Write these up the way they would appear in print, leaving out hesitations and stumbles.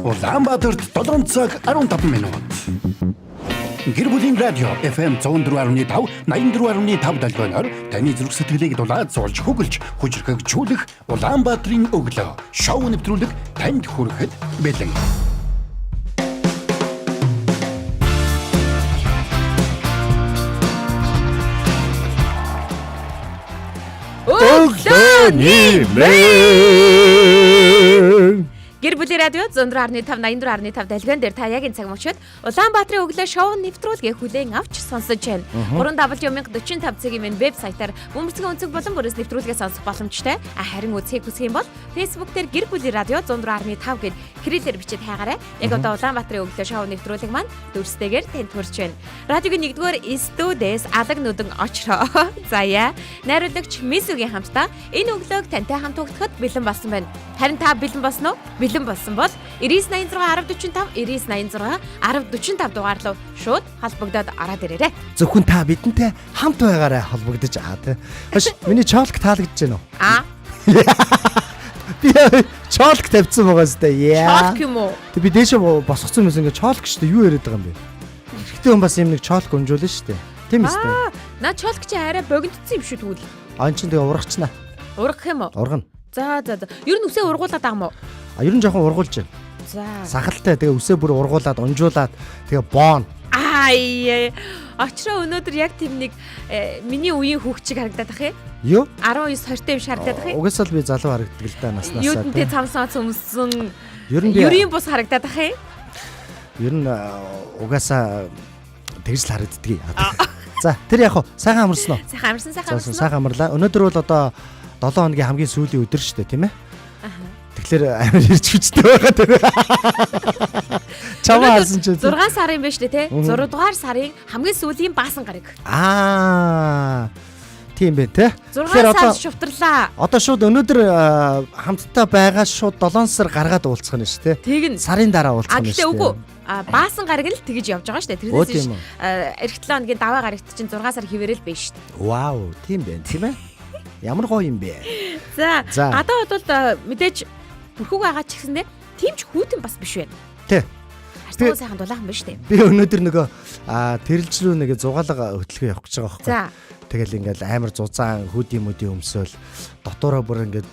Улаанбаатарт 7 цаг 15 минут. Гэр бүлийн радио FM 104.5 84.5 долгионоор таны зүрх сэтгэлийг дулаацуулж хөглөж хүчрхэгжүүлэх Улаанбаатарын өглөө шоу нэвтрүүлэг танд хүрэхэд бэлэн. Өглөөний мэнд. Гэр бүлийн радио 104.5 84.5 долгион дээр та яг энэ цаг мөчид Улаанбаатарын өглөө шоу нэвтрүүлгийг хүлээн авч сонсож байна. 3W1045 цэгийн минь вебсайтаар бөмбөцгөн өнцөг болон бүрээс нэвтрүүлгээ сонсох боломжтой. А харин үзхийг хүсэх юм бол Facebook дээр гэр бүлийн радио 104.5 гэд кириллээр бичээд хайгаарай. Яг одоо Улаанбаатарын өглөө шоу нэвтрүүлэг маань дүрстэйгээр танд хүрч байна. Радиогийн 1-р студиэс алаг нүдэн очроо. Заяа. Найруулагч Мисүгийн хамтдаа энэ өглөөг тантай хамт өгөхөд бэлэн болсон байна. Харин та бэлэн болсон уу? Бэлэн болсон бол 9986 1045 9986 1045 дугаар руу шууд холбогдоод ороод ирээрэй. Зөвхөн та бидэнтэй хамт байгаарай холбогдож аа тий. Хаш миний чоолк таалагдж байна уу? А Би чоолк тавьсан байгаа сте. Яа. чолк юм уу? Тэг би дээшээ босгоцсон юмс ингээ чоолк шүү дээ. Юу яриад байгаа юм бэ? Эрэгтэй хүн бас юм нэг чоолк өнжүүлнэ шүү дээ. Тийм үстэй. Аа, наа чолк чи арай богинтцсан юм шүү тэгвэл. А эн чинь тэгээ ургачнаа. Ургах юм уу? Ургана. За за за. Ер нь үсээ ургуулад байгаа юм уу? А ер нь жоохон ургуулж байна. За. Сахалтай тэгээ үсээ бүр ургуулад унжуулаад тэгээ боон. Аа. Очроо өнөөдөр яг тийм нэг миний үеийн хүүхчиг харагдаад ах юм. Юу? 19 20 юм шарагдаад ах юм. Угаасаа л би залуу харагддаг л да наснасаа. Юудэнтэй цамсаа өмссөн. Ер нь би Ерийн бус харагдаад ах юм. ер нь угаасаа тэгж л харагддгийг. За тэр яг хуу сайхан амарсан уу? Сайхан амарсан сайхан За амарсан. сайхан амарлаа. Өнөөдөр бол одоо 7 хоногийн хамгийн сүүлийн өдөр шүү дээ, тийм ээ? Тэгэхээр амар ирж хүчтэй байгаа тийм ээ. Чамаа харсан чи. 6 сарын биш үү те? 6 дугаар сарын хамгийн сүүлийн баасан гараг. Аа. Тийм байх те. 6 сар шувтарлаа. Одоо шууд өнөөдөр хамтдаа байгаа шууд 7 сар гаргаад уулзах нь шүү те. Тэгнь. Сарын дараа А уулзах нь гэхдээ шүү. үгүй. А баасан гараг л тэгж явж байгаа шүү дээ. Өө, Тэрнээс тийм биш үү. эх 7 хоногийн даваа гарагт чинь 6 сар хിവэрэл биш шүү дээ. Вау, тийм байх тийм ээ. Ямар гоё юм бэ? За За. гадаа бол мэдээж бүрхүүг байгаа ч гэсэндээ тийм ч хүүтэн бас биш байна. Тэ. Харцгүй сайхан дулаахан биш үү? Би өнөөдөр нөгөө тэрэлж рүү нэг зугаалга хөтлөгөө явах гэж байгаа байхгүй. За. Тэгэл ингээл амар зузаан хөдий мөдий өмсөөл дотоороо бүр ингээд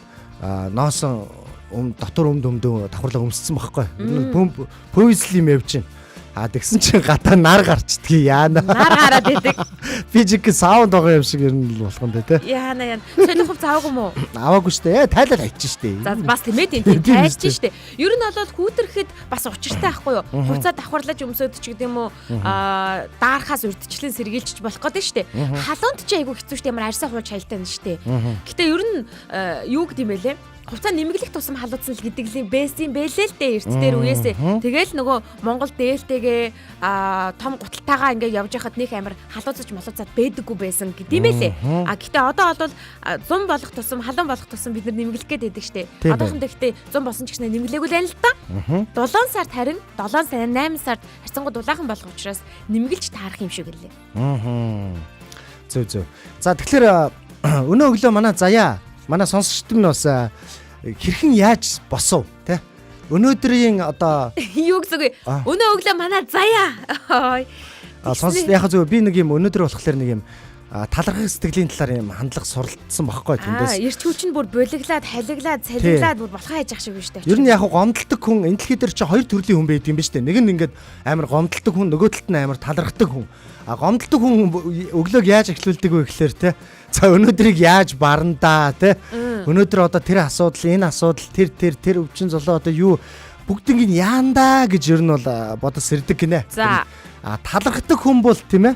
ноосон дотор өмд өмдөө давхарлаа өмссөн байхгүй. Бөмб пөөсл юм явж байна. А тэгсэн чинь гадаа нар гарчдгийг яана. Нар гараад идэг. Би жиг саунд байгаа юм шиг ер нь л болох юм дээ те. Яана яана. Солих хувц аваагүй юм уу? Аваагүй штэ. Тайлал хайчих штэ. За бас тэмээд энэ тийм Тийм тайлж үстэй. штэ. Ер нь бол хүүтрэхэд бас учиртай байхгүй юу? Хувцаа давхарлаж өмсөөд ч гэдэг юм уу? Аа даархаас урдчлан сэргийлчих болох гэдэг штэ. Халуунд чи айгүй хэцүү штэ. Ямар арьсаа хуулж хайлтаа нь штэ. Гэтэ ер нь юу гэдэм бэ лээ? Хувцаа нэмэглэх тусам халууцсан л гэдэг л бэсэн бэлээ л дээ эрт дээр үеэсээ. Тэгэл нөгөө Монгол дээлтэйгээ том гуталтайгаа ингээ явж байхад нөх амар халууцаж молууцаад бэдэггүй байсан гэдэм байлээ. А гэтээ одоо бол зум болох тусам халуун болох тусам бид нар нэмэглэх гээд байдаг штэ. Тийм Одоохондоо гэтээ зум болсон ч гэснээр нэмэглээгүй л байна л да. 7 сард харин 7 сар 8 сард харьцангуй дулаахан болох учраас нэмгэлж таарах юм шиг лээ. Аа. Зөв зөв. За тэгэхээр өнөө өглөө манай заяа манай сонсогчд нь бас хэрхэн яаж босов те? Өнөөдрийн одоо Юу гэсэн үг вэ? А. Өнөө өглөө манай заяа. Ой. сонс яг зөв би нэг юм өнөөдөр болохоор нэг юм талархах сэтгэлийн талаар юм хандлага суралцсан баггүй тэндээс. Эрч хүч нь бүр булиглаад, халиглаад, салиглаад бүр болохоо хайж ах шиг байна штэ. Ер нь яг гомдолдог хүн энэ дэлхий дээр чи хоёр төрлийн хүн байдаг юм биш үү? Нэг нь ингээд амар гомдолдог хүн, нөгөө талд нь амар талархдаг хүн. А гомдолдог хүн өглөөг яаж эхлүүлдэг вэ гэхээр те за өнөөдрийг яаж барандаа те өнөөдөр одоо тэр асуудал, энэ асуудал, тэр тэр тэр өвчин золоо одоо юу бүгднийг нь яандаа гэж ер нь бол бодож сэрдэг гинэ. За. А талархдаг хүн бол тийм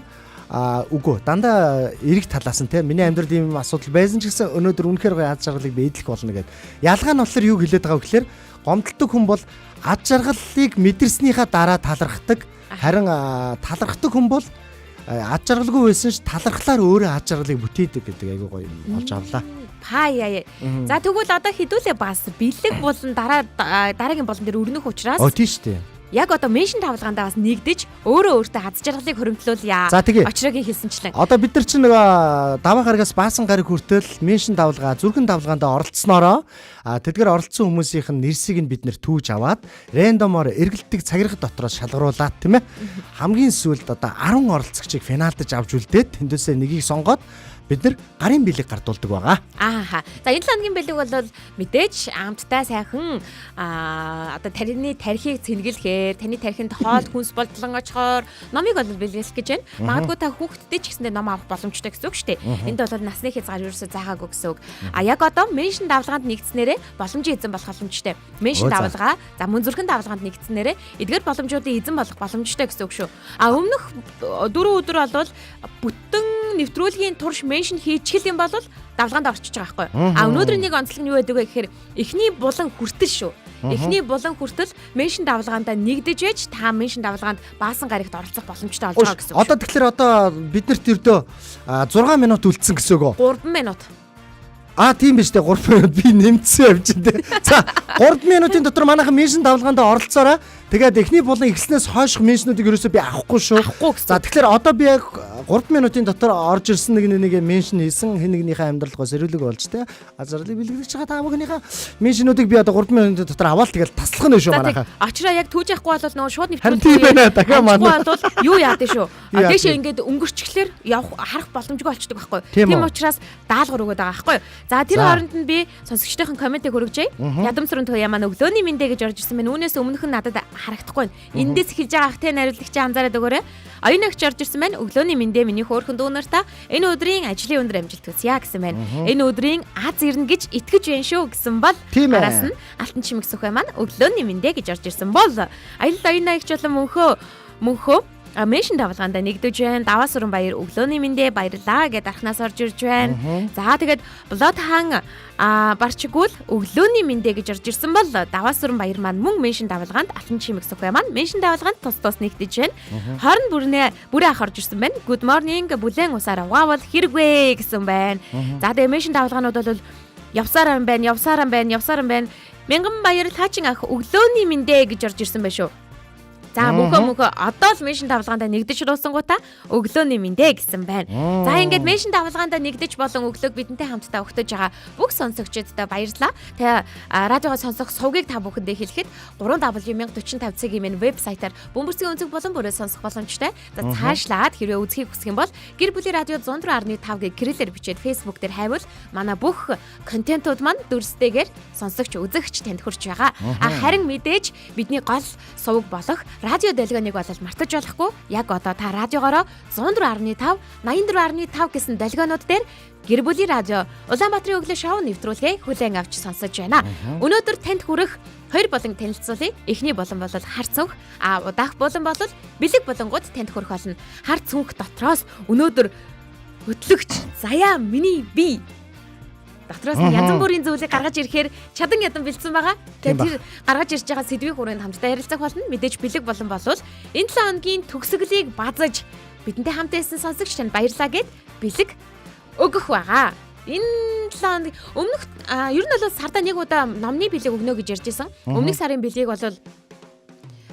а үгүй дандаа эрэг талаас нь те миний амьдралд ийм асуудал байсан ч гэсэн өнөөдөр үнэхээр гоё аз жаргалыг би эдлэх болно гэд. Ялгаа нь болохоор юу хэлээд байгаа вэ гэхээр гомдолдог хүн бол аз жаргалыг мэдэрснийхаа дараа талархдаг. Харин талархдаг хүн бол аз жаргалгүй байсан ч талархлаар өөрөө аз жаргалыг бүтээдэг гэдэг айгүй гоё юм олж авлаа. Паа яа. За тэгвэл одоо хідүүлээ бас бэлэг болон дараа дараагийн болон дээр өрнөх учраас Оо тийм шүү дээ. Яг одоо mention давлгаандаа бас нэгдэж өөрөө өөртөө аз жаргалыг хөрөмтлүүлье. За тэгээ. Очрогийн хэлсэнчлэн. Одоо бид нар чинь нөгөө даваа гарагаас баасан гараг хүртэл mention давлгаа, зүрхэн давлгаандаа оролцсноороо тэдгээр оролцсон хүмүүсийнх нь нэрсийг нь бид нэр түүж аваад random оор эргэлтдэг цагирах дотроос шалгаруулад тийм ээ. Хамгийн сүүлд одоо 10 оролцогчийг финалдаж авч үлдээд тэндээсээ нэгийг сонгоод бид нар гарын бэлэг гардуулдаг байгаа. Ааха. За энэ 7 хоногийн бэлэг бол мэдээж амттай сайхан одоо тарины тархийг цэнгэлэхээр, таны тархинд хоол хүнс болдлон очихоор номыг бол бэлгэлэх гэж байна. Магадгүй та хүүхдтэй ч гэсэндээ ном авах боломжтой гэсэн үг шүү дээ. Энд бол насны хязгаар ерөөсөө заагаагүй гэсэн үг. А яг одоо mention давлгаанд нэгдснээрээ боломжийн эзэн болох боломжтой. Mention давлгаа, за мөн зүрхэн давлгаанд нэгдснээрээ эдгээр боломжуудын эзэн болох боломжтой гэсэн үг шүү. А өмнөх 4 өдөр бол бүтэн нэвтрүүлгийн турш mention хийчихэл юм бол давлгаанд орчиж байгаа байхгүй. А өнөөдөр нэг онцлог нь юу байдаг вэ гэхээр эхний булан хүртэл шүү. Эхний булан хүртэл mention давлгаандаа нэгдэж ээж та mention давлгаанд баасан гарагт оролцох боломжтой болж байгаа гэсэн үг. Одоо тэгэхээр одоо биднэрт ердөө 6 минут үлдсэн гэсэн үг үү? 3 минут. А тийм биш үү, 3 минут би нэмсэн явж байна те. За 3 минутын дотор манайхан mention давлгаандаа оролцоорой. Тэгээд эхний булан эхэлснээс хойших mention үүдийг ерөөсөө би авахгүй шүү. За тэгэхээр одоо би яг 3 минутын дотор орж ирсэн нэг нэг mention хийсэн хэн нэгнийхээ амьдрал гоо сэрүүлэг болж те. Азарлыг бэлгэлж байгаа та бүхнийхээ mention үүдийг би одоо 3 минутын дотор аваад тэгэл таслах нь шүү манайхан. Очроо яг түүж явахгүй бол нөгөө шууд нэвтрүүлэг. Тийм байна дахиад манай. Бол юу яад шүү. Дээшээ ингээд өнгөрчихлөөр явах харах боломжгүй болчдөг байхгүй. Тийм учраас даалгавар өгöd байгаа байхгүй. За тэр хооронд нь би сонсогчдын комментиг хүргэжээ. Ядамсрын туяа маань өглөөний мэндэ гэж орж ирсэн байна. Үүнээс өмнөх нь надад харагдахгүй байна. Эндээс эхэлж байгаа ах те найруулагчийн анзаараад өгөөрэй. Оюун агч орж ирсэн байна. Өглөөний мэндэ миний хөөрхөн дүүнер та энэ өдрийн ажлын өндөр амжилт хүсье гэсэн байна. Энэ өдрийн аз ирнэ гэж итгэж байна шүү гэсэн бол араас нь алтан чимэг сүхэ маань өглөөний мэндэ гэж орж ирсэн бол аялал оюун агч болон мөнхөө mention давлгаандаа нэгдэж байна. Даваа сүрэн баяр өглөөний мэндэ баярлаа гэдээ архнаас орж ирж байна. За тэгээд Блот хаан барчгүйл өглөөний мэндэ гэж орж ирсэн бол даваа сүрэн баяр маань мөн mention давлгаанд алтан чимэг сүхэ маань mention давлгаанд тус тус нэгдэж байна. Хорн бүрнээ бүрээ ах орж ирсэн байна. Good morning бүлээн усаар угаавал хэрэгвэ гэсэн байна. За тэгээд mention давлгаанууд бол явсаар юм байна, явсаар юм байна, явсаар юм байна. Мянган баяр таачин ах өглөөний мэндэ гэж орж ирсэн байна шүү. За мөнхөө одоо л mention давлгаандаа нэгдэж дуусангуудаа өглөөний мэндэ гэсэн байна. За ингээд mention давлгаандаа нэгдэж болон өглөөг бидэнтэй хамтдаа өгтөж байгаа бүх сонсогчдод баярлалаа. Тэгээ радиогоо сонсох сувгийг та бүхэндээ хэлэхэд 3W1045 цэгийн вебсайтаар бөмбөрцгийн өнцөг болон бүрээ сонсох боломжтой. За цаашлаад хэрвээ үзхийг хүсэх юм бол гэр бүлийн радио 104.5 гэ кириллээр бичээд Facebook дээр хайвал манай бүх контентууд маань дүрстэйгээр сонсогч үзэгч танд хүрч байгаа. А харин мэдээж бидний гол сувг болох радио долгионыг бол мартаж болохгүй. Яг одоо та радиогоороо 104.5, 84.5 гэсэн долгионууд дээр гэр бүлийн радио Улаанбаатарын өглөө шоу нэвтрүүлгээ хүлээн авч сонсож байна. Өнөөдөр танд хүрэх хоёр болон танилцуулъя. Эхний болон бол хар цүнх, а удаах болон бол бэлэг болонгууд танд хүрэх болно. Хар цүнх дотроос өнөөдөр хөтлөгч Заяа миний би дотроос нь янз бүрийн зүйлийг гаргаж ирэхээр чадан ядан бэлдсэн байгаа. Тэгээд тэр гаргаж ирж байгаа сэдвийн хүрээнд хамтдаа ярилцах болно. Мэдээж бэлэг болон болвол энэ 7 хоногийн төгсгөлийг базаж бидэнтэй хамт байсан сонсогч танд баярлалаа гэд бэлэг өгөх байгаа. Энэ 7 хоног өмнөх ер нь бол сарда нэг удаа номны бэлэг өгнө гэж ярьж исэн. Өмнөх сарын бэлгийг бол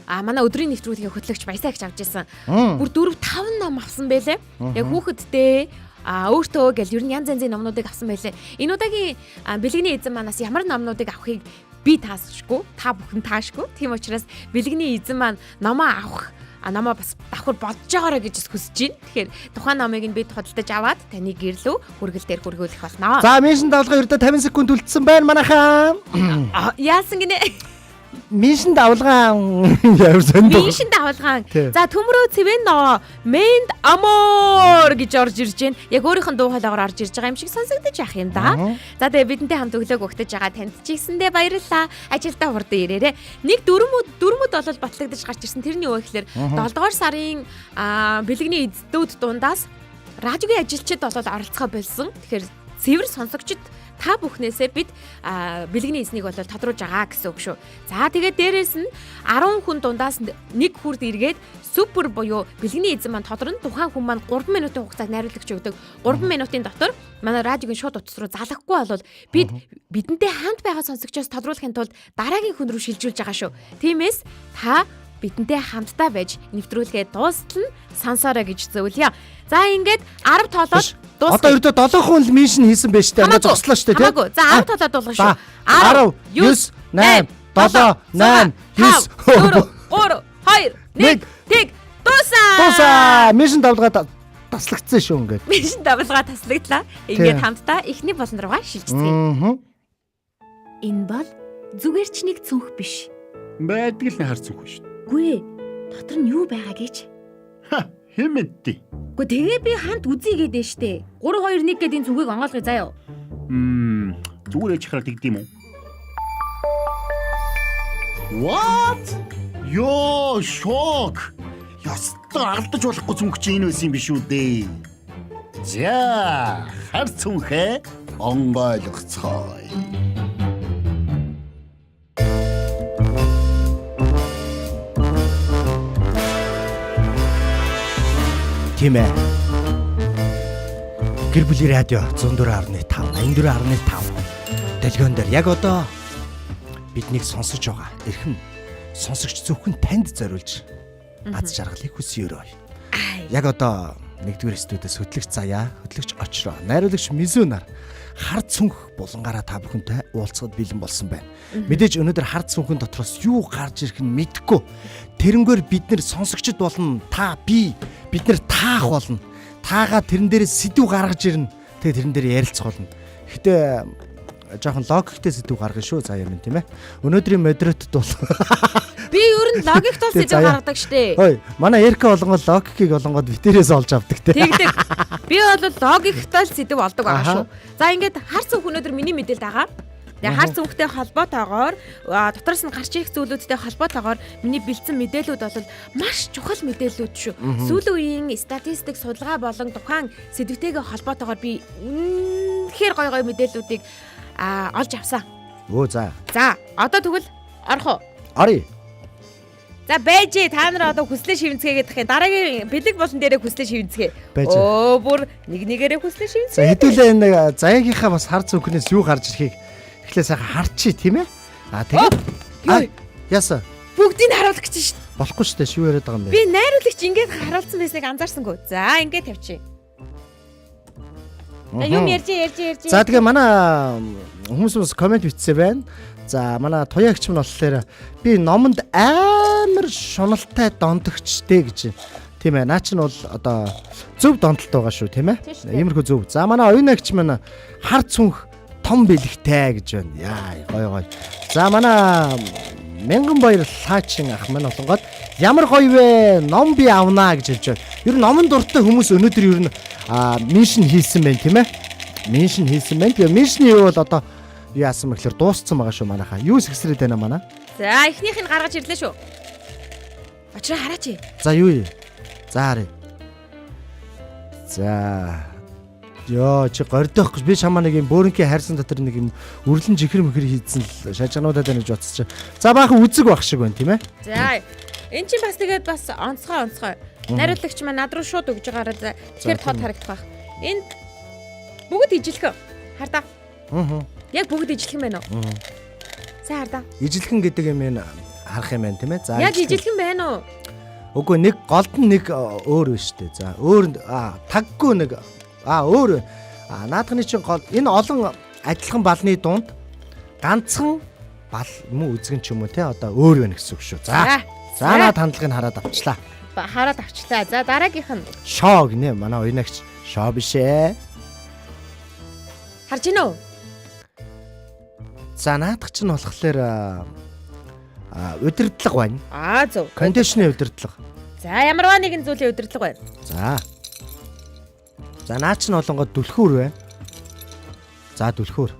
манай өдрийн нэвтрүүлгийн хөтлөгч Баясаа гэж авч исэн. Бүр 4 5 ном авсан байлээ. Яг хүүхэдтэй өөртөө гэл ер нь янз янзын номнуудыг авсан байлээ. Энэ удаагийн бэлгэний эзэн манаас ямар номнуудыг авахыг би таасшгүй, та бүхэн таашгүй. Тийм учраас бэлгэний эзэн маань номоо авах, номоо бас давхар бодож байгаарэ гэж хүсэж байна. Тэгэхээр тухайн номыг нь бид худалдаж аваад таны гэрлүү хүргэл дээр хүргүүлэх болно. За mention давлгаа ердөө 50 секунд үлдсэн байна манайхаа. Яасан гинэ? Mention давлгаа явсан дөө. Mention давлгаан. За төмрөө цэвэн ноо Мэнд амор гэж орж ирж байна. Яг өөрийнх нь дуу хоолойгоор орж ирж байгаа юм шиг сонсогдож ах юм да. За тэгээ бидэнтэй хамт өглөөг өгтөж байгаа танд ч гэсэндээ баярлалаа. Ажилдаа хурдан ирээрээ. Нэг дөрмөд бол батлагдаж гарч ирсэн. Тэрний юу гэхээр 7 дугаар сарын бэлгэний эздүүд дундаас радиогийн ажилчид бол оролцохоо болсон. Тэгэхээр цэвэр сонсогчд та бүхнээсээ бид бэлгэний эзнийг бол тодруулж байгаа гэсэн үг шүү. За тэгээд дээрэс нь 10 хүн дундаас нэг хүрд эргээд супер буюу бэлгэний эзэн маань тодорно. Тухайн хүн маань 3 минутын хугацааг найруулагч өгдөг. 3 минутын дотор манай радиогийн шууд утас руу залахгүй бол бид бидэнтэй хамт байгаа сонсогчоос тодруулахын тулд дараагийн хүн рүү шилжүүлж байгаа шүү. Тиймээс та бидэнтэй хамтдаа байж нэвтрүүлгээ дуустал нь сонсоорой гэж зөвлөе. За ингээд 10 тоолоод дуусгая. Одоо ердөө 7 хүн л mention хийсэн байж тээ. Ингээд зогслоо шүү дээ тий. Хамаагүй. За 10 тоолоод дуулгах шүү. 10 9 8 7 8 9 4 3 2 1 тэг дуусаа. Дуусаа. Mention давлгаа таслагдсан шүү ингээд. Mention давлгаа таслагдлаа. Ингээд хамтдаа эхний болон руугаа шилжицгээе. Энэ бол зүгээр ч нэг цүнх биш. Байдаг л хар цүнх шүү. Үгүй ээ. Дотор нь юу байгаа гэж? Ха, хэн мэдтий? Үгүй тэгээ би хамт үзье гэдэг штэ. 3 2 1 гэдэг энэ цүнхийг онгойлгоё заяа. Зүгээр ээж хараад тэгдэм үү? What? Йоо, шок. Ястаа алдаж болохгүй цүнх чинь энэ байсан юм биш үү дээ. За, хар цүнхээ онгойлгоцгоё. Тийм ээ. Гэр бүлийн радио 104.5 84.5 долгион дээр яг одоо биднийг сонсож байгаа эрхэм сонсогч зөвхөн танд зориулж аз жаргалыг хүсье өрөө. Яг одоо нэгдүгээр студиэс хөтлөгч Заяа, хөтлөгч Очроо, найруулагч Мизүнар хар цүнх булангаараа та бүхэнтэй уулзахад бэлэн болсон байна. Мэдээж өнөөдөр хар цүнхэн дотроос юу гарч ирэх нь мэдэхгүй. Тэрнгээр бид нэр сонсогчд болно, та би бид нэр таах болно. Таагаа тэрэн дээрээ сэдв гаргаж ирнэ. Тэгээ тэрэн дээр ярилцах болно. Гэтэ жоохон логиктэй сэдв гаргана шүү Заяа минь тийм ээ. Өнөөдрийн модератор бол би ер нь логиктой сэдв гаргадаг штэ. Хөөе, манай Эрка болонгоо логикийг олонгод битэрээс олж авдаг те. Тэгдэг. Би бол логиктой сэдв олдог байгаа шүү. За ингээд хар цүнх өнөөдөр миний мэдээлд байгаа. Тэгээ хар цүнхтэй холбоотойгоор дотроос нь гарч ирэх зүйлүүдтэй холбоотойгоор миний бэлдсэн мэдээлүүд бол маш чухал мэдээллүүд шүү. Сүүлийн үеийн статистик судалгаа болон тухайн сэдвтэйгээ холбоотойгоор би үнэхээр гоё гоё мэдээллүүдийг олж авсан. Өө за. За, одоо тэгвэл орох уу? Оръё. За байж та нар одоо хүслээ шивнцгээгээд тах юм. Дараагийн бэлэг болон дээрээ хүслээ шивнцгээ. Өө бүр нэг нэгээрээ хүслээ шивнцгээ. За хэдүүлээ энэ Заяагийнхаа бас хар цүнхнээс юу гарч ирэхийг эхлээ сайхан харчий тийм ээ. А тэгээд яасан? Бүгдийг харуулах гэж шин. Болохгүй шүү дээ. Шив яриад байгаа юм бэ. Би найруулагч ингээд харуулсан байсныг анзаарсангүй. За ингээд тавьчих. Юм ярьж. За тэгээ манай хүмүүс бас комент бичсэн байна. За манай туяагч нь болохоор би номонд амар шуналтай дондогчтэй гэж. Тийм ээ. Наа чинь бол одоо зөв донтолт байгаа шүү, тийм ээ. Иймэрхүү зөв. За манай оюунагч маань хар цүнх том бэлэгтэй гэж байна. Яа, гоё гоё. За манай Мянган баяр лаачин ах маань болонгод ямар гоё вэ? Ном би авнаа гэж хэлж байна. Ер нь номон дуртай хүмүүс өнөөдөр ер нь mention хийсэн байна, тийм ээ. Mention хийсэн байна. Тэгээ mention юу бол одоо яасан бэ гэхээр дууссан байгаа шүү манайхаа. Юу сэгсрээд байна манай? За эхнийх нь гаргаж ирлээ шүү. Очроо хараач. За юу юм? За харъя. За. Йоо чи гордох гэж би чамаа нэг юм бөөрөнхий хайрсан дотор нэг юм үрлэн жихэр мөхөр хийдсэн л шажигнуудад байна гэж бодсоч. За баахан үзэг байх шиг байна тийм ээ. За эн чинь бас тэгээд бас онцгой. Найруулагч маань над руу шууд өгж байгаараа. Тэгэхээр тод харагдах байх. Энд бүгд ижилхэн. Хардаа. Аа. Яг бүгд ижилхэн байна уу? Сайн хардаа. Ижилхэн гэдэг юм энэ харах юм байна тийм ээ. За яг ижилхэн байна уу? Үгүй нэг голд нь нэг өөр биш үү. За өөр таггүй нэг өөр наадхны чинь гол энэ олон адилхан балны дунд ганцхан бал мөн үзгэн ч юм уу те одоо өөр байна гэсэн үг шүү. За. За наад хандлагыг хараад авчлаа. Хараад авчлаа. За дараагийнх нь шоо гинэ манай оюунагч шоо биш ээ. Харж гинөө. За наадах чинь болохоор удирдлага байна. Аа зөв. Кондишны удирдлага. За ямарваа нэгэн зүйлийн удирдлага байна. За. За наа чинь болонгод түлхүүр байна. За түлхүүр.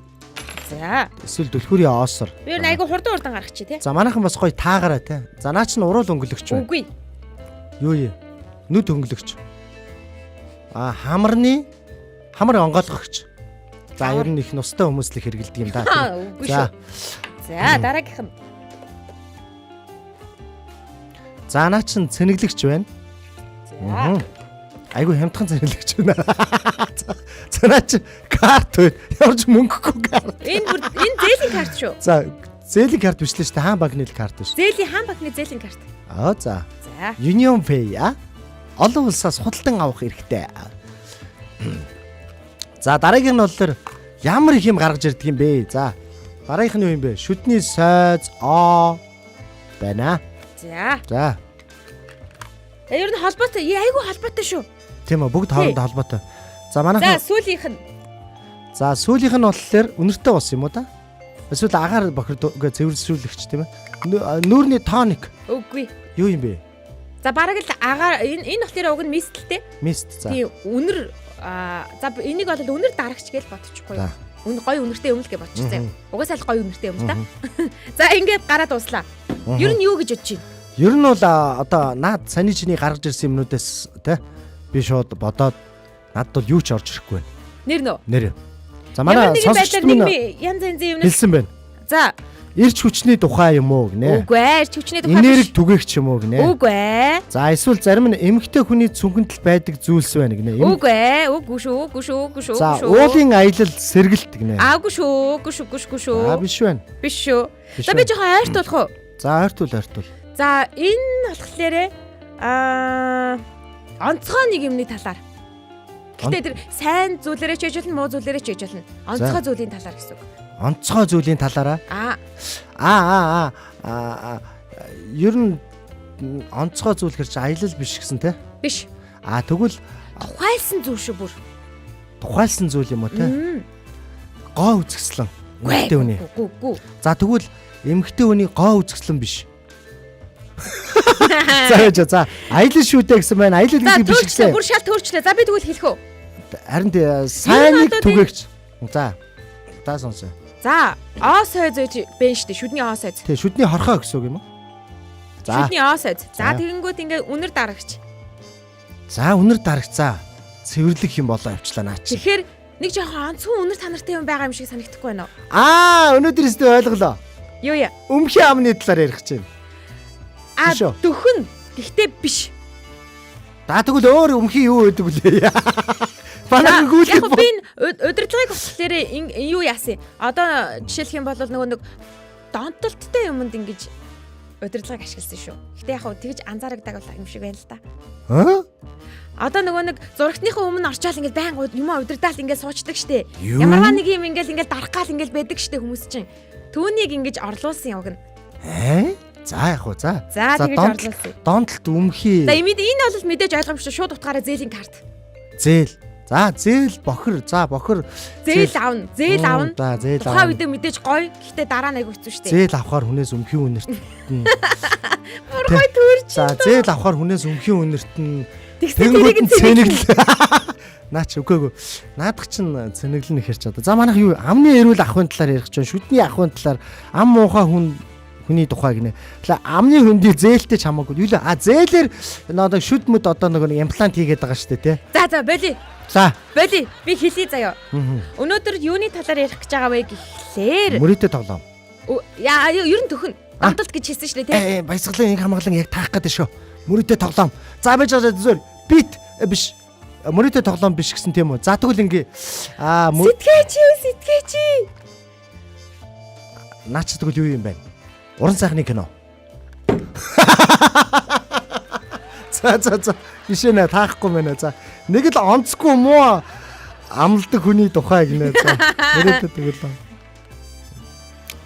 За. Эсвэл түлхүүрийн оосор. Би нэг айгу хурдан гаргачих тий. За манайхан бас гоё таагаараа тий. За наа чинь уруул өнгөлөгч байна. Үгүй. Юу юм? Нүд өнгөлөгч. Хамарны хамар онгойлгогч. За ер нь их нустай хүмүүс л их хэрэгэлдэг юм да. Үгүй шүү. За дараагийнх нь. За наа чин цэнэглэгч байна. За. Айгу хямдхан цэнэглэгч байна. За наа чин карт байна. Ямар ч мөнгөгүй карт. Энэ бүр энэ зээлийн карт шүү. За Зээлийн карт биш л шүү дээ. Хаан банкны л карт биш. Зээлийн хаан банкны зээлийн карт. Аа за. За. Union Pay а олон улсаас худалдан авах эрхтэй. За дараагийн нь болохоор ямар их юм гаргаж ирдэг юм бэ? За дараагийнх нь юу юм бэ? Шүдний сойз оо байна. За. За Ер нь холбоотой, айгүй холбоотой шүү. тийм үү, бүгд хоорондоо холбоотой. За За манайхан сүүлийнх нь за сүүлийнх нь болохоор үнэртэй ус юм уу та? Эсвэл агаар бохир цэвэршүүлэгч тийм ээ. Нүүрний тоник үгүй. юу юм бэ? За бараг л агаар энэ болохоор уг нь мистлтэй. Мист за. Тийм үнэр за энийг бол үнэр дарагч гэж бодчихгүй. За. Үн гоё үнэртэй юм л гэж бодчихсан юм. Угаасаа л гоё үнэртэй юм л та. За ингээд гараад дуслаа. Ер нь юу гэж бодож байна? Ер нь бол одоо наад саний чиний гаргаж ирсэн юмнуудаас те би шууд бодоод надад бол юу ч орж ирэхгүй байна. Нэр нөө. Нэр. За Ямар манай нэгэн сонсогчд байдлаар нэг минь янз янзын юмнаас хэлсэн байна. За Ирч хүчний тухай юм уу гинэ. үгүй ээ, эрч хүчний тухай Энерги биш. түгээгч юм уу гинэ. Үгүй ээ. За эсвэл зарим нь эмэгтэй хүний цүнхэнд л байдаг зүйлс байна гинэ. Үгүй ээ, үгүй шүү, үгүй шүү, үгүй шүү, За үгүй шүү. уулын аялал сэргэлт гинэ. Аагүй шүү, үгүй шүү, үгүй шүү, шүү. За биш байна. Биш шүү. Биш За би байна. жоохон ойртуулах уу? За ойртуул ойртуул. За энэ болохоор онцгой нэг юмны талаар. Гэтэ тэр сайн зүйлээрээ ч хийж болно, муу зүйлээрээ ч хийж болно. Онцгой зүйлийн талаар гэсэн үг. Онцгой зүйлийн талаараа. Аа, Аа аа аа аа ер нь онцгой зүйл хэрч аялал биш гэсэн те. биш. А тэгвэл Тухайлсан зүйл шүү бүр. тухайлсан зүйл юм уу те? Мм. Гоо үзэсгэлэн. Эмэгтэй хүний. Гүү гүү. За тэгвэл эмэгтэй хүний гоо үзэсгэлэн биш. За яж за аялал шүү дээ гэсэн байна. Аялал За гэдэг биш төөрчлөө, гэсэн. бүр шал төөрчлөө. За би тэгвэл хэлэх үү? Харин сайныг Ер нь одоо түгээгч. За. За сонсоо. За, оо сойз гэж бэн штэ. Шүдний оо сойз. Тэ шүдний хорхоо гэсэн үг юм уу? За. Шүдний оо сойз. За За. тэгэнгүүт ингээ үнэр дарагч. За үнэр дарагцаа. Цэвэрлэх юм болоо явчлаа наа чи. Тэгэхээр нэг жоохон онцгой үнэр танартай юм байгаа юм шиг санагдахгүй байна уу? Аа өнөөдөр өстө ойлголоо. Юу яа? Өмхий амны талаар ярих гэж байна. А Биш үү? дөхөн. Гэхдээ биш. За тэгвэл өөр өмхий юу өгдөг вүлээ? Манай За, гүйлэх Яг би энэ удирдлагыг болохоор юу яасан? Одоо жишээлх юм бол нөгөө нэг донтолттой юмд ингэж удирдлагыг ашигласан шүү. Гэтэ яг хөө тэгж анзаарагдаг бол юм шиг байна л да. Аа? Одоо нөгөө нэг зурагтныхаа өмнө орчоол ингээд баян юм удирдаал ингээд суучдаг штэ. Юу? Ямарваа нэг юм ингээд ингээд дарах гал ингээд байдаг штэ хүмүүс чинь. Түүнийг ингэж орлуулсан явг нь. Ээ? За яг уу за. За тэгэж орлуулсан. Донтолт өмхий. За имид энэ бол мэдээж ойлгомжтой шууд утгаараа зээлийн карт. Зээл. За зээл бохир. За бохир. Зээл авна. Зээл авна. За зээл Тухайн авна. үедээ мэдээж гоё. Гэхдээ дараа нь айгүй хэцүү штэ. Зээл авахар хүнээс өмхий үнэрт. Бүр гоё төрж. За зээл авахар хүнээс өмхий үнэрт нь Тэгсэн тэрийг тэнгууд нь нь цэнэглэл. Наа чи үгүй үгүй. Наадах чин цэнэглэн ихэрч одоо. За манайх юу амны эрүүл ахуйн талаар ярих чинь шүдний ахуйн талаар ам муухай хүн хүний тухай гинэ. Тэгэхээр амны хөндий зээлтэй ч хамаагүй. Юу л а зээлэр нөгөө шүд мүд одоо нөгөө нэг имплант хийгээд байгаа шүү дээ тий. За за боли. За. Боли. Би хэлье заяа. Өнөөдөр юуны талаар ярих гэж байгаа вэ гэхлээр Мөрөөдө тоглоом. Яа ер нь төхөн. Донтолт гэж хэлсэн шүү дээ тий. Э баясгалан инх хамгаалан яг таах гэдэг шүү. Мөрөөдө тоглоом. За байж байгаа зүгээр бит биш. Мөрөөдө тоглоом биш гэсэн тийм үү? За тэгвэл ингээ аа Сэтгээч сэтгээч. Наа чи тэгвэл юу юм бэ? Уран сайхны кино. За за за биш ээ таахгүй мэнэ за. Нэг л онцгүй муу амладаг хүний тухай гинэ за. Мөрөөдө тэгвэл.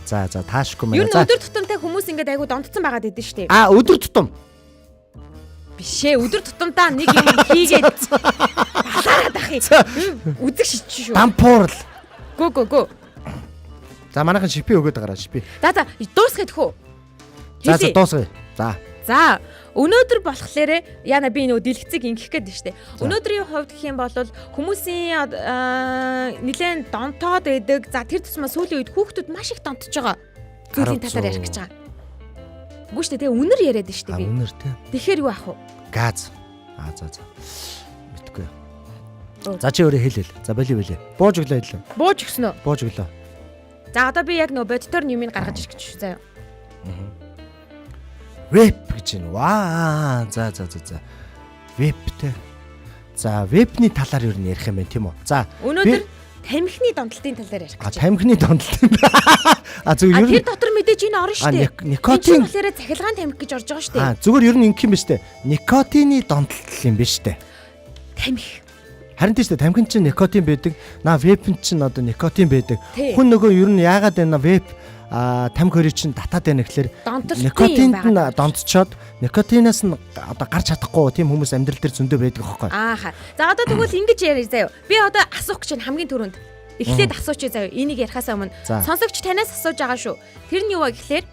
За за таашгүй Ер мэнэ. нь За. өдөр тутамтай хүмүүс ингээд айгу донтцсон байгаад идэв шүү дээ. А өдөр тутам. Биш ээ өдөр тутамдаа нэг юм хийгээд балаараад ах юм. Үзэг шичшүү шүү. Дампуурл. Гү гү гү. За манайхан шипи өгөөд гараа шипи. За за дуусгах хөө. За за дуусгая. За. За өнөөдөр болохоор яна би нөгөө дэлгэцийг ингэх гээд байна штэ. Өнөөдрийн хувьд гэх юм бол хүмүүсийн нэлээд донтоод байдаг. За тэр тусмаа сүүлийн үед хүүхдүүд маш их донтож байгаа. Зүйлийн талаар ярих гэж байгаа. Үгүй штэ тэгээ үнэр яриад байна штэ би. Үнэр те. Тэгэхээр юу ах вэ? Газ. Аа за за. Мэдгүй. За чи өөрөө хэл хэл. За боли боли. Бууж өглөө хэлээ. Бууж өгсөн үү? Бууж өглөө. За одоо би яг нөгөө бодитоор юмыг гаргаж ирэх гэж шүү заяа. Веб гэж байна. Ваа. За за за за. Веб те. За вебний талаар юу ярих юм бэ тийм үү? За өнөөдөр Тамхины донтолтын тал дээр ярих А гэж. тамхины донтолт юм ба. А А зүгээр ер тэр нь дотор мэдээж энэ орно А, шүү дээ. никотин- Энэ болохоор цахилгаан тамхи гэж орж байгаа шүү дээ. А зүгээр ер нь ингэх юм ба штэ. Никотины донтолт юм биш штэ. Тамхи. Харин тийм штэ тамхин чинь никотин байдаг. На вейпэн чинь одоо никотин байдаг. Тий. Хүн нөгөө ер нь яагаад энэ вейп а тамхи хоёрыг чинь татаад байна гэхлээр Донтолтын юм никотинд нь байгаа. донтчоод никотинаас нь одоо гарч чадахгүй тийм хүмүүс амьдрал дээр зөндөө байдаг хөөхгүй. Ааха. За одоо тэгвэл ингэж яриа заяа. Би одоо асуух гэж байна хамгийн түрүүнд. Эхлээд асуучих заяа. Энийг ярихаас өмнө За. сонсогч танаас асууж байгаа шүү. Тэр нь юу вэ гэхлээр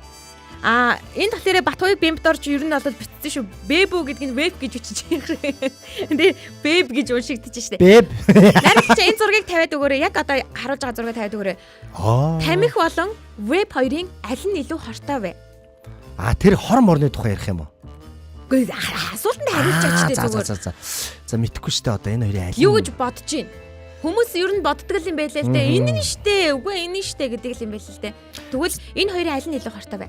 а энэ талаараа Батуяг Бямбдорж ер нь бол битсэн шүү. Бэбүү гэдэг нь веб гэж бичиж байгаа. Тэгээ бэб гэж уншигдчих штэ. Бэб. Нарийн чи энэ зургийг тавиад өгөөрэй. Яг одоо харуулж байгаа зургийг тавиад өгөөрэй. Аа. Тамхи болон веб хоёрын аль нь илүү хортой вэ? А тэр хор морны тухай ярих юм уу? Үгүй асуултанд хариулж Аа, чаач За зүгээр. за за. За мэдхгүй штэ одоо энэ хоёрын аль нь Юу гэж бодож байна? Хүмүүс ер нь боддог л юм байлээ л дээ. Энэ нь штэ, үгүй энэ нь штэ гэдэг л юм байлээ л дээ. Тэгвэл энэ хоёрын аль нь илүү хортой вэ?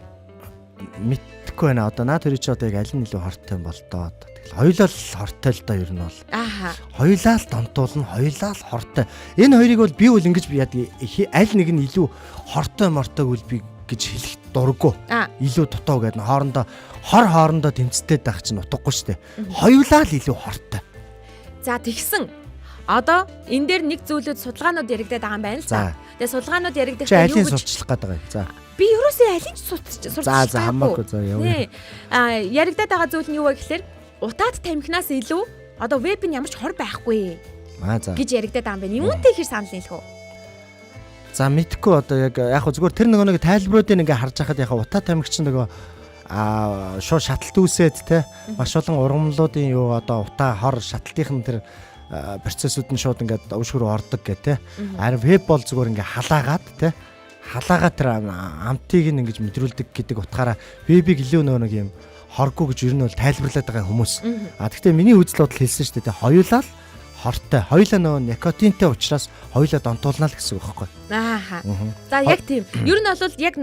Мэдхгүй байна. Одоо наад хоёрын чи одоо яг аль нь илүү хортой юм бол доо. Тэгэл хоёулаа л хортой л доо ер нь бол. Ааха. Хоёулаа л донтуулна, хоёулаа л хортой. Энэ хоёрыг бол би бол ингэж би яадаг аль нэг нь илүү хортой мортой үл би гэж хэлэх дурггүй. Аа. Илүү дутуу гэдэг нь хоорондоо хор хоорондоо тэмцдэг байх чинь утгагүй штэ. Хоёулаа л илүү хортой. За тэгсэн. Одоо энэ дээр нэг зүйлүүд судалгаанууд яригадаад байгаа юм байна л За. да. Тэгээ судалгаанууд Чи яригдахдаа юу алийг гэж сурчлах гээд байгаа юм. За. би ерөөсөө алийг ч сурч сурч За за хамаагүй за явъя. Нэ. А яригадаад байгаа зүйл нь юу вэ гэхээр утаад тамхинаас илүү одоо веб нь ямар ч хор байхгүй Аа за. гэж яригадаад байгаа юм байна. Юунтэй хэр санал нийлэх вэ? За мэдхгүй одоо яг яг хөө зүгээр тэр нөгөө нэг тайлбаруудыг ингээ харж хахад яг утаа тамхич нөгөө аа шууд шаталт үүсээд те маш олон ургамлуудын юу одоо утаа хор шаталтын тэр процессууд нь шууд ингээд өвшгөр ордог гэх те. Харин веб бол зүгээр ингээ халаагаад те халаагаад тэр амтыг нь ингэж мэдрүүлдэг гэдэг утгаараа вебийг илүү нөгөө нэг юм хоргүй гэж ер нь бол тайлбарлаад байгаа хүмүүс. А тэгтээ миний үзэл бодол хэлсэн шүү дээ те хоёулаа л хортой. Хоёулаа нөгөө никотинтэй учраас хоёулаа донтуулна л гэсэн үг байхгүй. Ааха. За яг тийм. Ер нь бол яг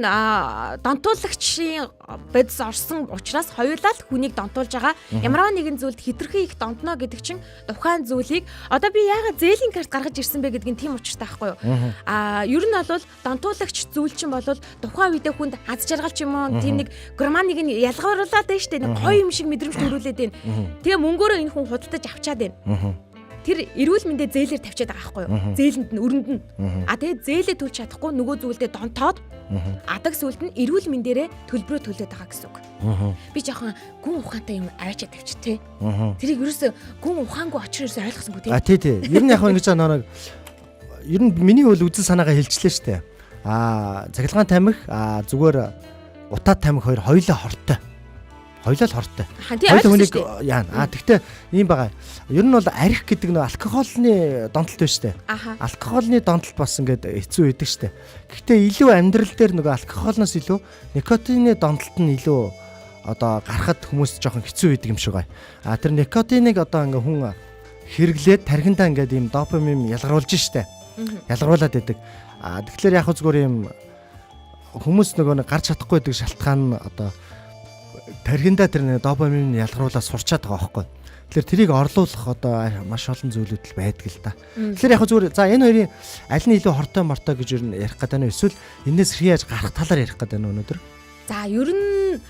донтуулагчийн бодис орсон учраас хоёулаа л хүнийг донтуулж байгаа. Ямарваа нэгэн зүйлд хитрхи их донтно гэдэг чинь тухайн зүйлийг одоо би яагаад зээлийн карт гаргаж ирсэн бэ гэдг нь тийм учиртай байхгүй юу? Аа ер нь бол донтуулагч зүйл чинь бол тухайн үедээ хүнд аз жаргал ч юм уу тийм нэг гормоныг нь ялгаруулад байна шүү дээ. Нэг гоё юм шиг мэдрэмж төрүүлээд байна. Тэгээ мөнгөөрөө энэ хүн худалдаж авчаад байна. Тэр эрүүл мэндэ зээлээр тавьчаад байгаа байхгүй юу? Зээлэнд нь өрөнд нь. А тэгээ зээлээ төлж чадахгүй нөгөө зүйлдээ донтоод адаг сүлд нь эрүүл мэндээрээ төлбөрөө төлөөд байгаа гэсэн үг. Би жоохон гүн ухаантай юм аваачаа тавьчих тий. Тэрийг ерөөсөө гүн ухаангүй очир ерөөсөө ойлгосонгүй тий. А тий тий. Ер нь яг ингэж байгаа нэг ер нь миний бол үзэл санаагаа хэлчлээ штэ. А цахилгаан тамхи а зүгээр утаа тамхи хоёр хоёулаа хортой. Хоёулаа л хортой. Хан тий Хоёулаа ойлгосон хүнийг шүү дээ. яана. А тэгтээ ийм байгаа. Ер нь бол арх гэдэг нөө алкоголны донтолт байна штэ. Аха. Алкоголны донтолт бас ингээд хэцүү байдаг штэ. Гэхдээ илүү амьдрал дээр нөгөө алкоголноос илүү никотины донтолт нь илүү одоо гарахад хүмүүс жоохон хэцүү байдаг юм шиг байна. А тэр никотиныг одоо ингээ хүн хэрэглээд тархиндаа ингээд ийм допамин ялгаруулж штэ. Ялгаруулад байдаг. А тэгэхээр яг хөө зүгээр ийм хүмүүс нөгөө нэг гарч чадахгүй байдаг шалтгаан нь одоо тархиндаа тэр нэг допамин ялгаруулаад сурчаад байгаа байхгүй. Тэгэхээр тэрийг орлуулах одоо маш олон зүйлүүд л байдаг л та. Тэгэхээр яг хөө зүгээр за энэ хоёрын аль нь илүү хортой мортой гэж ер нь ярих гэдэг нь эсвэл энэс хэрхэн яаж гарах талаар ярих гэдэг нь өнөөдөр. За ер нь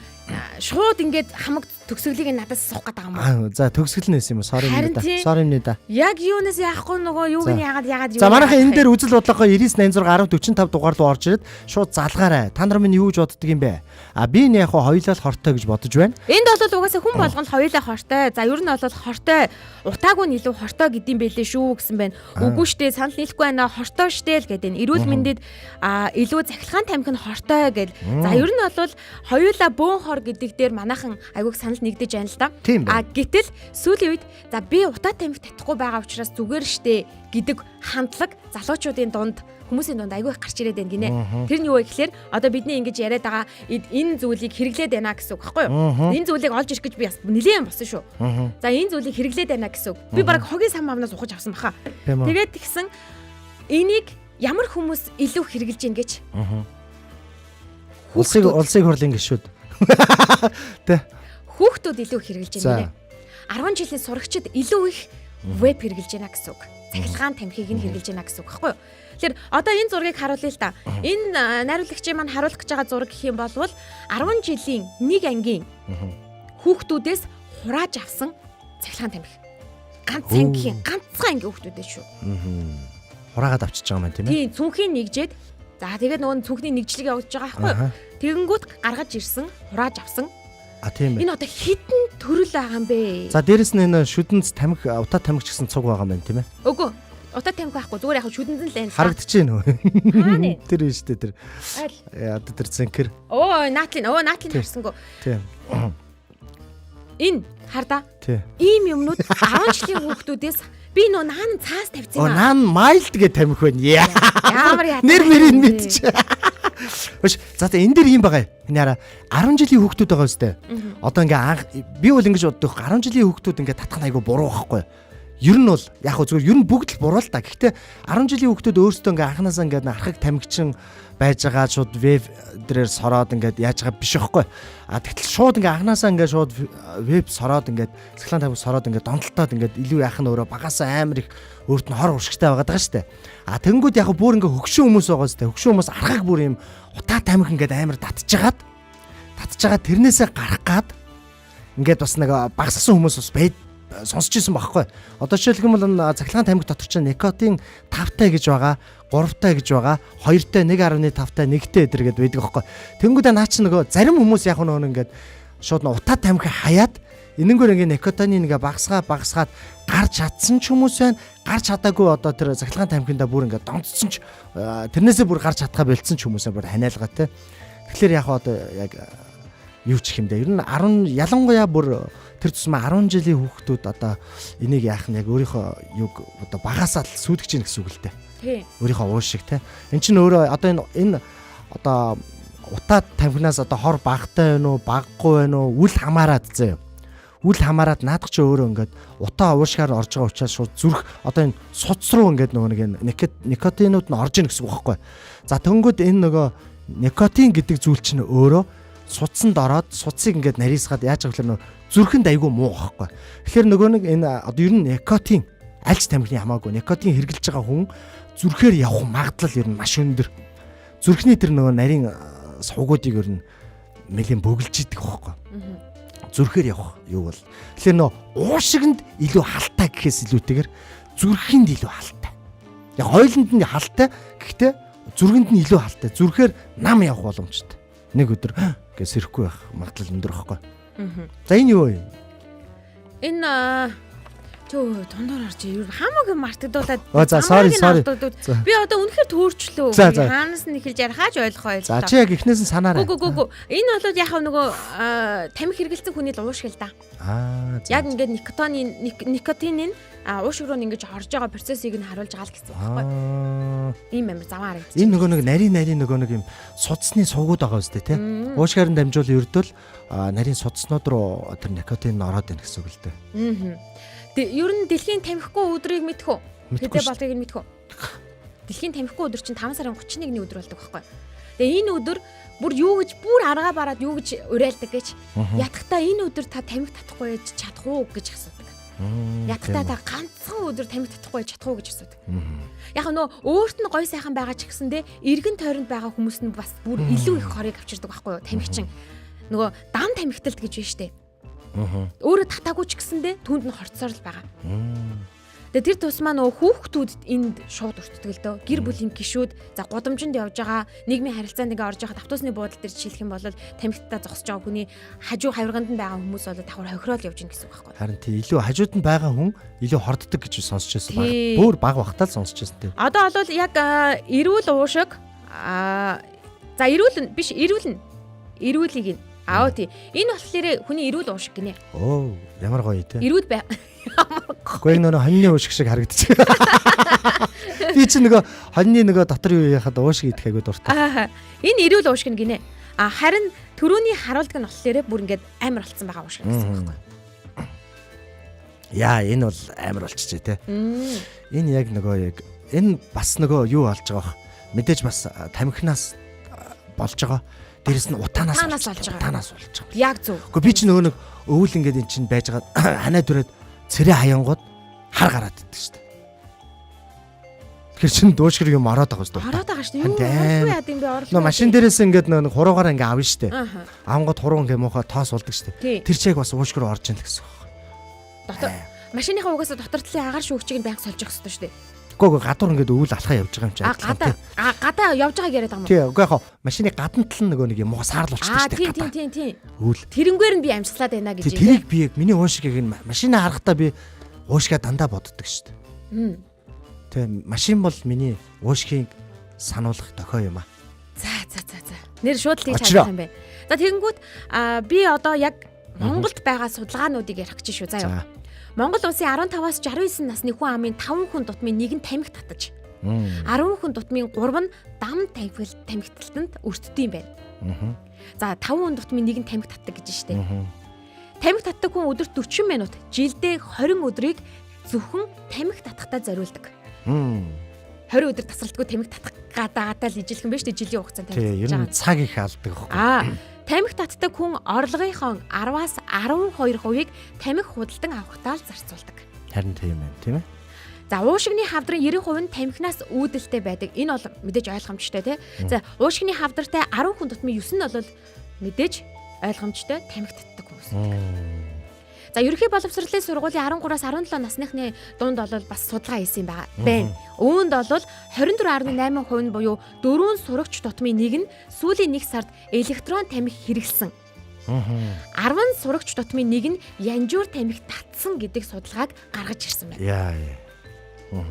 шууд ингээд хамаг төгсгөлийг нь надаас асуух гэдэг юм уу? Аа за төгсгөл нь байсан юм уу? Sorry Харин миний да. тий. Sorry миний да. Яг юунаас яахгүй нөгөө юуг За. нь яагаад яагаад юу. За манайхан энэ дээр үзэл бодлогоо 99 86 10 45 дугаар руу орж ирээд шууд залгаарай. Та нар минь юу гэж боддөг юм бэ? А би нь яг хөө хоёулаа л хортой гэж бодож байна. Энд бол угаасаа хүн болгоно хоёулаа хортой. За ер нь бол хортой. Утаагүй нь илүү хортой гэдэм байлээ шүү гэсэн байна. Үгүй штэ санал нийлэхгүй байна. Хортой штэ л гэдэг. Эрүүл мэндэд илүү цахилгаан тамхи нь хортой гэл. За ер нь бол хоёулаа бөөн хор гэдэг дээр манайхан айгүйх санал нэгдэж байна л да. Тийм А байна. гэтэл сүүлийн үед за би утаа тамхи татахгүй байгаа учраас зүгээр штэ гэдэг хандлага залуучуудын дунд хүмүүсийн дунд айгүй их гарч ирээд байна гинэ. Тэр нь юу вэ гэхээр одоо бидний ингэж яриад байгаа энэ зүйлийг хэрэглээд байна гэсэн үг байхгүй юу? Энэ зүйлийг олж ирэх гэж би бас нэлээд болсон шүү. За энэ зүйлийг хэрэглээд байна гэсэн үг. Би бараг хогийн сан амнаас ухаж авсан баха. Тийм үү? Тэгээд тэгсэн энийг ямар хүмүүс илүү хэрэглэж гин гэж Улсын улсын хурлын гишүүд. Тэ. хүүхдүүд илүү хэрэглэж За. байна гинэ. 10 жилийн сурагчид илүү их Веб хэрэгжилж байна гэсэн үг. Цахилгаан тамхиг нь хэрэгжилж байна гэсэн үг байхгүй юу? Тэгэхээр одоо энэ зургийг харуулъя л да. Энэ найруулагчийн маань харуулах гэж байгаа зураг гэх юм бол 10 жилийн нэг ангийн хүүхдүүдээс хурааж авсан цахилгаан тамхи. Ганц ангийн, ганцхан ангийн хүүхдүүдээс шүү. Хураагаад авчиж байгаа юм тийм ээ. Тийм, цүнхийн нэгжээд за тэгээд нөгөө цүнхний нэгжлэг явуулж байгаа байхгүй юу? Тэгэнгүүт гаргаж ирсэн, хурааж авсан. А тийм ээ. Энэ одоо хитэн төрөл байгаа юм бэ? За дээрэс нь энэ шүдэнц тамхи, утаа тамхи ч гэсэн цуг байгаа юм байна тийм ээ. Үгүй. Утаа тамхи байхгүй. Зүгээр яг шүдэнц л энэ. Харагдчихэв нөө. Хаана? Тэр нь шүү дээ тэр. Аль? Одоо тэр зэнкэр. Оо, наатлын. Оо, наатлын харсангүй. Тийм. Энэ хардаа. Тийм. Ийм юмнууд 10 жилийн хүүхдүүдээс би нөө наан цаас тавьсан юм аа. Наан mild гэж тамхи байна. Ямар яа. Нэр мөрийг мэдчих. Биш. За энэ дэр юм байгаа. Энэ хараа 10 жилийн хүүхдүүд байгаа үстэй. Одоо ингээ анх би бол ингэж боддог. 10 жилийн хүүхдүүд ингээ татах нь айгүй буруу байхгүй. Ер нь бол яг хөө зүгээр ер нь бүгд л буруу л та. Гэхдээ 10 жилийн хүүхдүүд өөрсдөө ингээ анханасаа ингээ архаг тамхичин байж байгаа шууд веб дээрээр сороод ингээд яаж байгаа биш байхгүй. А тэгтэл шууд ингээ анханасаа ингээ шууд веб сороод ингээд цахилгаан тамхи сороод ингээд донтолтоод ингээд илүү яах нь өөрөө багасаа амар их өөрт нь хор уршигтай байгаад байгаа шүү дээ. А тэнгүүд яг бүр ингээ хөгшин хүмүүс байгаа шүү дээ. Хөгшин хүмүүс архаг бүр юм утаа тамхи ингээд амар татчихагаад тэрнээсээ гарах гад ингээд бас нэг багассан хүмүүс бас байд сонсч ирсэн байхгүй. Одоо жишээлх юм бол цахилгаан тамхи дотор чинь никотин 5-тай гэж байгаа, 3-тай гэж байгаа, 2-тай, 1.5-тай, 1-тэй эдэр гэдээ байдаг байхгүй. Тэнгүүдээ наа чи нөгөө зарим хүмүүс яг нөгөө ингээд шууд утаа тамхи хаяад энэнгээр ингээд никотины ингээ багасгаад гарч чадсан ч хүмүүс байна. Гарч чадаагүй одоо тэр цахилгаан тамхиндаа бүр ингээд донцсон ч тэрнээсээ бүр гарч чадхаа болцсон ч хүмүүсээ бүр ханиалгаа те. Тэгэхээр яг одоо яг юу ч юм дээ. Ер нь 10 ялангуяа бүр тэр тусмаа 10 жилийн хүүхдүүд одоо энийг яах нь яг өөрийнхөө юг одоо багасаа л сүйтгэж гин гэсэн үг л дээ. Тийм. Өөрийнхөө уул шиг те. Эн чинь өөрөө одоо энэ одоо утаа тамхинаас одоо хор багтай байна уу, баггүй байна уу, үл хамааран заяа. Үл хамааран наадах чи өөрөө ингээд утаа уушгаар орж байгаа учраас шууд зүрх одоо энэ судас руу ингээд нөгөө нэг никотинууд нь орж ийн гэсэн үг байхгүй. За тэнгүүд энэ нөгөө никотин гэдэг зүйл чинь өөрөө судсанд ороод судсыг ингээд нарийсгаад яаж байгаа вэ нөө зүрхэнд айгүй муу байхгүй. Тэгэхээр нөгөө нэг энэ одоо ер нь никотин альч тамхины хамаагүй никотин хэрглэж байгаа хүн зүрхээр явах магадлал ер нь маш өндөр. Зүрхний тэр нөгөө нарийн сувгуудыг ер нь нэлийн бөглөж идэг байхгүй. Зүрхээр явах юу бол. Тэгэхээр нөө уушигэнд илүү халтай гэхээс илүүтэйгээр зүрхэнд илүү халтай. Яг хойлонд нь халтай гэхдээ зүрхэнд нь илүү халтай. Зүрхээр нам явах боломжтой. Нэг өдөр гэж сэрэхгүй байх магадлал өндөр байхгүй. За энэ юу вэ? Энэ төө дундуур орж юу хамаагүй мартагдуулаад. За sorry. Би одоо үнэхээр төөрчлөө. Хаанаас нь эхэлж ярихаач ойлгохоо ойлголоо. За чи яг эхнээс нь санаарай. Үгүй. Энэ бол яг нөгөө тамхи хэрэгэлсэн хүний л уушиг л да. Аа. Яг ингээд никотин уушиг руу ингэж орж байгаа процессыг нь харуулж байгаа л гэсэн үг байхгүй. Ийм амар заван харагдчих. Энэ нөгөө нэг нарийн нөгөө нэг юм судасны сувгууд байгаа үстэй тий. Уушгаар нь дамжуул ердөө л нарийн судаснууд руу тэр никотин нь ороод байна гэсэн үг л дээ. Аа. Ер нь дэлхийн тамхигүй өдрийг мэдэх үү? Хэдэ болдгийг нь мэдэх үү? Дэлхийн тамхигүй өдөр чинь 5 сарын 31-ний өдөр болдог байхгүй. Тэгээ энэ өдөр бүр юу гэж бүр аргаа бараад юу гэж уриалдаг гэж ятгахтаа энэ өдөр та тамхи татахгүй яаж чадах уу гэж асуудаг. Ятгахтаа та ганцхан өдөр тамхи татахгүй яаж чадах уу гэж асуудаг. Яг нөө өөрт нь гой сайхан байгаа ч гэсэндээ эргэн тойронд байгаа хүмүүс нь бас бүр илүү их хорыг авчирдаг байхгүй юу? Тамхичин нөгөө дам тамхиталт гэж байна штэ. Өөрөө татаагүй ч гэсэндээ түүнд нь хорцоор л байгаа. Тэгээ тэр тусмаа нөгөө хүүхдүүд энд шууд өртдөг л дөө. Гэр бүлийн гишүүд за гудамжинд явж байгаа нийгмийн харилцаанд ингээ орж байхад автобусны буудлын дээр жишээлх юм бол тамхитаа зогсож байгаа хүний хажуу хавирганд нь байгаа хүмүүс бол давхар хохирол явж гин гэсэн үг байхгүй. Харин тий илүү хажууд нь байгаа хүн илүү хорддог гэж сонсч байсан. Бүр баг багтаа л сонсч байсан тий. Одоо бол яг эрүүл уушиг за эрүүл биш эрүүл нь эрүүлийг нь Аа тий. Энэ болохоор хүний эрүүл уушиг гинэ. Оо, ямар гоё тий. Эрүүл бай. Ямар гоё. Гэхдээ нөгөө хоньны уушиг шиг харагдчих. Би чи нөгөө хоньны нөгөө дотор юу яхад уушиг идэх айгуу дуртай. Аа. Энэ эрүүл уушиг нь гинэ. А харин төрөүний харуулдаг нь болохоор бүр ингээд амар болцсон байгаа уушиг гэсэн үг байхгүй. Яа, энэ бол амар болчихжээ тий. Энэ яг нөгөө яг энэ бас нөгөө юу болж байгаа бах. Мэдээж бас тамхинаас болж байгаа. Дээрэс нь утаанаас болж байгаа. Яг зөв. Гэхдээ би чи нөгөө нэг өвөл ингээд эн чинь байж байгаа ханаа дүрээд цэрэ хаянгууд Хар гараад иддэг шүү дээ. Тэгэхээр чин дуушгэр юм ороод байгаа шүү дээ. Ороод байгаа шүү дээ. Юу Ханд орлоо яад юм бэ орлоо. Нөө машин дээрээс ингээд нөө нэг хуруугаар ингээ авна шүү дээ. Ааха. Авангууд хуруу ингээ муухай тоос болдог шүү Тий. дээ. Тэр чиг бас уушгир орж ийн л гэсэн үг. Дотор машиныхаа угаасаа дотор талын агаар шүүгчийг нь байнга сольж явах хэрэгтэй шүү дээ. Үгүй үгүй гадуур ингээд өвөл алхаа явж байгаа юм чи. А гадаа гадаа явж байгааг яриад байгаа юм уу? Тий, үгүй яг хаа машины гадна тал нь нөгөө нэг юм муухай саарл болчихдог Аа шүү тий дээ. тий гадаа. тий тий. Өвөл. Тэрнгээр нь би амьсгалаад байна гэж Тий, юм. тэрийг би яг миний уушиг яг энэ машина харахтаа би уушгаа дандаа боддог шүү дээ. Мм. Тий, машин бол миний уушгийг сануулах дохио юм аа. За за за за. Нэр шууд л тийж Очроо. харах юм байна. За тэгэнгүүт би одоо яг Монголд байгаа судалгаануудыг ярих гэж шүү заа юу. За. Монгол улсын 15-аас 69 насны хүн амын 5 хүн дутмын нэг нь тамхи татаж, Мм. 10 хүн дутмын 3 нь дам тамхил тамхиталтанд өртдөг юм байна. Мгм. За 5 хүн дутмын нэг нь тамхи татдаг гэж штэ. Мгм. Тамхи татдаг хүн өдөрт 40 минут, жилдээ 20 өдрийг зөвхөн тамхи татахтаа зориулдаг. Мм. 20 өдөр тасралтгүй тамхи татах гадаатай л ижилхэн биш үү жилийн хугацаанд тамхи Тий, ер татж нь байгаа. цаг их алдаг байхгүй. Аа, тамхи татдаг хүн орлогынхон 10-аас 12%-ийг тамхи худалдан авахтаа л зарцуулдаг. Харин тийм юм, тийм ээ. За уушигны хавдрын 90% нь тамхинаас үүдэлтэй байдаг. Энэ бол мэдээж ойлгомжтой тий. За уушигны хавдартай 10 хүн тутмын 9 нь бол мэдээж ойлгомжтой тамхи татдаг хүмүүс. За ерөнхий боловсролын сургуулийн 13-аас 17 насныхны дунд бол бас судалгаа хийсэн юм байгаа байна. Үүнд бол 24.8% нь буюу дөрвөн сурагч тутмын нэг нь сүүлийн нэг сард электрон тамхи хэрэглэсэн. 10 сурагч тутмын нэг нь янжуур тамхи татсан гэдэг судалгааг гаргаж ирсэн байна. Яа яа.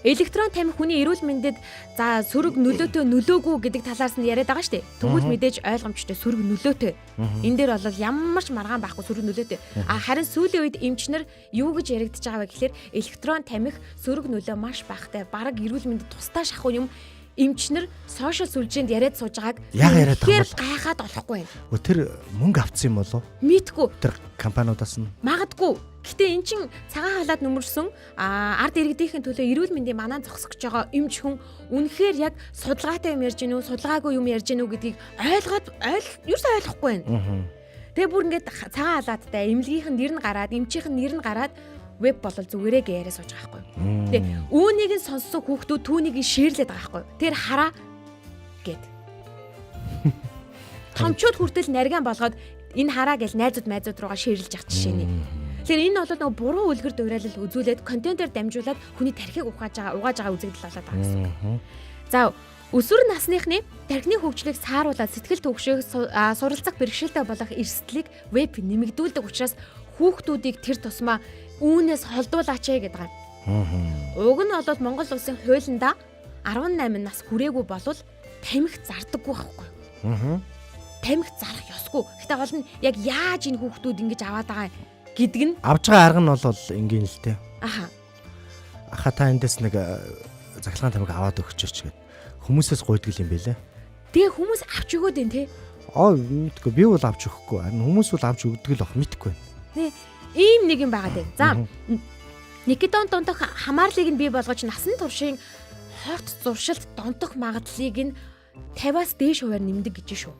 Электрон тамхи хүний эрүүл мэндэд за сөрөг нөлөөтэй нөлөөгүй гэдэг талаас нь яриад байгаа шүү дээ. Тэгвэл мэдээж ойлгомжтой сөрөг нөлөөтэй. Энэ дээр бол ямар ч маргаан байхгүй сөрөг нөлөөтэй. А харин сүүлийн үед эмчнэр юу гэж яригдж байгаа вэ гэхээр электрон тамхи сөрөг нөлөө маш багатай. Бараг эрүүл мэндэд тусдаа шахуу юм эмчнэр сошиал сүлжээнд яриад сууж байгааг Яг яриад байгаа юм үнэхээр гайхаад болохгүй байна. Өө тэр мөнгө авцсан юм болов? Мэдгүй Тэр компаниудаас нь. Магадгүй. Гэтэ эн чин цагаан халаад нүмерсэн ард иргэдийнхэн төлөө эрүүл мэндийн манаа зогсох гэж байгаа эмч хүн үнэхээр яг судалгаатай юм ярьж гинүү, судалгаагүй юм ярьж гинүү гэдгийг ойлгоод ерөөсөө ойлгохгүй байна. Тэгээ бүр ингээд цагаан халаадтай эмнэлгийнх нь нэр нь гараад, эмчийнх нь нэр нь гараад веб болол зүгээрээ гэ яриа сууж байгаа байхгүй. Тэгээ үүнийг нь сонссон хүүхдүүд түүнийг нь шеэрлээд байгаа байхгүй. Тэр хараа гэд. Томчууд хүртэл нариган болгоод энэ хараа гэж найзууд майзууд руугаа шеэрлж явах жишээ нэ. Тэгэхээр энэ бол нөгөө буруу үлгэр дуурайлал үзүүлээд контентоор дамжуулаад хүний тархийг ухааж байгаа, угааж байгаа үзэгдэл болоод байгаа гэсэн үг. За өсвөр насныхны тархины хөгжлийг сааруулаад сэтгэл түгшээх суралцах бэрхшээлтэй болох эрсдлийг веб нэмэгдүүлдэг учраас хүүхдүүдийг тэр тусмаа үүнээс холдуулаач ээ гэдэг юм. Уг нь бол Монгол улсын хуулиндаа 18 нас хүрээгүй болвол тамхи зардаггүй байхгүй юу? Тамхи зарах ёсгүй. Гэтэ гол нь яг яаж энэ хүүхдүүд ингэж аваад байгаа гэдэг нь Авж байгаа арга нь бол энгийн л дээ. аха Аха та эндээс нэг захилгаан тамхи аваад өгчөөч гэд. Хүмүүсээс гуйдаг юм бэлээ. Тэгээ хүмүүс авч өгөөд энэ те. Аа мэдгүй би бол авч өгөхгүй. Харин хүмүүс бол авч өгдөг л ах мэдгүй. Тэ ийм нэг юм байгаа дээ. За Никитон донтох хамаарлыг нь бий болгож насан туршийн хорт зуршилт донтох магадлалыг нь 50-аас дээш хувиар нэмдэг гэж шүү.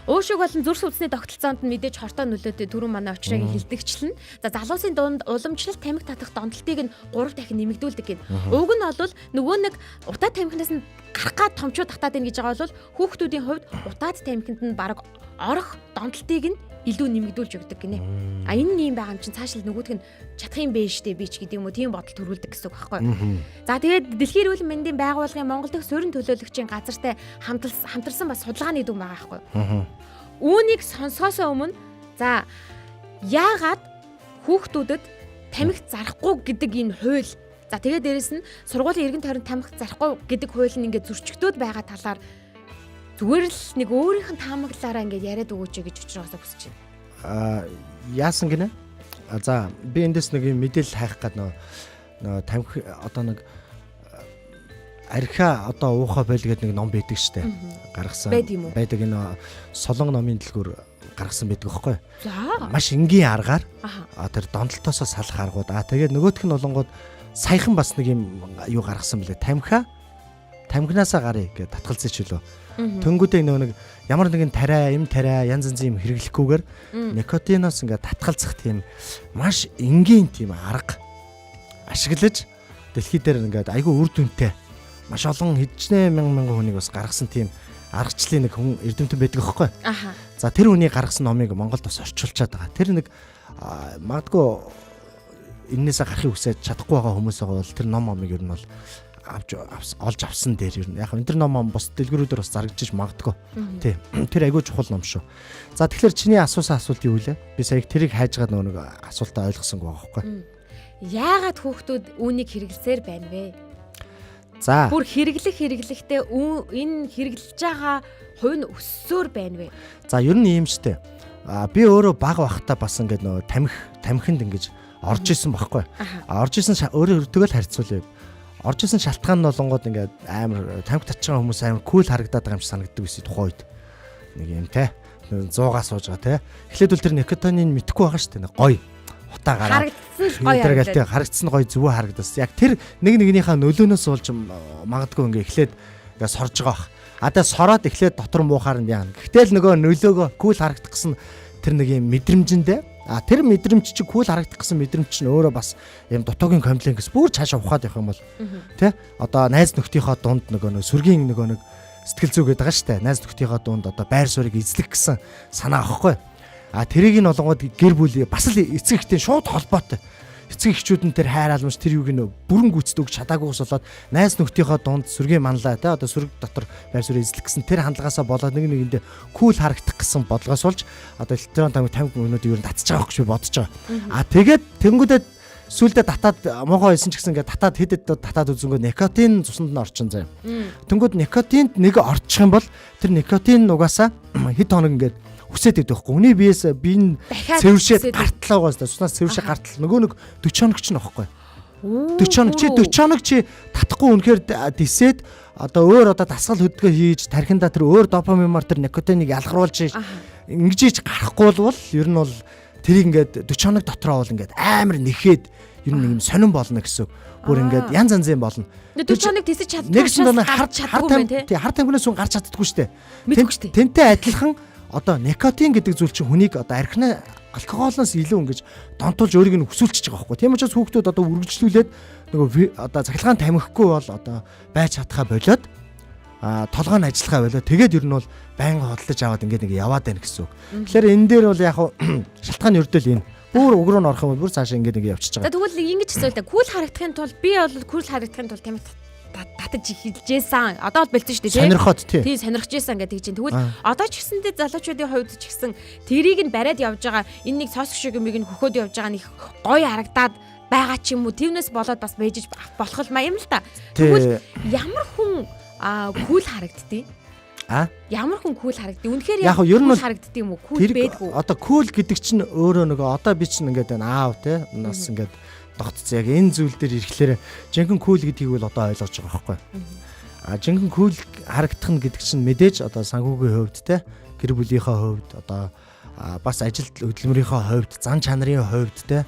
Уушиг болон зүрх судасны тогтолцоонд нь мэдээж хортой нөлөөтэй түрүүн манай очроогийн хилдэгчлэн. За залуусын дунд уламжлалт тамхи татах донтолтыг нь 3 дахин нэмэгдүүлдэг гин. Уг нь бол нөгөө нэг утаа тамхинаас нь гарах гад томчууд татаад ийн гэж байгаа бол хүүхдүүдийн хувьд утаад тамхинд нь бараг орох донтолтыг нь илүү нэмэгдүүлж өгдөг гинэ. А энэ нь юм байгаа юм чинь цаашл нөгөөх нь чадах юм бэ штэ би ч гэдэг юм уу тийм бодол төрүүлдэг гэсэн үг байхгүй. За тэгээд Дэлхийн эрүүл мэндийн байгууллагын Монгол дахь суурин төлөөлөгчийн газартай хамтарсан бас судалгааны дүн байгаа байхгүй. Үүнийг сонсохоос өмнө за яагаад хүүхдүүдэд тамхи зарахгүй гэдэг энэ хууль за тэгээд дээрэс нь сургуулийн эргэн тойронд тамхи зарахгүй гэдэг хууль нь ингээд зөрчигдөөд байгаа талаар зүгээр л нэг өөрийнх нь таамаглалаараа ингээд яриад өгөөч гэж учраасаа хүсэж байна. Аа яасан гинэ? За би эндээс нэг юм мэдээлэл хайх гад нөө тамхи одоо нэг архиа одоо уухаа байл гэдэг нэг ном байдаг штэ. Гаргасан. Байдаг энэ солон номын дэлгүүр гаргасан байдаг аахгүй. За. Маш энгийн аргаар тэр донтолтоосоо салах аргууд. Аа тэгээд нөгөөх нь болонгууд саяхан бас нэг юм юу гаргасан бэлээ. Тамхиа Тамхинаасаа гарыг гэж татгалзаж чөлөө. Тэнгүүдээ нөгөө нэг ямар нэгэн тариа, юм тариа, янз янзын юм хэрэглэхгүйгээр никотиноос ингээд татгалзах тийм маш энгийн тийм арга ашиглаж дэлхий дээр ингээд айгүй үр дүнтэй маш олон хэдчнээ мянган мянган хүнийг бас гаргасан тийм аргачлалын нэг хүн эрдэмтэн байдаг аахгүй. За тэр хүний гаргасан номыг Монголд бас орчуулчаад байгаа. Тэр нэг магадгүй эннээсээ гарахыг хүсээд чадахгүй байгаа хүмүүс байгаа бол тэр номыг ер нь бол авч олж авсан дээр ер нь яг энэ тэр ном бус дэлгэрүүдээр бас зарагдчих магадгүй. Тий. Тэр айгүй чухал ном шүү. За тэгэхээр чиний асуусан асуулт юу вэ? Би сая тэрийг хайж байгаа нөгөө нэг асуултаа ойлгосонгүй байгаа байхгүй. Яагаад хүүхдүүд үүнийг хэрэглэсээр байна вэ? За. Бүр хэрэглэхдээ энэ хэрэглэж байгаа хувь нь өссөөр байна вэ? За ер нь ийм штэ. Би өөрөө баг байхдаа бас ингээд нөгөө тамхинд ингэж орж исэн байхгүй. Орж исэн өөрөө өртөгөл харьцуулъя. Орж исэн шалтгаан нь болонгууд ингээд амар тамхи татж байгаа хүмүүс амар кул харагдаад байгаа юм шиг санагддаг байсан тухайн үед. Нэг юм те. 100-аас сууж байгаа те. Эхлээд бол тэр никотиныг мэдэхгүй байгаа штэ. Нэг гоё утаа гараад харагдсан л гоё харагдаад. Харагдсан гоё зүвөө харагдсан. Яг тэр нэг нэгнийхээ нөлөөнөөс болж магадгүй ингээ эхлээд ингээ сорж байгаа бах. А тэгээ сороод эхлээд дотор муухаар нь яана. Гэхдээ л нөгөө нөлөөгөө кул харагдах гэсэн тэр нэг юм мэдрэмжэндээ тэр мэдрэмж чи кул харагдах гэсэн мэдрэмж чинь өөрөө бас юм дутуугийн комплекс бүр цаашаа ухаад явах юм бол тэ одоо найз нөхдийнхөө дунд нөгөө нэг сүргийн нөгөө нэг сэтгэл зүй гэдэг байгаа штэ. Найз нөхдийнхөө дунд одоо байр суурийг эзлэх гэсэн санаа авахгүй. А тэрийг нь олонгод гэр бүл бас л эцэг эхтэй шууд холбоотой. Эцэг эхчүүд нь тэр хайр халамж тэр юуг нь бүрэн гүйцэд өгч чадаагүйгээс болоод найз нөхдийнхөө дунд сүргийн манлай те одоо сүрэг дотор байр суурь эзлэх гэсэн тэр хандлагаасаа болоод нэг нэгэндээ кул харагдах гэсэн бодлогоос болж одоо электрон тамхи өмнөд ер нь татж байгаа гэж би бодож байгаа. А тэгээд тэнгүүдэд сүулдэ татаад муухай байсан ч гэсэн ингээд татаад хэд хэд татаад үзэнгөө никотин цуснд нь орчин заяа. Тэнгүүд никотинд нэг орчих юм бол тэр никотин угаасаа хэд хоног ингээд хүсээд байдаг байхгүй. Хүний биес бие нь цэвэршээд гартлаа байгаа юм. Цуснаас цэвэршээ гартал нөгөө нэг 40 хоног ч нөхгүй. 40 хоног чи 40 хоног чи татахгүй үнэхээр дисээд одоо өөр одоо дасгал хөдөлгөөн хийж тархиндаа тэр өөр допаминаар тэр никотиныг ялгаруулж ингэж ийж гарахгүй бол ер нь бол тэрийг ингээд 40 хоног дотроо бол ингээд амар нэхэд ер нь юм сонирн болно гэсэн. Бүр ингээд янз янзын болно. 40 хоног тисэж чаддаггүй учраас гарч чаддаггүй юм тий. Хар тамхинаас хүн гарч чаддаггүй шүү дээ. Тэнтэй адилхан одоо никотин гэдэг зүйл чинь хүнийг одоо архины алкоголоос илүү ингэж донтуулж өөрийг нь өсүүлчихэж байгаа байхгүй. Тийм учраас хүүхдүүд одоо үргэлжлүүлээд нөгөө одоо цахилгаан тамхихгүй бол одоо байж чадхаа болоод толгой нь ажиллахаа болоод тэгээд ер нь бол байнга хөдөлж аваад ингээд нэг яваад байна гэсэн үг. Тэгэхээр энэ дээр бол яг шалтгаан ердөө энэ. Бүр уг руу н орох юм бол бүр цаашаа ингээд нэг явчихж байгаа. Тэгвэл ингэж асуулаа. Кул харагдахын тулд би бол кул харагдахын тулд тамхи татаж эхэлжсэн. Одоо бол бэлдсэн шүү дээ. Сонирхоод тий. Тий, сонирхож исэн гэдэг чинь. Тэгвэл одоо ч гэсэндээ залуучуудын хувьд ч гэсэн тэрийг нь бариад явж байгаа энэ нэг сосг шиг юмыг нь хөхөөд явж байгаа нь их гоё харагдаад байгаа ч юм уу. Тэрнээс болоод бас бэжж болох юм л та. Тэгвэл ямар хүн кул харагддیں۔ Ямар хүн кул харагддیں۔ Үнэхээр яг ер нь харагддیں юм уу? Кул бэдгүү. Одоо кул гэдэг чинь өөрөө нөгөө одоо би чинь ингээд байна аав тий. Нас ингээд тогтцсон. Яг энэ зүйл дээр ирэхлээр жинхэнэ кул гэдгийг бол одоо ойлгож байгаа байхгүй. А жинхэнэ кул харагдах нь гэдэг чинь мэдээж одоо санхүүгийн хувьд те гэр бүлийнхээ хувьд одоо бас ажил хөдөлмөрийнхөө хувьд зан чанарын хувьд те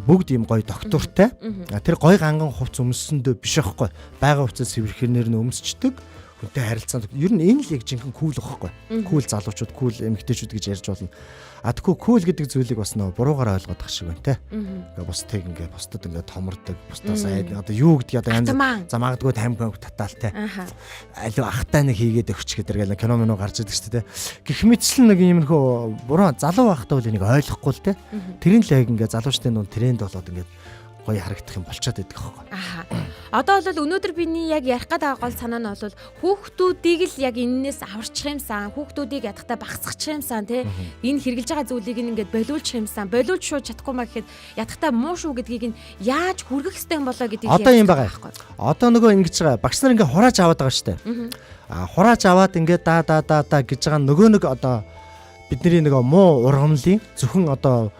бүгд ийм гоё доктортай. Тэр гоё ганган хувц өмссөндөө биш байхгүй. Бага хувцас сэвэрхэрнэр нь өмсчдөг. Хүнтэй харилцаанд ер нь энэ л яг жинхэнэ кул байхгүй. Кул залуучууд, кул эмэгтэйчүүд гэж ярьж болно. А тэгэхгүй кул гэдэг зүйлийг бас нөө буруугаар ойлгоод тах шиг байна те. Ингээ бусдыг ингээ бусдад ингээ томордог, бусдаас одоо юу гэдгийг одоо янз за магадгүй тамхи татаал те. Алив ахтай нэг хийгээд өгч гэдэг гэл кино минь гарч идэг шүү дээ те. Гэх мэтчлэн нэг иймэрхүү буруу залуу байхдаа бол энийг ойлгохгүй л те. Тэрийн л яг ингээ залуучдын дунд тренд болоод ингээ гоё харагдах юм болчиход байдаг аахгүй. Аа. Одоо бол өнөөдөр биний яг ярих гээд байгаа гол санаа нь бол хүүхдүүдийг л яг энэнээс аварчих юмсан, хүүхдүүдийг ядахтаа багасгачих юмсан тий. Энэ хэрглэж байгаа зүйлийг ингээд болиулчих юмсан. Болиулж шууд чадахгүй маа гэхэд ядахтаа муу шүү гэдгийг нь яаж хүргэх ёстой юм болоо гэдгийг одоо юм байгаа. Одоо нөгөө ингэж байгаа. Багш нар ингээд хурааж аваад байгаа шүү дээ. Аа хурааж аваад ингээд даа даа даа даа гэж байгаа нөгөө нэг одоо бидний нөгөө муу ургамлын зөвхөн одоо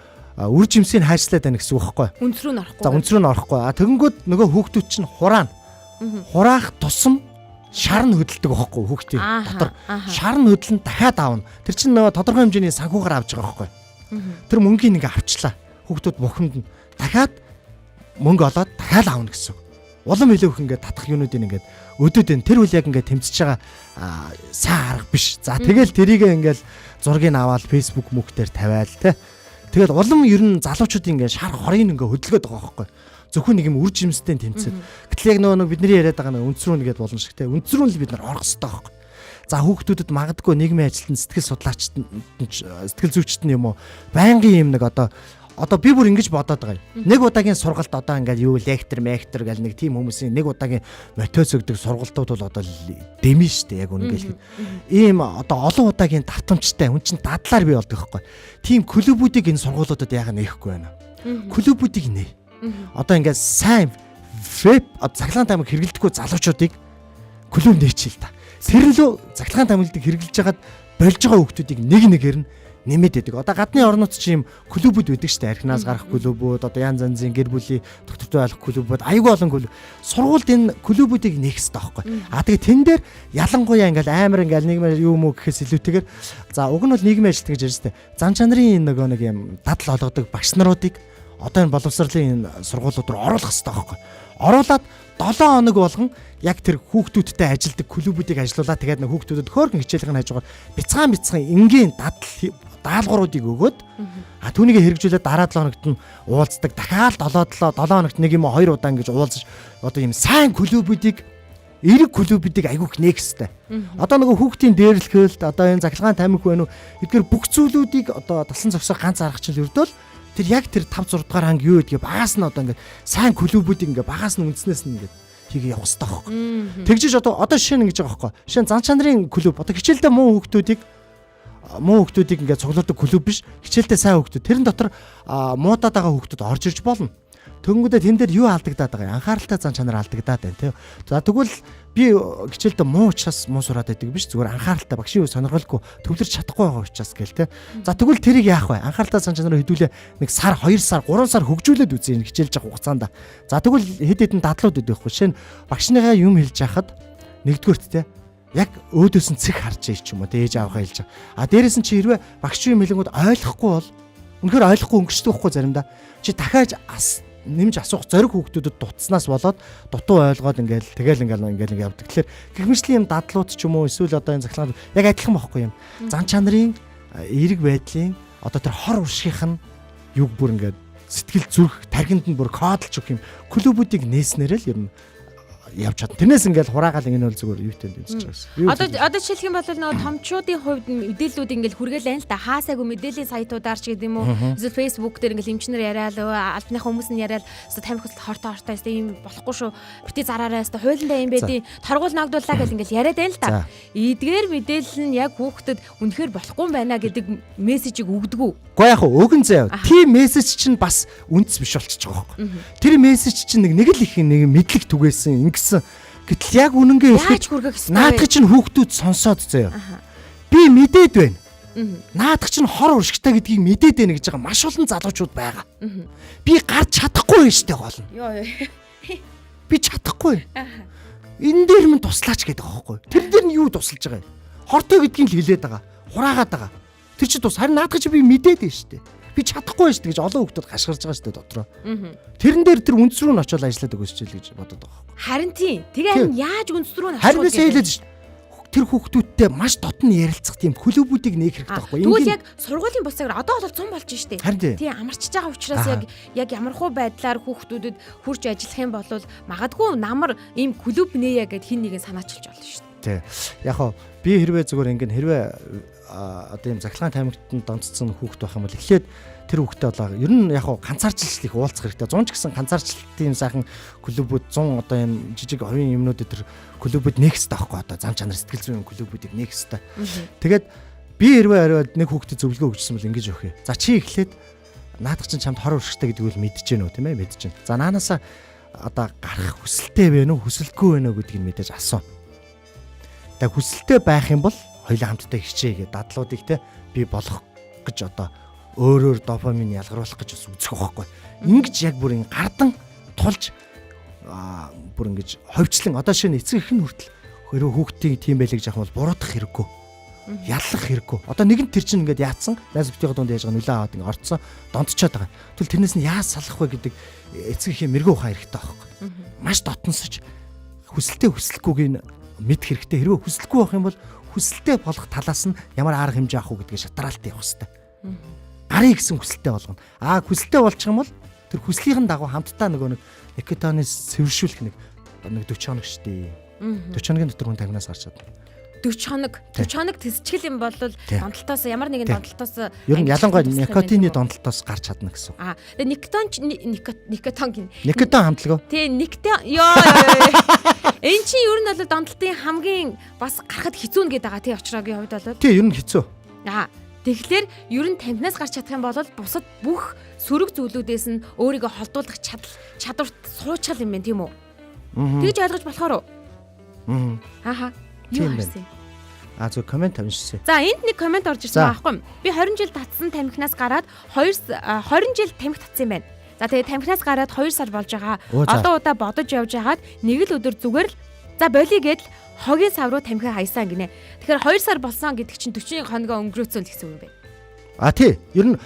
үр жимсийг хайчлаад байна гэсэн үг байхгүй. Үнц рүү н орохгүй. За үнц рүү н орохгүй. А тэгэнгүүт нөгөө хүүхдүүд чинь хураана. Хураах тусам шар нь хөдөлдөг байхгүй хүүхдийн дотор. Шар нь хөдлөн дахиад аавна. Тэр чинь нөгөө тодорхой хэмжээний санхүүгаар авч байгаа байхгүй. Тэр мөнгийг ингээ авчлаа. Хүүхдүүд бухимд нь дахиад мөнгө олоод дахиад аавна гэсэн үг. Улам илүү их ингээ татах юунуудыг ингээд өдөөд энэ тэр үл яг ингээд тэмцэж байгаа сайн арга биш. За тэгэл тэрийг ингээд зургийг аваад Facebook мөх дээр тавиал те. Тэгэл улам ер нь залуучууд ингээд шар хорыг ингээд хөдөлгөөд байгаа байхгүй. Зөвхөн нэг юм үр жимстэй тэмцээд. Гэтэл яг нөгөө бидний яриад байгаа нэг үнц рүү нэгэд болно шиг те. Үнц рүү л бид нар орох хэрэгтэй байхгүй. За хүүхдүүдэд магадгүй нийгмийн ажилтан, сэтгэл судлаачд, сэтгэл зүйчд нь юм уу байнгын юм нэг одоо би бүр ингэж бодоод байгаа юм. Нэг удаагийн сургалт одоо ингээд юу лектор, мектор гэл нэг тийм хүмүүсийн нэг удаагийн мотоц өгдөг сургалтууд бол одоо дэмий штэ яг үнэ гэлэхэд. Ийм одоо олон удаагийн давтамжтай хүн чинь дадлаар бий болдог байхгүй. Тийм клубүүдийг энэ сургуулиудад яагаад нээхгүй байна? Клубүүдийг нээ. Одоо ингээд сайн веб цахилгаан тамхи хэрэглэдэггүй залуучуудыг клуб нээчихэл та. Тэр лөө цахилгаан тамхиг хэрэглэж хагаад болж байгаа хүүхдүүдийг нэг нэгээр нь нэмээд байдаг. Одоо гадны орнууд чи юм клубүүд байдаг шүү дээ. Архинаас гарах клубүүд, одоо янз янзын гэр бүлийн тогтвортой байх клубүүд, аюул олон клуб. Сургуульд энэ клубүүдийг нээх хэрэгтэй байхгүй. А тэгээ тэн дээр ялангуяа ингээл амар ингээл нийгмээр юу мүү гэхээс илүүтэйгээр за уг нь бол нийгмийн ажилт гэж ярьж шүү дээ. Зан чанарын нөгөө нэг юм дадал олгодог багш наруудыг одоо энэ боловсролын энэ сургуулиуд руу оруулах хэрэгтэй байхгүй. Оруулаад 7 хоног болгон яг тэр хүүхдүүдтэй ажилдаг клубүүдийг ажилуулаад тэгээд нэг хүүхдүүдэд хөөрхөн хичээлийн хажуугаар бяцхан бяцхан энгийн дадал даалгавруудыг өгөөд а түүнийг хэрэгжүүлээд дараа 7 хоногт нь уулздаг. Дахиад 7 хоногт нэг юм уу 2 удаа ингэж уулзаж одоо ийм сайн клубүүдийг эерэг клубүүдийг айгүйх нээх хэвээр. Одоо нөгөө хүүхдийн дээрлэхэлт одоо энэ цахилгаан тамхи байна уу эдгээр бүх зүйлүүдийг одоо талсан зогсох ганц арга чинь ердөөл тэр яг тэр 5 6 дугаар анги юу гэдгийг багаас нь одоо ингээд сайн клубүүдийг ингээд багаас нь үндснээс нь ингээд хийгээ явах хэрэгтэй байхгүй. Тэгжиж одоо жишээ нь ингэж байгаа байхгүй. Жишээ нь зан чанарын клуб одоо хичээлдээ муу хүүхдүүдийг ингээд цуглуулдаг клуб биш. Хичээлдээ сайн хүүхдүүд. Тэрэн дотор муудаад байгаа хүүхдүүд орж ирж болно. Тэнгүүдээ тэн дээр юу алдагдаад байгаа юм? Анхааралтай зан чанар алдагдаад байна тий. За тэгвэл би хичээлдээ муу учраас муу сураад байдаг биш. Зүгээр анхааралтай багшийн үе сонирхолгүй төвлөрч чадахгүй байгаа учраас гээл тий. За тэгвэл тэрийг яах вэ? Анхааралтай зан чанараа хэдүүлээ нэг сар, 2 сар, 3 сар хөгжүүлээд үзье энэ хичээлж явах хугацаанд. За тэгвэл хэд хэдэн дадлууд өгөх вэ? Жишээ нь багшныхаа юм хэлж яхад нэгдүгüрт тий яг өөдөөс нь цэг харж яй ч юм уу тий ээж аавгаа хэлж байгаа. А дээрэс нь чи хэрвээ багш юм хэлэнгүүд ойлгохгүй бол үнэхээр ойлгохгүй өнгөрчдөг байхгүй заримдаа. Чи дахиад нэмж асуух зориг хүүхдүүдэд дутснаас болоод дутуу ойлгоод ингээл тэгэл ингээл явдаг. Тэгэхээр гэх мэтлийн юм дадлууд ч юм уу эсвэл одоо энэ цахилгаан яг адилхан байхгүй юм. Зан чанарын эерэг байдлын одоо тэр хор уршигийнх нь юг бүр ингээд сэтгэл зүрх тархинд нь бүр кодлж өгөх юм клубүүдийг нээснээр л ер нь явж чадна. Тэрнээс ингээл хураагаал ингэ нь бол зүгээр юутай дэмжиж байгаа гэсэн. Одоо жишээлх юм бол нөгөө томчуудын хувьд мэдээллүүд ингээл хүргээл байна л да. Хаасайгүй мэдээллийн сайтуудаар ч гэдэг юм уу. Эсвэл Facebook дээр ингээл эмчнэр яриад, албаныхаа хүмүүс нь яриад, өстө тамхи хөсөл хортой хортой өстө ийм болохгүй шүү. Бити зараарай өстө хуулиндаа юм байдیں۔ Торгуул ногдууллаа гэл ингээл яриад байна л да. Эдгээр мэдээлэл нь яг хүүхдэд үнэхээр болохгүй юм байна гэдэг мессежийг өгдөг үү? Гэхдээ яг өгөн заяа. Тийм мессеж чинь бас үндэс биш болчихж байгаа байхгүй. Тэр мессеж чинь нэг л их нэг мэдлэг түгээсэн ингэсэн. Гэтэл яг үнэнгээ хэлэхэд наадах чинь хүүхдүүд сонсоод заяа. Би мэдээд байна. Наадах чинь хор уршигтай гэдгийг мэдээд байна гэж байгаа маш олон залуучууд байгаа. Би гарч чадахгүй байна штэ гол нь. Йоо. Би чадахгүй. Энэ дээр минь туслаач гэдэг байгаа байхгүй. Тэр дээр нь юу тусалж байгаа юм? Хортой гэдгийг л хэлээд байгаа. Хураагаад байгаа. Тэр чи тус харин наадах чи би мэдээд байна штэ. Би чадахгүй байна штэ гэж олон хүүхдүүд гашгарж байгаа штэ дотроо. Тэрэн дээр тэр үндэс рүү нь очиод ажиллаад өгөөсч л гэж бодод байгаа байхгүй. Харин тийм. Тэгээ харин яаж үндэс рүү нь очих вэ? Харин хэлээд штэ. Тэр хүүхдүүдтэй маш дотн ярилцах тийм клубүүдийг нээх хэрэгтэй байхгүй. Тэгвэл яг сургуулийн бусаар одоо бол 100 болж штэ. Тийм амарчж байгаа учраас яг ямархуу байдлаар хүүхдүүдэд хурж ажиллах юм бол магадгүй намар ийм клуб нээе гэд хин нэгэн санаачилж болно штэ. Тий. Яг хоо би хэрвээ зүгээр ингэн хэрвээ одоо ийм цахилгаан тамхитанд донцсон хүүхд байх юм бол эхлээд тэр хүүхдээ болоо ер нь яг хоо ганцаарчлал их уулзах хэрэгтэй. 100 ч гэсэн ганцаарчлалтын сайхан клубүүд 100 одоо ийм жижиг хувийн юмнууд тэр клубүүд нээх хэрэгтэй байхгүй одоо зам чанар сэтгэл зүйн клубүүдийг нээх хэрэгтэй. Тэгээд би хэрвээ хариуд нэг хүүхдэд зөвлөгөө өгчсөн бол ингэж өгөх юм. За чи эхлээд наадах чинь чамд хор уршигтай гэдгийг бол мэдэж гэнэ үү тийм ээ мэдэж гэнэ. За наанаасаа одоо гарах хүсэлтэй байна уу хүсэлгүй байна уу гэдгийг мэдээж асуу. Тэг хүсэлтэй байх юм бол хоёулаа хамтдаа хичээгээ дадлуудыг те би болох гэж одоо өөрөөр допамин ялгаруулах гэж бас үзэх байхгүй. Ингэж яг бүр ин гардан тулж бүр ингэж ховчлон одоо шинэ эцэг их нь хүртэл хэрвээ хүүхдийн тийм байлыг жаах бол буруутгах хэрэггүй. Яллах хэрэггүй. Одоо нэгэн тэр чинь ингээд яатсан найз бүхтийн дунд яаж байгаа нөлөө аваад ингээд орцсон донтчоод байгаа. Тэгвэл тэрнээс нь яаж салах вэ гэдэг эцэг эхийн мэрэгүү ухаан хэрэгтэй байхгүй. Маш дотносож Хүсэлтэй хүсэлгүйг нь мэдэх хэрэгтэй. Хэрвээ хүсэлгүй байх юм бол хүсэлтэй болох талаас нь ямар арга хэмжээ авах уу гэдгээ шатраалт явах хэрэгтэй. Гарыг гэсэн хүсэлтэй болгоно. Аа, хүсэлтэй болчих юм бол тэр хүслийнхэн дагуу хамтдаа нөгөө нэг никотины сэвэршүүлэх нэг 40 хоног шүү дээ. 40 хоногийн дотор хүн тамхинаас гарч чадна. 40 хоног. 40 хоног тэсчгэл юм бол донтолтоос ямар нэгэн донтолтоос ер нь ялангуяа никотины донтолтоос гарч чадна гэсэн. Аа, тэгээ никотон никотон гин. Никотон хамтлагоо. Тий, никотон ёо. Энэ чинь ер нь бол донтолтын хамгийн бас гарахад хэцүү нь гэдэг байгаа тий, Очроогийн хувьд бол. Тий, ер нь хэцүү. Аа, тэгэхээр ер нь тамхинаас гарч чадах юм бол бусад бүх сөрөг зүйлүүдээс нь өөрийгөө холдуулах чадварт суучхал юм байна, тийм үү? Тэгж ойлгож болохоор уу? Ааха. Юу харсан юм? А, зөв коммент уншсан. За, энд нэг коммент орж ирсэн байхгүй. Би 20 жил татсан тамхинаас гараад 20 жил тамхи татсан юм байна. За, тэгээ тамхинаас гараад 2 сар болж байгаа. Одоо удаа бодож явж хагаад нэг л өдөр зүгээр л за болиё гэдэл хогийн сав руу тамхи хайсан гинэ. Тэгэхээр 2 сар болсон гэдэг чинь 40 хоногоо өнгөрөөцөн л гэсэн үг юм байна. А, тий. Ер нь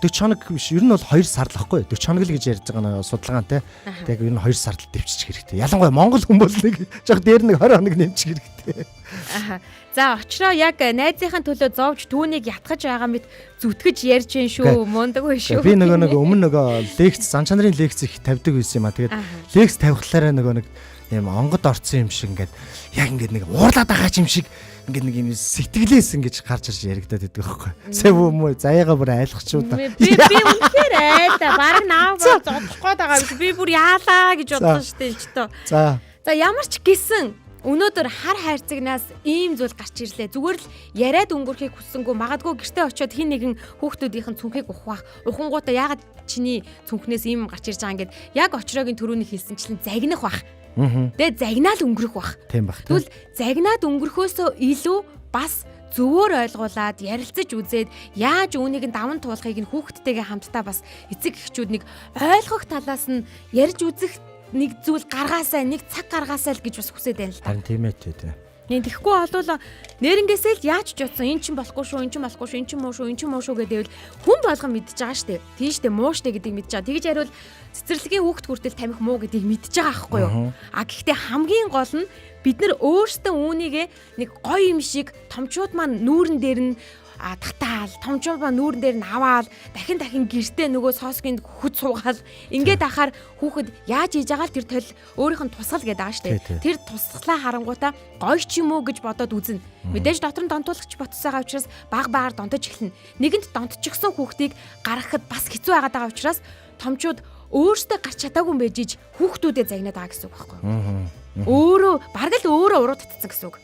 40 хоног биш. Ер нь бол 2 сар л ахгүй. 40 хоног л гэж ярьж байгаа нэг судалгаантай. Тэгээд ер нь 2 сар л дэвччих хэрэгтэй. Ялангуяа Монгол хүн бол нэг жоох дээр нэг 20 хоног нэмчих хэрэгтэй. Аха. За, Очроо яг найзынхаа төлөө зовж түүнийг ятгах байгаа мэт зүтгэж ярьж гин шүү. Мундаг үе шүү. Би нөгөө нэг өмнө нөгөө лекц, зан чанарын лекц их тавьдаг байсан юм а. Тэгээд лекц тавихлаараа нөгөө нэг юм онгод орцсон юм шиг ингээд яг ингээд нэг уурлаад байгаа юм шиг ингээд нэг юм сэтгэлээс ингэж гарч ирж яригадаад байдаг байхгүй. Сэв юм уу заяагаа бүр айлгачуу да. Би үнэхээр айлаа. Бараг наав зодох гээд байгаа юм. Би бүр яалаа гэж бодлоо шүү дээ энэ ч тоо. За. За, ямар ч гисэн өнөөдөр хар хайрцагнаас ийм зүйл гарч ирлээ. Зүгээр л яриад өнгөрөхийг хүссэнгүй, магадгүй гэртээ очиод хин нэгэн хүүхдүүдийнхэн цүнхийг ухвах. Ухангуудаа яагаад чиний цүнхнээс ийм гарч ирж байгаа ингээд яг Очроогийн төрөүний хэлсэнчлэн загнах бах. Тэгээ загнаал өнгөрөх бах. Тийм бах. Тэгвэл загнаад өнгөрөхөөсөө илүү бас зөвөр ойлгуулад ярилцаж үзээд яаж үүнийг нь даван туулахыг нь хүүхдтэйгээ хамтдаа бас эцэг эхчүүд нэг ойлгох талаас нь ярьж үзэх нэг зүйл гаргаасай, нэг цаг гаргаасай л гэж бас хүсээд байна л да. Харин тийм ээ тий. Тэгэхгүй болвол нэрнгээсээ л яаж ч бодсон эн чинь болохгүй шүү, эн чинь болохгүй шүү, эн чинь муу шүү, эн чинь муу шүү гэдээвэл хүн болгон мэдж байгаа штэ. Тийм штэ, муу штэ гэдгийг мэдж байгаа. Тэгж яриул цэцэрлэгийн хүүхд хүртэл тамхи муу гэдгийг мэдж байгаа байхгүй юу? А гэхдээ хамгийн гол нь бид нар өөрсдөө үүнийгээ нэг гоё юм шиг томчууд маань нүүрэн дээр нь татаал, томчууд маань нүүрэн дээр нь аваал, дахин дахин гэртээ нөгөө соосгийн хөд суугаал ингээд ахаар хүүхэд яаж хийж байгаа л тэр тол өөрийнх нь тусгал гэдэг байгаа шүү дээ. Тэр тусгалаа харангуйтаа гоё ч юм уу гэж бодоод үзнэ. Мэдээж дотор нь донтуулагч ботс байгаа учраас баг багаар донтож эхэлнэ. Нэгэнт донтчихсон хүүхдийг гаргахад бас хэцүү байгаад байгаа учраас томчууд өөрсдөө гарч чадаагүй юм байж иж хүүхдүүдэд загнаад байгаа гэсэн үг байхгүй юу? Өөрөө бараг л өөрөө уруу татцсан гэсэн үг.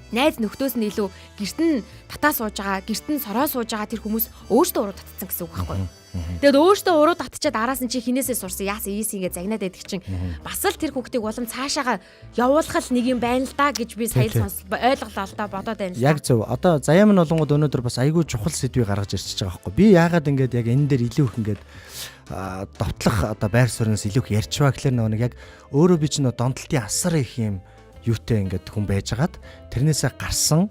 Найз нөхдөөс нь илүү гэрт нь татаа сууж байгаа, гэрт нь сороо сууж байгаа тэр хүмүүс өөртөө уруу татцсан гэсэн үг байхгүй юу? Тэгээд өөртөө уруу татчаад араас нь чи хинээсээ сурсан, яасан ийсэн ингэ загнаад байдаг чинь бас л тэр хүүхдийг улам цаашаага явуулах л нэг юм байна л да гэж би сая сонс ойлголоо л да, бодоод байна л. Яг зөв. Одоо заяа минь болонгод өнөөдөр бас айгүй чухал сэдвийг гаргаж ирчихэж байгаа байхгүй. Би яагаад ингэж яг энэ дээр илүү их ингэж довтлох одоо байр сууриас илүү их ярьчваа гэхлээр нөгөө нэг яг өөрөө би ч нөгөө донтолтын асар их юм юутай ингээд хүн байжгаад тэрнээсээ гарсан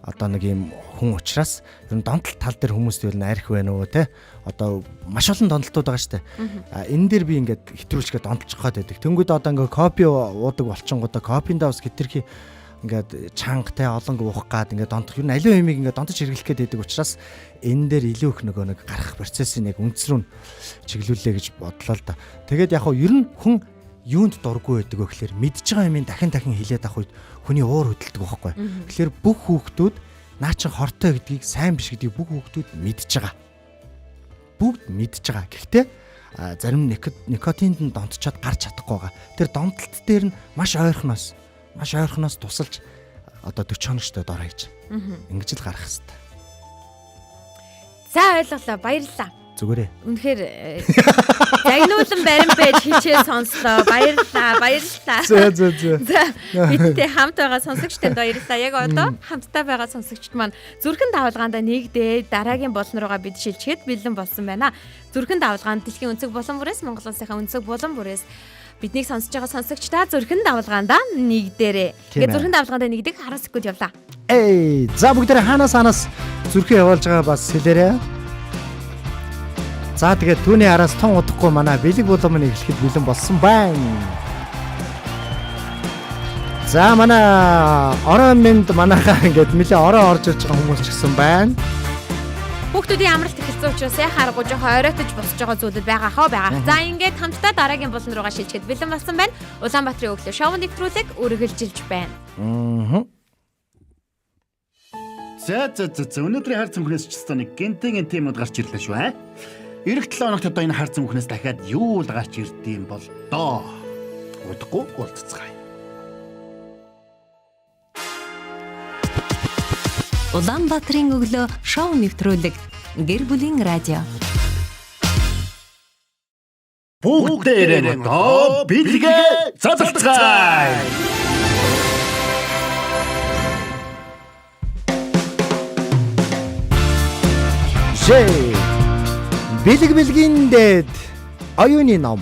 одоо нэг юм хүн учраас ер нь донтол тал дээр хүмүүст ер нь арх байна уу те, одоо маш олон донтолтууд байгаа штэ. Энэ дээр би ингээд хэтрүүлчгээ донтолчих гээд байдаг. Тэнгүүд одоо ингээд кофе уудаг болчингуудаа кофеиндаа бас хэтэрхий ингээд чанга те олон уух гад ингээд донтох ер нь аливаа юмыг ингээд донтож хэрэглэх гээд байдаг учраас энэ дээр илүү их нөгөө нэг гарах процессын яг үндэс рүү чиглүүллээ гэж бодлоо л да. Тэгээд яг хуу ер нь хүн юунд дургүй байдаг вэ гэхээр мэдж байгаа юмыг дахин дахин хилээд авах үед хүний уур хөдөлдөг байхгүй. Тэгэхээр бүх хүүхдүүд наа чин хортой гэдгийг сайн биш гэдгийг бүх хүүхдүүд мэдж байгаа. Бүгд мэдж байгаа. Гэхдээ зарим никотинд нь донтчоод гарч чадахгүй байгаа. Тэр донтолт дээр нь маш ойрхоноос тусалж одоо 40 хоногтой дор хаяж. Ингэж л гарах хэвээр. За ойлголоо, баярлалаа. Зүгээрээ. Үнэхээр загнуулан барин байж хичээл сонслоо. Баярлалаа, баярлалаа. Зөө зөө зөө. За бидтэй хамт байгаа сонсогч танд баярлалаа. Яг одоо хамтдаа байгаа сонсогчд маань зүрхэн давалгаандаа нэгдээ дараагийн болон руугаа бид шилжихэд бэлэн болсон байна. Зүрхэн давалгаанд дэлхийн өнцөг булан бүрээс, Монгол улсынхаа өнцөг булан бүрээс биднийг сонсож байгаа сонсогч та зүрхэн давалгаандаа нэгдээрээ. Тэгээд зүрхэн давалгаандаа нэгдэх 10 секунд явлаа. Эй, за бүгдээрээ хаанаас зүрхээ явуулж байгаа бас хэлээрэй. За тэгээд түүний араас тун удахгүй манай бэлэг булан эхлэхэд бэлэн болсон байна. За манай орой минь манайхаа ингээд нэлээ орой орж ирж байгаа хүмүүс ч гэсэн байна. Хүүхдүүдийн амралт эхэлсэн учраас яхаа аргагүй жоохон оройтож босож байгаа зүйлүүд байгаа хаа байгаа. За ингээд хамтдаа дараагийн булан руугаа шилжихэд бэлэн болсон байна. Улаанбаатарын өглөө шоу нэвтрүүлэг үргэлжилж байна. За за за за өнөөдрийн хар цүнхнээс ч гэсэн нэг гинтэн гинтэн юмнууд гарч ирлээ шүү аа. Ирэх 7 хоногт одоо энэ хар цүнхнээс дахиад юу л гарч ирдэм бол доо. Удахгүй уулзцгаая. Улаанбаатарын өглөө шоу нэвтрүүлэг гэр бүлийн радио. Бүгдээрээ одоо бэлгээ залцгаая. Жээ. Бэлэг бэлгийн дээд оюуны ном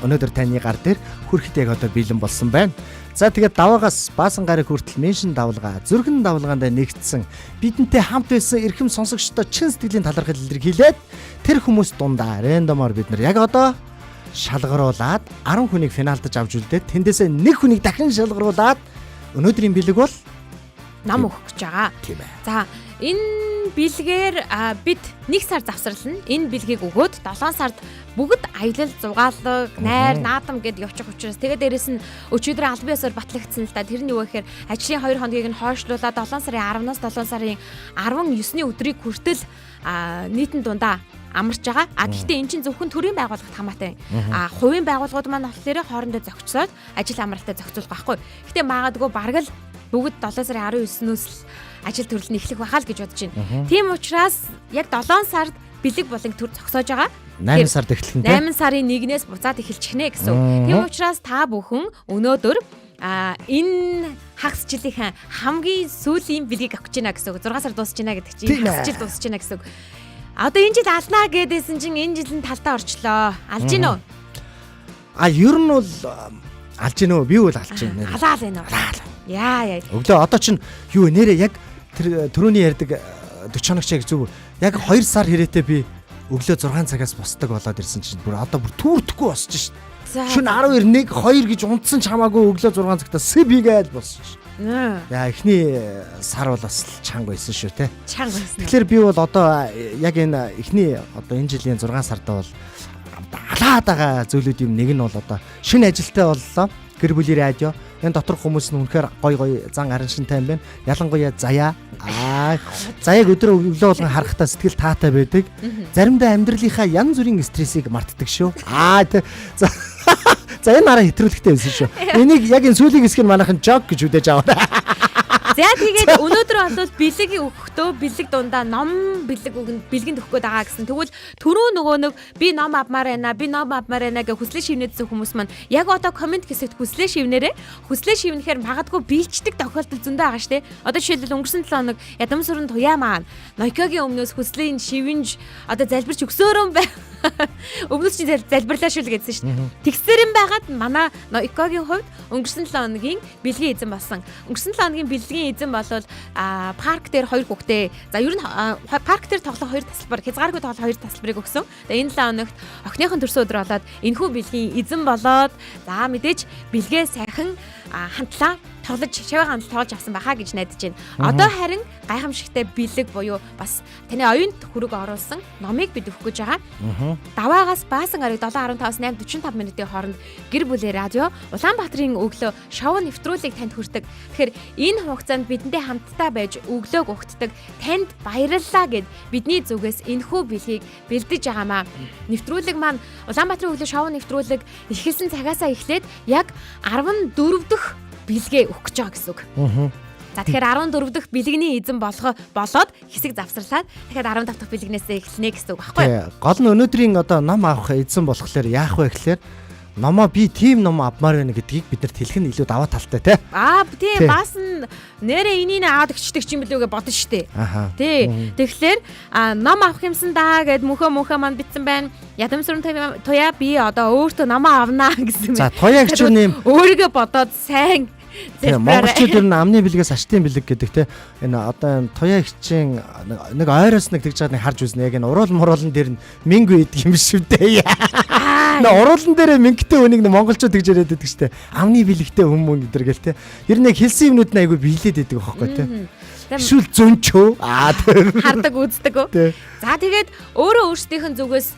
өнөөдөр таны гар дээр хүрэхэд яг одоо бэлэн болсон байна. За тэгээд даваагаас баасан гараг хүртэл меншин давлгаа, зүрхэн давлгаанд нэгдсэн бидэнтэй хамт байсан эрхэм сонсогчдод чин сэтгэлийн талархал илэрхийлээд тэр хүмүүс дундаа рандомор бид нар яг одоо шалгаруулад 10 хүнийг финалдаж авч үлдээд тэндээсээ нэг хүнийг дахин шалгаруулад өнөөдрийн бэлэг бол Нам өгөх гэж байгаа. тийм ээ. За энэ бэлгээр бид 1 сар завсарлана. Энэ бэлгийг өгөөд 7 сард бүгд аялал, зугаалга, найр, наадам гэд явчих учраас тэгээд дээрэс нь өчигдөр албан ёсоор батлагдсан л да. Тэр нь юу гэхээр ажлын 2 хоногийг нь хойшлуулаад 7 сарын 10-наас 7 сарын 19-ний өдрийг хүртэл нийтэн дундаа амарч байгаа. А гэхдээ эн чинь зөвхөн төрийн байгууллагт хамаатай. А хувийн байгууллагууд маань болохоор хоорондоо зохицоод ажил амралтаа зохицуулах байхгүй. Гэтэ магадгүй бараг л бүгд 7 сарын 19-нөөс л ажил төрөл нь эхлэх байхаа л гэж бодож байна. Тийм учраас яг 7 сард бэлэг буланг төр зогсоож байгаа. 8 сард эхлэх нь тийм. 8 сарын 1-ээс буцаад эхэлчихнэ гэсэн. Тийм учраас та бүхэн өнөөдөр энэ хагас жилийнхээ хамгийн сүүлийн бэлгийг авах гэж байна гэсэн үг. 6 сар дуусч байна гэдэг чинь хагас жил дуусч байна гэсэн үг. Одоо энэ жил алнаа гэдээсэн чинь энэ жил нь талдаа орчлоо. Алж гин үү? А ер нь бол алж гин үү? Би бол алж гин. Алаал байна уу? Яа яа. Өглөө одоо чинь юу нэрээ яг тэр түрүүний ярьдаг 40 хоног чиг зөв яг 2 сар хэрээтэй би өглөө 6 цагаас босдог болоод ирсэн чинь бүр одоо бүр түүрдэхгүй босч шít. Шөнө 12 1 2 гэж унтсан ч хамаагүй өглөө 6 цагта сэв хийгээл босч шít. Яа эхний сар бол бас чанга байсан шүү те. Чанга байсан. Тэгэхээр би бол одоо яг энэ эхний одоо энэ жилийн 6 сард бол алаад байгаа зүйлүүд юм нэг нь бол одоо шинэ ажилтай боллоо. Гэр бүлийн радио. Энэ доторх хүмүүс нь үнэхээр гой гой зан араншинтай юм байна. Ялангуяа Заяа. Заяаг өдөр өглөө болгон харахтаа сэтгэл таатай байдаг. Заримдаа амьдралынхаа янз бүрийн стрессийг мартдаг шүү. За энэ араа хэтрүүлэгтэй байсан шүү. Энийг яг энэ сүүлийн хэсгийг манайхан жок гэж үдэж аваа. За тэгээд өнөөдөр бол бэлэг өгөхдөө бэлэг дундаа ном бэлэг өгнө бэлгэнд өгөх гээд байгаа гэсэн. Тэгвэл түрүү нөгөө нэг би ном авмаар байна, би ном авмаар байна гэх хүслээ шивнэдсэн хүмүүс маань яг одоо коммент хэсэгт хүслээ шивнээрээ. Хүслээ шивнэхээр магадгүй биелчдэг тохиолдол зөндөө байгаа штэ. Одоо жишээлбэл өнгөрсөн 7 хоног Ядамсүрэн туяа маань Нойкогийн өмнөөс хүслийн шивэнж одоо залбирч өгсөөрөн бай. Өмнөөс чинь залбирлаа шүү л гэдсэн шүү дээ. Тэгсэрэн байгаад манай Нойкогийн хувьд өнгөрсөн 7 хоногийн бэлгийн эзэн болсон. Өнгөрсөн 7 хоногийн бэлгийн эзэн болвол парк дээр 2 хүүхдээ. За ер нь парк дээр тоглох 2 тасалбар, хязгааргүй тоглох 2 тасалбарыг өгсөн. Тэгээ энэ 7 хоногт охиныхон төрсөн өдөр болоод энэхүү бэлгийн эзэн болоод за мэдээж бэлгээ сайхан хандлаа тоглож шавь хандл тоглож авсан байхаа гэж найдаж байна. Одоо харин гайхамшигтай бэлэг буюу бас таны оюунт хөрөг оруулсан номыг бид өгөх гэж байгаа. Даваагаас баасан гараг 7:15-аас 8:45 минутын хооронд гэр бүлийн радио Улаанбаатарын өглөө шоу нэвтрүүлгийг танд хүрдэг. Тэгэхээр энэ хугацаанд бидэнтэй хамтдаа байж өглөөг угтдаг танд баярлалаа гэд бидний зүгээс энэхүү бэлгийг бэлдэж байгаамаа. Нэвтрүүлэг маань Улаанбаатарын өглөө шоу нэвтрүүлэг эхэлсэн цагаасаа эхлээд яг 14 дэх бэлгээ өгөх гэж байгаа гэсэн үг. За тэгэхээр 14 дэх бэлгэний эзэн болоод хэсэг завсарлаад дахиад 15 дахь бэлгнээсээ эхэлнэ гэсэн үг байхгүй юу? Гол нь өнөөдрийн одоо ном авах эзэн болохоор яах вэ гэхээр номоо би тийм ном авмаар байна гэдгийг бид нарт хэлэх нь илүү даваа талтай тий. Аа тийм бас нь нэрээ энийг аваад өгчдөг юм билүү гэж бодно штэ. Тий. Тэгэхээр ном авах юмсан даа гэд мөнхөө маань битсэн байна. Ядамсрын туяа би одоо өөртөө номоо авнаа гэсэн. За туяа гэж юм өөрийгөө бодоод сайн Монголчууд ер нь амны бэлгээс аштын бэлэг гэдэг те энэ одоо энэ туяа хичээн нэг ойроос нэг тэгж чад нэг харж үзнэ яг энэ уруул муруулан дээр нь мингүү идэг юм шүү дээ. Нэ уруулан дээр мөнгөтэй хүнийг нэ монголчууд тэгж яриад байдаг штэ. Амны бэлэгтэй хүн мөн гэдэр гэл те. Ер нь яг хэлсэн юмнууд нь айгүй биелээд байдаг байхгүй те. Эсвэл зөнчөө. Аа тэр. Хардаг үздэг үү. Тий. За тэгээд өөрөө өөрсдийнх нь зүгээс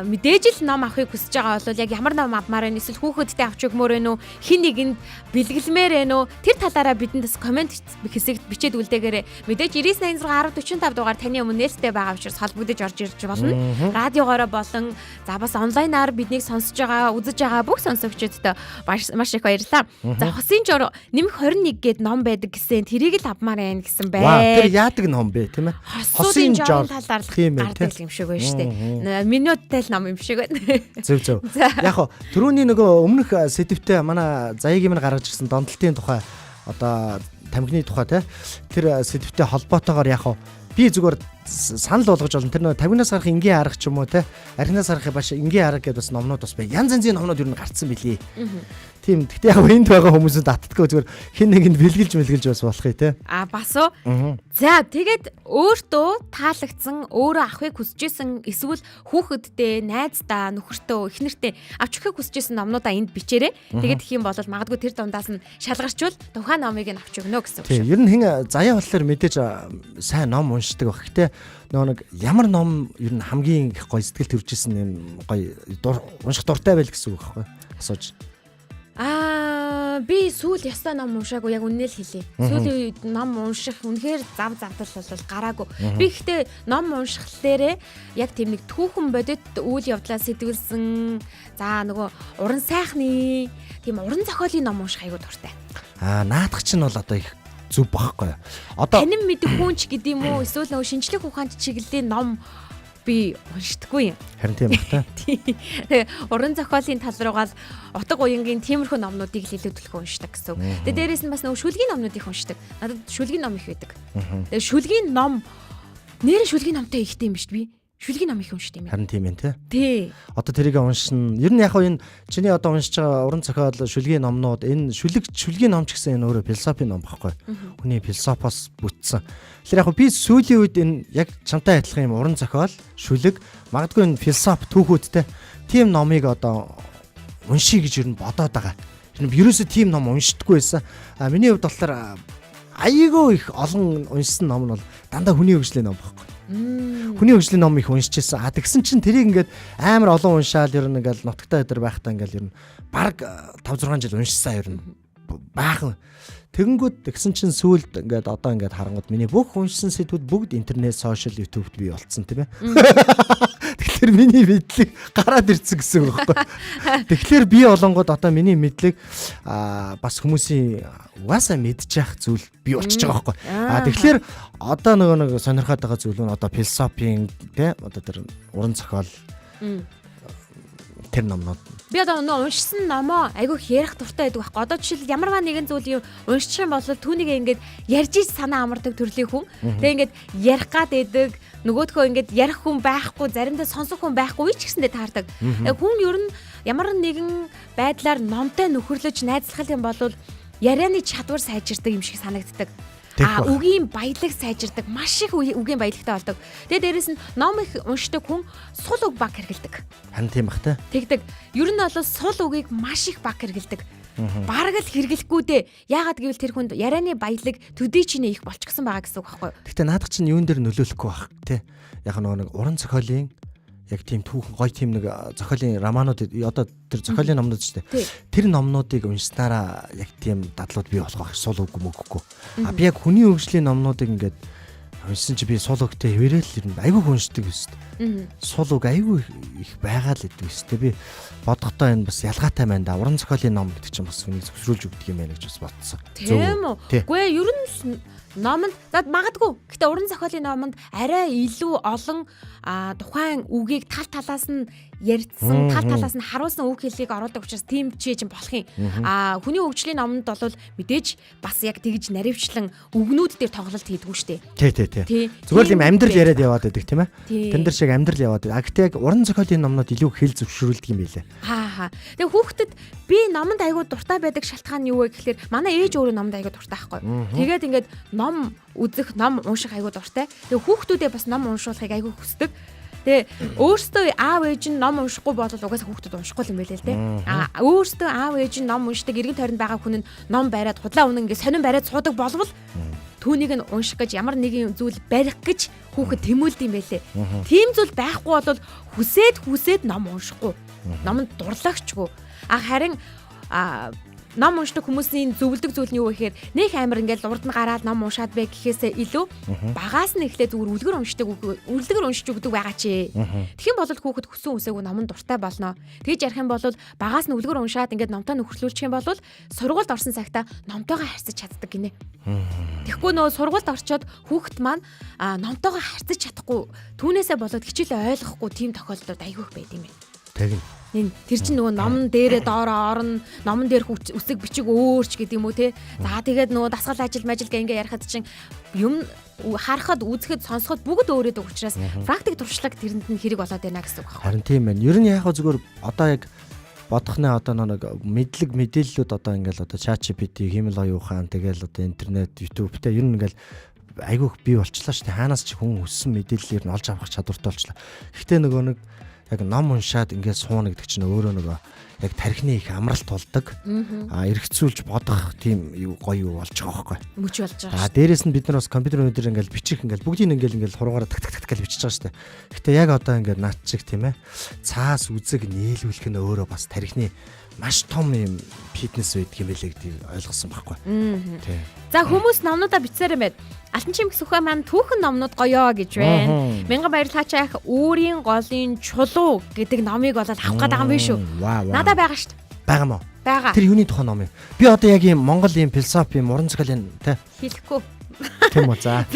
мэдээж л ном авахыг хүсэж байгаа бол яг ямар ном авмаар байна, эсвэл хүүхэдтэй авч өгмөр байна уу, хин нэгэнд бэлгэлмээр байна уу, тэр талаараа бидэнд бас комент хэсэгт бичээд үлдээгээрэй. Мэдээж 99 86 10 45 дугаар таны өмнө нээлттэй байгаа учраас холбогдож орж ирж болно. Радиогоороо болон за бас онлайнаар биднийг сонсож байгаа, үзэж байгаа бүх сонсогчдод маш их баярлалаа. За хосын жор нэмэх 21 гээд ном байдаг гэсэн, тэрийг л авмаар байна гэсэн бай. Ваа, тэр яадаг ном бэ, тийм ээ? Хосуудын жорын талаар л Тийм ээ, гардаг тий. юм шиг байна шүү дээ. Минуттай л ном юм шиг байна. Зөв зөв. Яг хоо түрүүний нөгөө өмнөх сэдвтэ манай заяагийн минь гаргаж ирсэн донтолтын тухай, одоо тамхины тухай те, тэр сэдвтэ холбоотойгоор яг хоо би зүгээр санал болгож олон тэр нөгөө тамхинаас гарах энгийн арга ч юм уу те, архинаас гарах баш энгийн арга гэдээ бас номнууд бас бай. Янз янзын номнууд ер нь гарцсан билий. Тийм. Гэхдээ яг энд байгаа хүмүүсүүд татдаггүй, зүгээр хин нэгэнд бэлгэлж мэлгэлж бас болох юм те. А бас уу. За тэгээд өөртөө таалагдсан, өөрөө авахыг хүсэж исэн, эсвэл хүүхэддээ, найздаа, нөхөртөө, эхнэртээ авч өгөхийг хүсэж исэн номнуудаа энд бичээрэй. Тэгээд гэх юм бол магадгүй тэр дундаас нь шалгарчвал тухайн номыг нь авч өгнө гэсэн үг Тийм. шүү. Ер нь хин заяа болохоор мэдээж сайн ном уншдаг баг. Гэтэ нөгөө нэг ямар ном ер нь хамгийн их гоё сэтгэл төрж исэн юм гоё унших дуртай байл гэсэн үг байхгүй асууж. Аа би сүүл ястай ном уншаагүй, яг үннээ л хэлье. Сүүлийн үед ном унших үнэхээр зав завдал бол гараагүй. Би гэхдээ ном унших дээрээ яг тийм нэг түүхэн бодит үйл явдлаас сэтгүүлсэн, за нөгөө уран сайхны тийм уран зохиолын ном унших айгүй дуртай. Аа наадах чинь бол одоо их зүв байхгүй. Одоо Танин мэдэх хүн ч гэдэм үү, эсвэл нөгөө шинжлэх ухаанд чиглэлийн ном би уншдаггүй юм. Харин тийм бах та. Тэгээ уран зохиолын тал руугаа л утга уянгийн тиймэрхүү номнуудыг л илүү төлхөө уншдаг гэсэн үг. Тэгээ дээрэс нь бас нөгөө шүлгийн номнууд их уншдаг. Надад шүлгийн ном их байдаг. Тэгээ шүлгийн ном нэр шүлгийн номтой ихтэй юм биш би. Шүлгийн ном их уншдаг юм. Харин тийм ээ те. Тий. Одоо тэрийг уншина. Ер нь яг хоо энэ чиний одоо уншиж байгаа уран зохиол шүлгийн номнууд, энэ шүлгийн ном ч гэсэн энэ өөрөө философийн ном байхгүй. Хүний философоос бүтсэн. Тэгэхээр яг хоо би сүүлийн үед энэ яг чамтай адилхан юм уран зохиол, шүлэг, магадгүй энэ философи түүхүүдтэй тийм номыг одоо уншия гэж ер нь бодоод байгаа. Тэр нь ерөөсөө тийм ном уншдаггүй байсан. А миний хувьд болохоор айгүй их олон уншсан ном нь бол дандаа хүний хөгжлийн ном байхгүй. Хүний хөгжлийн ном их уншиж байсан. А тэгсэн чинь тэрийг ингээд амар олон уншаал ер нь ингээд нутагтай өдр байхдаа ингээд ер нь баг 5 6 жил уншсан ер нь баахан. Тэгэнгүүт тэгсэн чинь сүүлд ингээд одоо ингээд харангууд миний бүх уншсан сэдвүүд бүгд интернет, сошиал, YouTube-д бий болцсон тийм ээ. Тэгэхээр миний мэдлэг гараад ирсэн гэсэн үг байхгүй. Тэгэхээр би олонгод одоо миний мэдлэг бас хүмүүсийн угаасаа мэдчих зүйл бий болчихж байгаа байхгүй. А тэгэхээр одоо нөгөө нэг сонирхоод байгаа зүйл нь одоо философийн тий одоо тэр уран зохиол тэр номнууд. Би одоо өнөө уншсан номоо айгүй их ярих дуртай байдаг байхгүй. Одоо жишээл ямарваа нэгэн зүйл юм уншчих юм бол түүнийг ингээд ярьж ич санаа амардаг төрлийн хүн. Тэгээ ингээд ярих гад байдаг, нөгөөдхөө ингээд ярих хүн байхгүй, заримдаа сонсох хүн байхгүй ч гэсэндээ таардаг. Хүн ер нь ямар нэгэн байдлаар номтой нөхөрлөж найзлах юм бол ярианы чадвар сайжирдаг юм шиг санагддаг. Тэгэх А байх. үгийн баялаг сайжирдаг, маш их үгийн баялагтай болдог. Тэгээ дээрэс нь ном их уншдаг хүн сул үг баг хэрэгэлдэг. Харин тийм бах та. Тэгдэг. Ер нь бол сул үгийг маш их баг хэрэгэлдэг. Бараг л хэрэглэхгүй дээ. Яагаад гэвэл тэр хүнд ярианы баялаг төдий чинээ их болчихсон байгаа гэсэн үг байхгүй юу? Гэхдээ наадах чинь юун дээр нөлөөлөхгүй байх те. Яг нөгөө нэг уран зохиолын яг тийм түүхэн гоё тийм нэг зохиолын романууд одоо тэр зохиолын номнууд шүү Тий. дээ. Тэр номнуудыг уншсанараа яг тийм дадлууд бий болох байх, сул үг мөгөхгүй. А би яг хүний хөгжлийн номнуудыг ингээд уншсан чи би сул үгтэй хэвээрэл ер нь айгүй их уншдаг өст. Сул үг айгүй их байгаа л гэдэг өст. Би бодохдоо энэ бас ялгаатай байна да. Уран зохиолын ном гэдэг чинь бас хүнийг зөвшөөрүүлж өгдөг юм байна гэж бас бодсон. Тийм үү? Тий. Үгүй ээ, ер нь л номонд за магадгүй. Гэтэ уран зохиолын номонд арай илүү олон тухайн үгийг тал талаас нь ярьсан, тал талаас нь харуулсан үг хэллийг оруулдаг учраас тийм ч юм болох юм. А хүний хөгжлийн номонд бол мэдээж бас яг тэгж наривчлан үгнүүд дээр тоглолт хийдгүү штэ. Тий, тий, тий. Тий. Зүгээр л юм Тийм амьдрал байх. яриад яваад байдаг тийм ээ. Тий. Тэн дээр шиг амьдрал яваад байдаг. А гэтээ яг уран зохиолын номнууд илүү хэл зөвшөөрүүлдэг юм байлээ. Хаа хаа. Тэгээ хүүхдэд би номонд айгүй дуртай байдаг шалтгаан нь юу вэ гэхлээр манай ээж өөрөө номонд айгүй дуртай байхгүй. Тэгээд ингээд ном үзэх, ном унших айгүй дуртай. Тэгээ хүүхдүүдээ бас ном уншуулахыг айгүй хүсдэг. Тэгээ өөрсдөө аав ээж нь ном уншихгүй бол угаасаа хүүхдүүд уншихгүй юм байлээ л дээ. А өөрсдөө аав ээж нь ном уншдаг, эргэн тойронд байгаа хүн нь ном бариад худлаа үнэн ингээ сонин бариад суудаг болвол түүнийг нь унших гэж ямар нэгэн зүйл барих гэж хүүхэд тэмүүлд юм байлээ. Тийм зүйл байхгүй бол хүсээд хүсээд ном уншихгүй. Номонд дурлагчгүй. А харин ном уншдаг хүмүүсийн зөвлөдөг зүйл нь юу вэ гэхээр нэх амир ингээл урд нь гараад ном уншаад бай гэхээсээ илүү багаас нь эхлээ зүгээр үлгэр уншдаг үлгэр уншиж өгдөг байгаа чи. Тэгэх юм бол хүүхэд хүсэн үсээгүй номонд дуртай болно. Тэгж ярих юм бол багаас нь үлгэр уншаад ингээд номтой нөхөрлүүлчих юм бол сургуульд орсон цагтаа номтойгоо харьцаж чаддаг гинэ. Тэгэхгүй нөө сургуульд орчоод хүүхэд маань номтойгоо харьцаж чадахгүй түүнээсээ болоод хичээлээ ойлгохгүй тийм тохиолдлууд айгүй их байд юм байна. Тэгнь. Энэ тэр чинь нөгөө номон дээрээ доороо орно, номон дээр үсэг бичиг өөрч гэдэг юм уу те. За тэгээд нөгөө дасгал ажил мажил гэ ингээ ярихад чинь юм харахад, үзэхэд, сонсоход бүгд өөрөөдөг учраас практик туршлага тэрэнд нь хэрэг болоод байна гэсэн үг байна. Харин тийм байна. Ер нь яг зүгээр одоо яг бодох нэ одоо нэг мэдлэг мэдээллүүд одоо ингээл одоо ChatGPT, хиймэл оюун ухаан тэгэл одоо интернет, YouTube те ер нь ингээл айгүйх бий болчлаа шүү дээ. Хаанаас ч хүн өссөн мэдээллээр нь олж авах чадвартай болчлаа. Гэхдээ нөгөө нэг яг ном уншаад ингээд сууна гэдэг чинь өөрөө нөгөө яг тархины их амралт болдог. А эргэцүүлж бодох тийм юу гоё юу болж байгаа байхгүй. Мөч болж байгаа. А дээрэс нь бид нар бас компьютер өнөдөр ингээд бичих ингээд бүгдийг ингээд ингээд хуруугаараа так так так гэж бичиж байгаа шүү дээ. Гэтэ яг одоо ингээд над чиг тийм цаас үзэг нийлүүлэх нь өөрөө бас тархины маш том юм фитнес байдаг юм байлээ гэдгийг ойлгосон байхгүй. Тий. За хүмүүс номнуудаа бичсээр юм байна. Алтан чимх сүхэ маань түүхэн номнууд гоёо гэж байна. Мянган баярлалаа ах үүрийн голын чулуу гэдэг номыг болоод авах гээд байгаа юм биш үү? Надаа байгаа шүү дээ. Байгаа мó? Байгаа. Тэр юуны тухай ном юм? Би одоо яг ийм Монгол ийм философи, юм уран зохиолын тий. Хэлэхгүй. Тийм үү за.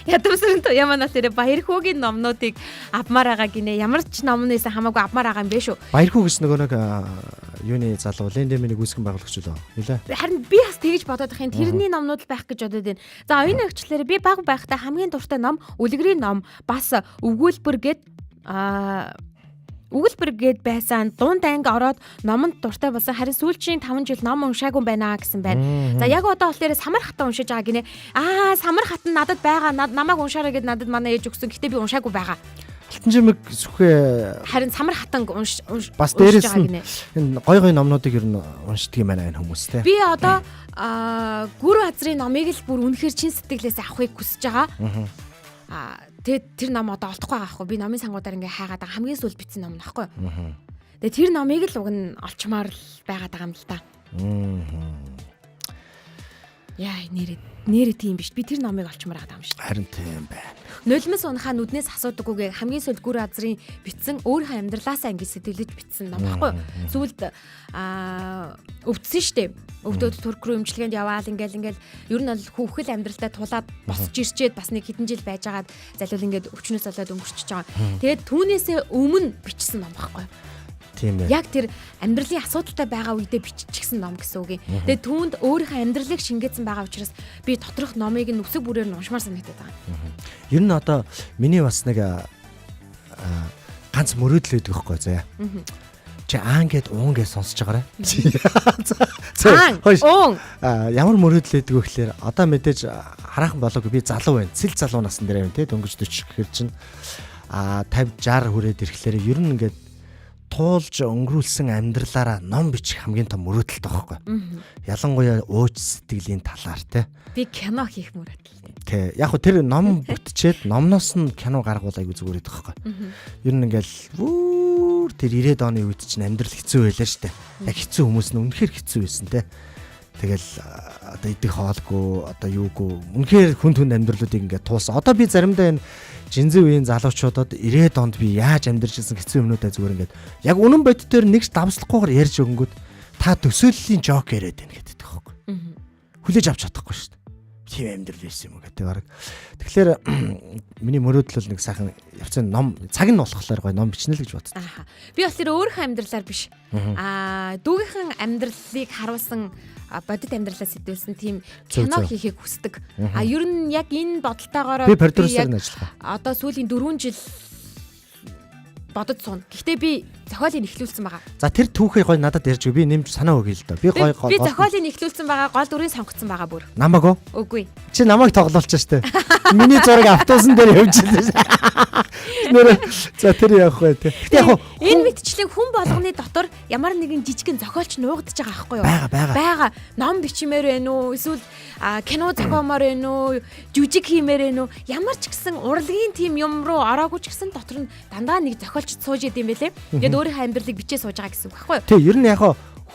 Ядамсрын яманаас тэр Баярхүүгийн номнуудыг авмаар байгаа гинэ. Ямар ч номноос хамаагүй авмаар байгаа юм бэ шүү. Баярхүү гэж нөгөө нэг юуны залуу Лендеминийг үүсгэн байгуулагч лөө. Нилээ. Харин би бас тэгж бодоод их юм. Тэрний номнууд л байх гэж бодоод байна. За оюун өгчлөөр би баг байхдаа хамгийн дуртай ном Үлгэрийн ном бас өгүүлбэр гээд өгүүлбэр гээд байсан дунд анги ороод номонд дуртай болсон. Харин сүүлчийн 5 жил ном уншаагүй байна гэсэн байна. За яг одоо болохоор Самар хатан уншиж байгаа гинэ. Аа Самар хатан надад байгаа. Намайг уншаарай гэд надад манай ээж өгсөн. Гэтэ би уншаагүй байгаа. Алтан жимэг сүхээ харин Самар хатанг унш бас дээрээс нь энэ гой гой номнуудыг ер нь уншдаг юм байна энэ хүмүүс те. Би одоо Гүр газрын номыг л бүр үнэхээр чин сэтгэлээс авахыг хүсэж байгаа. Тэгээд тэр ном одоо олдохгүй байгаа хгүй. Би номын сангуудаар ингээ хайгаад байгаа. Хамгийн сүүлд бичсэн ном нөхгүй. Тэгээд тэр номыг л уг нь олчмаар л байгаад байгаа юм л та. Яа нэрээ тийм биш. Би тэр номыг олчмаар байгаа юм шүү. Харин тийм байна. Нулимс унахаа нүднээс асуудаггүйгээ хамгийн сүүлд Гүр азрын бичсэн өөрийнхөө амьдралаасаа ингэ сэтгэлж бичсэн ном баггүй. Сүүлд өвдсөн штэ. Өвдөөд Турк руу эмчилгээнд яваал ингээл ер нь бол хүүхэл амьдралдаа тулаад босч ирчээд бас нэг хэдэн жил байжгаад залуул ингээд өвчнөөс болоод өнгөрчөж байгаа. Тэгээд түүнээсээ өмнө бичсэн ном баггүй. Тийм ээ. Яг тэр амьдралын асуудалтай байгаа үедээ биччихсэн ном гэсэн үг юм. Тэгээд түүнд өөрийнхөө амьдралыг шингээсэн байгаа учраас би доторх номыг нь үсэг бүрээр нь уншмаар санагдаад байгаа. Ер нь одоо миний бас нэг ганц мөрөөдөл байдаг байхгүй заяа. Чи аан гэд уун гэж сонсож байгаарай. За уун. Ямар мөрөөдөл байдаг вэ гэхээр одоо мэдээж хараахан болоогүй би залуу байна. Цэл залуу насн дээр байна те дөнгөж 40 гэхэр чинь 50 60 хүрээд ирэхлээр ер нь ингээд туулж өнгөрүүлсэн амьдралаараа ном бичих хамгийн том мөрөөдөлтэй байхгүй. Ялангуяа ууч сэтгэлийн талаар те. Би кино хийх мөрөөдөл. Тэ. Яг хөө тэр ном бүтчээд номноос нь кино гаргуул айгу зүгээр байдаг байхгүй. Ер нь ингээл бүр тэр 90-ад оны үед чинь амьдрал хэцүү байлаа штэ. Яг хэцүү хүмүүс нь үнэхээр хэцүү байсан те. Тэгэл одоо идэх хоолгүй одоо юугүй үнэхээр хүн түнд амьдралуудыг ингээд туусан. Одоо би заримдаа энэ жинзэн үеийн залуучуудад 90-ад онд би яаж амьдарч ирсэн хэцүү юмнуудаа зүгээр ингээд яг үнэн бодит дээр нэг ч давслахгүйгээр ярьж өгөнгөт та төсөөллийн жок яриад байна гэдэг байхгүй. Хүлээж авч чадахгүй шүү дээ. Тийм амьдрал байсан юм уу гэдэг баг. Тэгэхээр миний мөрөөдөл бол нэг сайхан явцын ном цаг нь болохоор гоё ном бичнэ л гэж бодсон. Аа. Би бас тэр өөрийнхөө амьдралаар биш. Дүүгийнхэн амьдралыг харуулсан бодит амьдралаа сэтгүүлсэн тийм кино хийхийг хүсдэг. Ер нь яг энэ бодолтойгоороо би продюсер нь ажиллах. Одоо сүүлийн 4 жил бодод сууна. Гэхдээ би зохиолыг эхлүүлсэн байгаа. За тэр түүхийг гоё надад ярьж өг. Би нэмж санаа өгье л доо. Би гоё би зохиолыг эхлүүлсэн байгаа. Гол дүрийг сонгоцсон байгаа бүр. Намайг уу? Үгүй. Чи намайг тоглоулчих штэ. Миний зураг автобусан дээр явж байлаа. Нэр за тэр явах бай тээ. Гэтэ яг энэ мэтчлэн хүн болгоны дотор ямар нэгэн жижигэн зохиолч нуугдж байгаа байхгүй юу? Байгаа. Байгаа. Ном бичмээр байна уу? Эсвэл кино зохиомоор байна уу? Жүжиг хиймээр байна уу? Ямар ч гэсэн урлагийн тим юм руу ороогүй ч гэсэн дотор нь дандаа нэг зохиолч сууж идэм байлээ. Тэгээд өөрийнхөө амьдралыг бичээ сууж байгаа гэсэн үг байхгүй юу? Тий, ер нь яг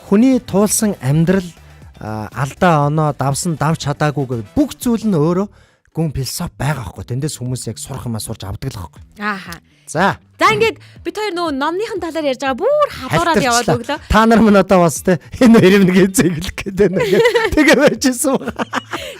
хүний туулсан амьдрал алдаа оноо давсан давж чадаагүй гэв бүх зүйл нь өөрөө гүн философи байгаа байхгүй. Тэндээс хүмүүс яг сурах юмаа сурч авдаг л байхгүй. Ааха. За. За ингээд бид хоёр нөгөө номныхын талаар ярьж байгаа бүр халуураад яваад өглөө. Та нар мань одоо бас те энэ хоёр нэг зэглэх гэдэг нэг тэгээ байжсэн ба.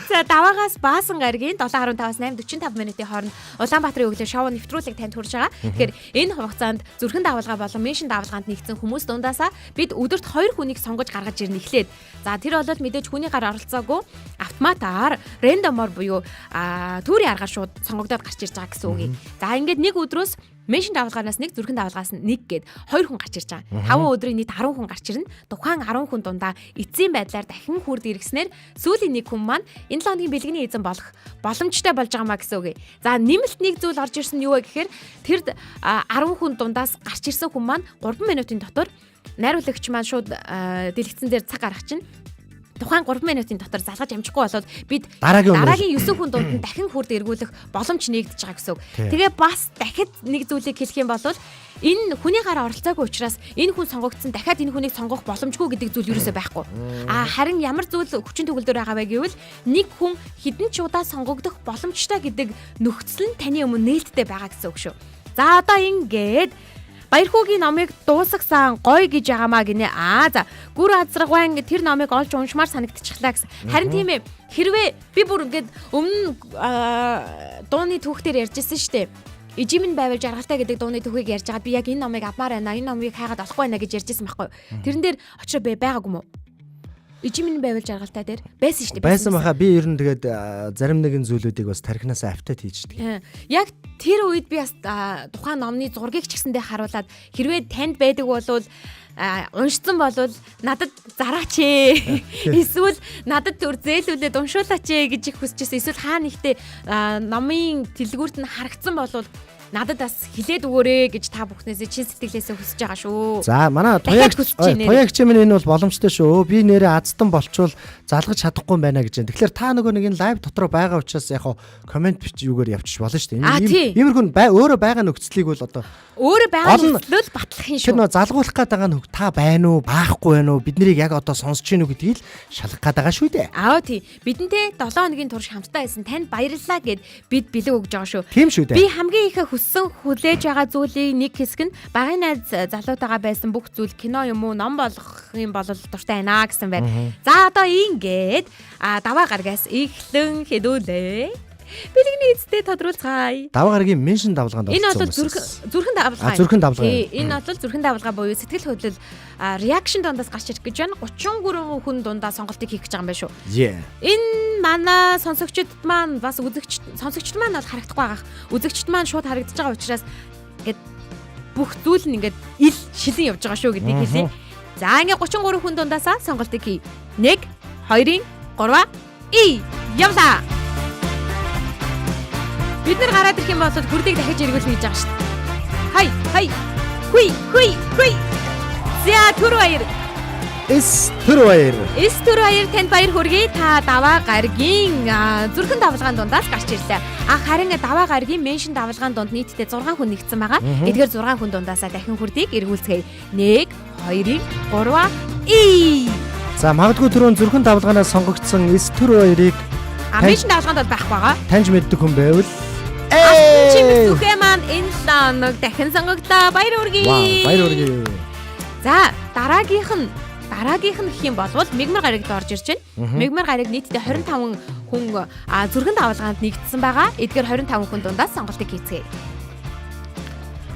За даваагаас Баасан гарагийн 7:15-аас 8:45 минутын хооронд Улаанбаатарын өглөө шоу нэвтрүүлэг танд хүрж байгаа. Тэгэхээр энэ хугацаанд зүрхэн давалгаа болон меншин давалгаанд нэгдсэн хүмүүс дундаасаа бид өдөрт 2 хүнийг сонгож гаргаж ирнэ эхлээд. За тэр бол мэдээж хүний гар оролцоогүй автоматар рандомор буюу түүрийн аргаар шууд сонгогдоод гарч ирж байгаа гэсэн үг юм. За ингээд нэг өдрөөс меншин давалгаанаас нэг, зүрхэн давалгаас нэг гээд 2 хүн гарч ирж байгаа. 5 өдрийн нийт 10 хүн гарч ирнэ. Тухайн 10 хүн дундаа эцсийн байдлаар дахин хүрд иргэснээр сүүлийн нэг хүн маань энэ 7 хоногийн бэлгэний эзэн болох боломжтой болж байгаа маа гэсэн үг. За нэмэлт нэг зүйл орж ирсэн нь юу вэ гэхээр тэр 10 хүн дундаас гарч ирсэн хүн маань 3 минутын дотор найруулагч маань шууд дэлгэцэн дээр цаг гаргах чинь тухайн 3 минутын дотор залгаж амжихгүй болвол бид дараагийн 9 хүн дунд нь дахин хүрд эргүүлэх боломж нэгдэж байгаа гэсэн үг. Тэгээ бас дахид нэг зүйлийг хэлэх юм бол энэ хүний гар оролцоогүй учраас энэ хүн сонгогдсон дахиад энэ хүнийг сонгох боломжгүй гэдэг зүйл юусоо байхгүй. А харин ямар зүйл хүчин төгөлдөр байгаа вэ гэвэл нэг хүн хэдэн ч удаа сонгогдох боломжтой гэдэг нөхцөл нь таны өмнө нээлттэй байгаа гэсэн үг шүү. За одоо ингээд Баярхүүгийн номыг дуусгасан гоё гэж байгаамаа гинэ. Аа за гүр азрагван тэр номыг олж уншмаар санагдчихлаа гэсэн. Харин тийм ээ. Хэрвээ би бүр ингээд өмнө дууны түүхтэр ярьжсэн шүү дээ. Ижим нь байвал жаргалтай гэдэг дууны түүхийг ярьж байгаа. Би яг энэ номыг авмаар байна. Энэ номыг хайгаад олохгүй байна гэж ярьжсэн байхгүй юу? Тэрэн дээр очроо байгаагүй юм уу? Ижим нь байвал жаргалтай дээр байсан шүү дээ. Байсан баха. Би ер нь тэгээд зарим нэгэн зүйлүүдийг бас тархинаасаа автаад хийждэг. Яг тэр үед би бас тухайн номны зургийг ч гэсэндээ харуулад хэрвээ танд байдаг болвол уншсан болвол надад зараач ээ. Эсвэл надад төр зээлүүлээд уншуулаач ээ гэж их хүсчихсэн. Эсвэл хаа нэгтээ номын дэлгүүрт нь харагдсан болвол надад бас хилээд өгөөрэй гэж та бүхнээсээ чин сэтгэлээсээ хүсэж байгаа шүү. За манай туягч минь энэ бол боломжтой шүү. Би нэрээ азтан болчвол залгаж чадахгүй юм байна гэж байна. Тэгэхээр та нөгөө нэг энэ лайв дотор байгаа учраас яг комент бич юугаар явчих болно шүү дээ. Иймэрхүү өөрөө байгаа нөхцөлийг бол одоо өөрөө байгаа нөхцлөл батлах юм шүү. Тэр нөгөө залгуулах гээд байгаа нөх та байна уу, баахгүй байна уу, бид нарыг яг одоо сонсож гин үү гэдгийг л шалгах гээд байгаа шүү дээ. Аа тий. Бидэнтэй 7 хоногийн турш хамтдаа байсан танд баярлалаа гэд бид бэлэг өгж байгаа шүү. Тийм шүү дээ. Би хамгийн их хүссэн хүлээж байгаа зүйлийн нэг хэсэг нь багын найз залуутайгаа байсан бүх зүйл кино юм уу ном болгох юм бол дуртай байна гэсэн байна. За одоо ингээд даваа гаргаас эхлэн хэдүүлээ. Бэлгэний эцтэй тодруулцгаая. Даваа гарагийн меншин давлгаанд орсон. Энэ бол зүрхэн давлгаа. Зүрхэн давлгаа. Энэ бол зүрхэн давлгаа буюу сэтгэл хөдлөл реакшн дундаас гарч ирэх гэж байна. 33 хүн дундаа сонголтыг хийх гэж байгаа юм байна шүү. Энэ манай сонсогчдод маань бас үзэгч сонсогчд маань бол харагдахгүй байгаах. Үзэгчд маань шууд харагдаж байгаа учраас ингээд бүх зүйл нь ингээд ил шилэн явж байгаа шүү гэдгийг хэлье. За ингээд 33 хүн дундаасаа сонголтыг хий. 1 2 3 и явлаа. Бид нар гараад ирэх юм бол хүрдийг дахиж эргүүлнэ гэж байгаа шүү дээ. Хай хай. Хүй хүй хүй. За түр баяр. Эс түр баяр. Эс түр баяр танд баяр хүргэе. Та даваа гарагийн зүрхэн давлгаан дундаас гарч ирлээ. А харин даваа гарагийн меншин давлгаан дунд нийтдээ 6 хүн нэгдсэн байгаа. Эдгээр 6 хүн дундаасаа дахин хүрдийг эргүүлцгээе. 1 2 3 и. За магадгүй түрүүн зүрхэн давлгаанаас сонгогдсон эс түр баярыг меншин давлгаанд бол байхгүй байгаа. Таньж мэддэг хүн байвал Чимэг зүхээ маань энэ 7 хоног дахин сонгогдлоо. Баяр хүргэе. Вау, баяр хүргэе. За, дараагийнх нь гэх юм бол мегмар гарагт орж ирж байна. Мегмар гараг нийтдээ 25 хүн зүрхэн давлгаанд нэгдсэн байгаа. Эдгээр 25 хүн дундаас сонголтыг хийцгээе.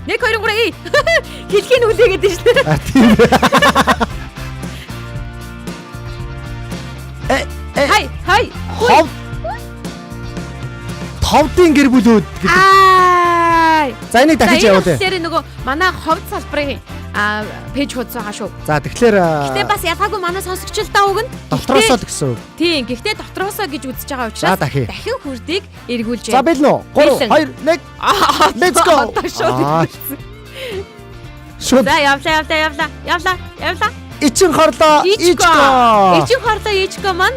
1 2 3 хэлхийн үлээгээд байна шүү дээ. Тийм. Хай хай. Ховдын гэр бүлүүд гэдэг. Аа. За энийг дахиж явуулъя. Тэгэхээр нөгөө манай ховд салбарын Page хуудас байгаа шүү. За тэгэхээр Гэтэ бас ялгаагүй манай сонсогчлолтоо өгнө. Дотроосоо л гэсэн үг. Тийм, гэхдээ дотроосоо гэж үзэж байгаа За учраас дахин. дахин хүрдийг эргүүлж За бэлэн үү? 3 Бэлэн. 2 1 Let's go. Одоо шууд Аа. эргүүлсэн. Шууд За явлаа, явлаа, явлаа, явлаа, явлаа. ичин хорлоо. Ичко. Ичко. Ичин хорлоо Ичко маань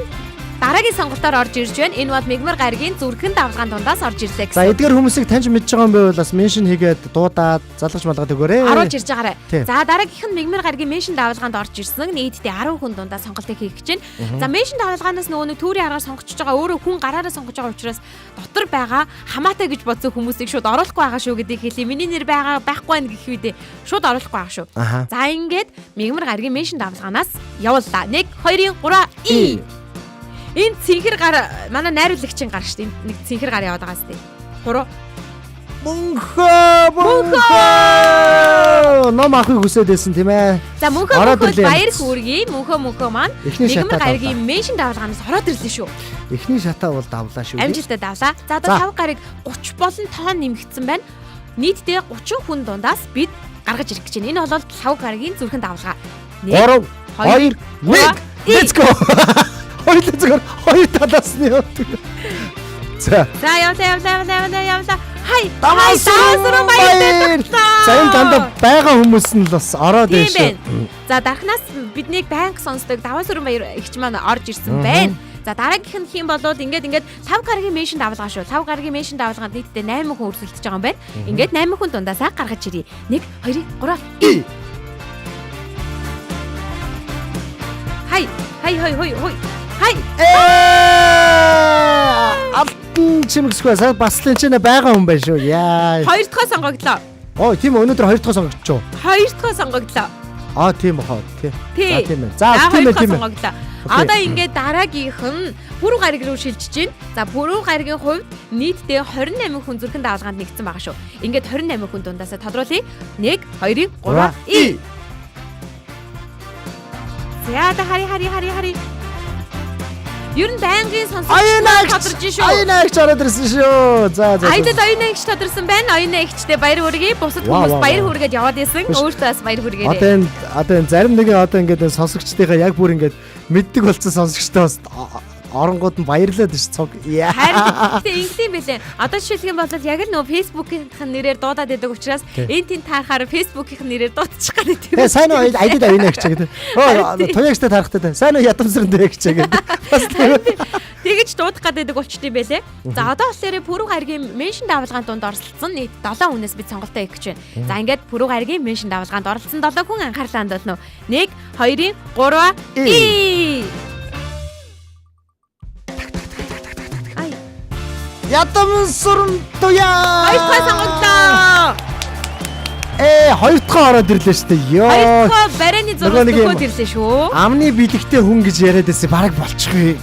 дараагийн сонголтоор орж ирж байна. Энэ бол мегмар гарагийн зүрхэн давлгаан дундаас орж ирлээ За гэсэн. эдгээр хүмүүсийг таньж мэдж байгаа юм байвал бас меншн хийгээд дуудаад залгаж малгаад өгөөрэй. Оруулж ирж байгаарай. Тийм. За дараагийнх нь мегмар гарагийн меншн давлгаанд орж ирсэн. Нийтдээ 10 хүн дундаа сонголтыг хийх гэж байна. За меншн давлгаанаас нөгөө нэг түүрийн аргаар сонгочж байгаа өөрөө хүн гараараа сонгож байгаа учраас дотор байгаа хамаатай гэж бодсон хүмүүсийг шууд оруулахгүй байгаа шүү гэдгийг хэлье. Миний нэр байгаа байхгүй байна гэх үедээ шууд оруулахгүй байгаа шүү. Аха. За ингээд мегмар гарагийн меншн давлгаанаас явууллаа. 1 2 3 и. Энэ цэнхэр гар манай найруулагчийн гар шүү дээ. Энд нэг цэнхэр гар яваад байгаа сте. 3 Мөнхөө мөнхөө. Ном авахыг хүсээд байсан тийм ээ. За мөнхөө Ороод мөнхөөд ирлээ. баяр хүргэе. Мөнхөө мөнхөө маань Эхний мегмар шатаа гарагийн меншин давлгаанаас ороод ирлээ шүү. Эхний шатаа бол давлаа шүү. Амжилттай давлаа. За одоо За. 5 гараг 30 болон тоон нэмэгдсэн байна. Нийтдээ 30 хүн дундаас бид гаргаж ирэх гэж байна. Энэ бол 5 гарагийн зүрхэн давлгаа. 1 3 2 2 1 Let's go. Хоёулаа зүгээр хоёр талаас нь явдаг. За. За явлаа явлаа явлаа явлаа явлаа. Хай. Даваа Даваасран баяр За энэ дандаа байгаа хүмүүс нь л бас ороод Тийм байна шүү. байна. За дархнаас биднийг байнга сонсдог Даваасран баяр ихч маань орж ирсэн байна. За дараагийнх нь хэм болвол ингээд ингээд 5 гарагийн меншин давлгаа шүү. 5 гарагийн меншин давлгаанд нийтдээ 8 хүн өрсөлдөж байгаа юм байна. Ингээд 8 хүн дундаасаа гаргаж ирье. 1 2 3 И. Хай хай хай хой хой. Хай. Э! Алтан чимэгсгүй са бас л энэ ч байгаа хүн байна шүү. Яа. Хоёр дахь сонгогдлоо. Ой, тийм үү, өнөөдөр хоёр дахь сонгогдчихоо. Хоёр дахь сонгогдлоо. Аа, тийм бахаа. Тий. Тий. За, тийм ээ. За, тийм хоёр ээ, дахь тийм ээ. сонгогдлоо. Окей. Одоо ингээд дараагийнх нь пүрэв гариг руу шилжиж байна. За пүрэв гаригийн хувьд нийтдээ 28 хүн зүрхэн давлгаанд нэгдсэн байгаа шүү. Ингээд 28 хүн дундаасаа тодруулъя. 1 2 3 и. За одоо хари хари хари хари. Ер нь байнгын сонсогч Оюунагч тодорж шүү. Оюунагч ороод ирсэн шүү. За за. за. Аялал оюуна ихч тодорсон байна. Оюуна ихчтэй баяр хүргэе. Бусад Вау, хүмүүс вау, баяр вау. хүргээд яваад исэн. Биш. Өөртөө бас баяр Одоо хүргээрэй. энэ одоо энэ зарим нэгэн одоо ингээд энэ сонсогчдынхаа яг бүр ингээд мэддэг болсон сонсогчтой бас оронгууд нь баярлаад ш цог. Яа. Харин гэхдээ ингэдэм байлээ. Одоо жишээлх юм бол яг л нөгөө Facebook-ийн нэрээр дуудаад идэг учраас Тий. энэ тэн таарахаар Facebook-ийн нэрээр дуудчих гээд идэв. Тэ сайн уу айдад оюунагч гэдэг. Оо туягчтай тарахтай та. Сайн уу ядамсран дэгч гэдэг. Бас тийм. Тэгэж дуудах гээд идэг болчтой юм байлээ. За одоо болохоор пүрэв гарагийн меншин давлгаан дунд оролцсон нийт 7 хүнээс бид сонголтоо хийх гэж байна. За ингээд пүрэв гарагийн меншин давлгаанд оролцсон 7 хүн анхаарлаа хандуулна уу? 1 2 3 и. Ай, Ядамсран туяа. хоёр дахь сонгогдлоо. Э хоёр дахь ороод ирлээ шүү дээ. Йоо. Хоёр дахь барайны Нөгөө зураг нэг юм- төхөөд ирлээ шүү. Амны бэлэгтэй хүн гэж яриад байсан бараг болчихгүй.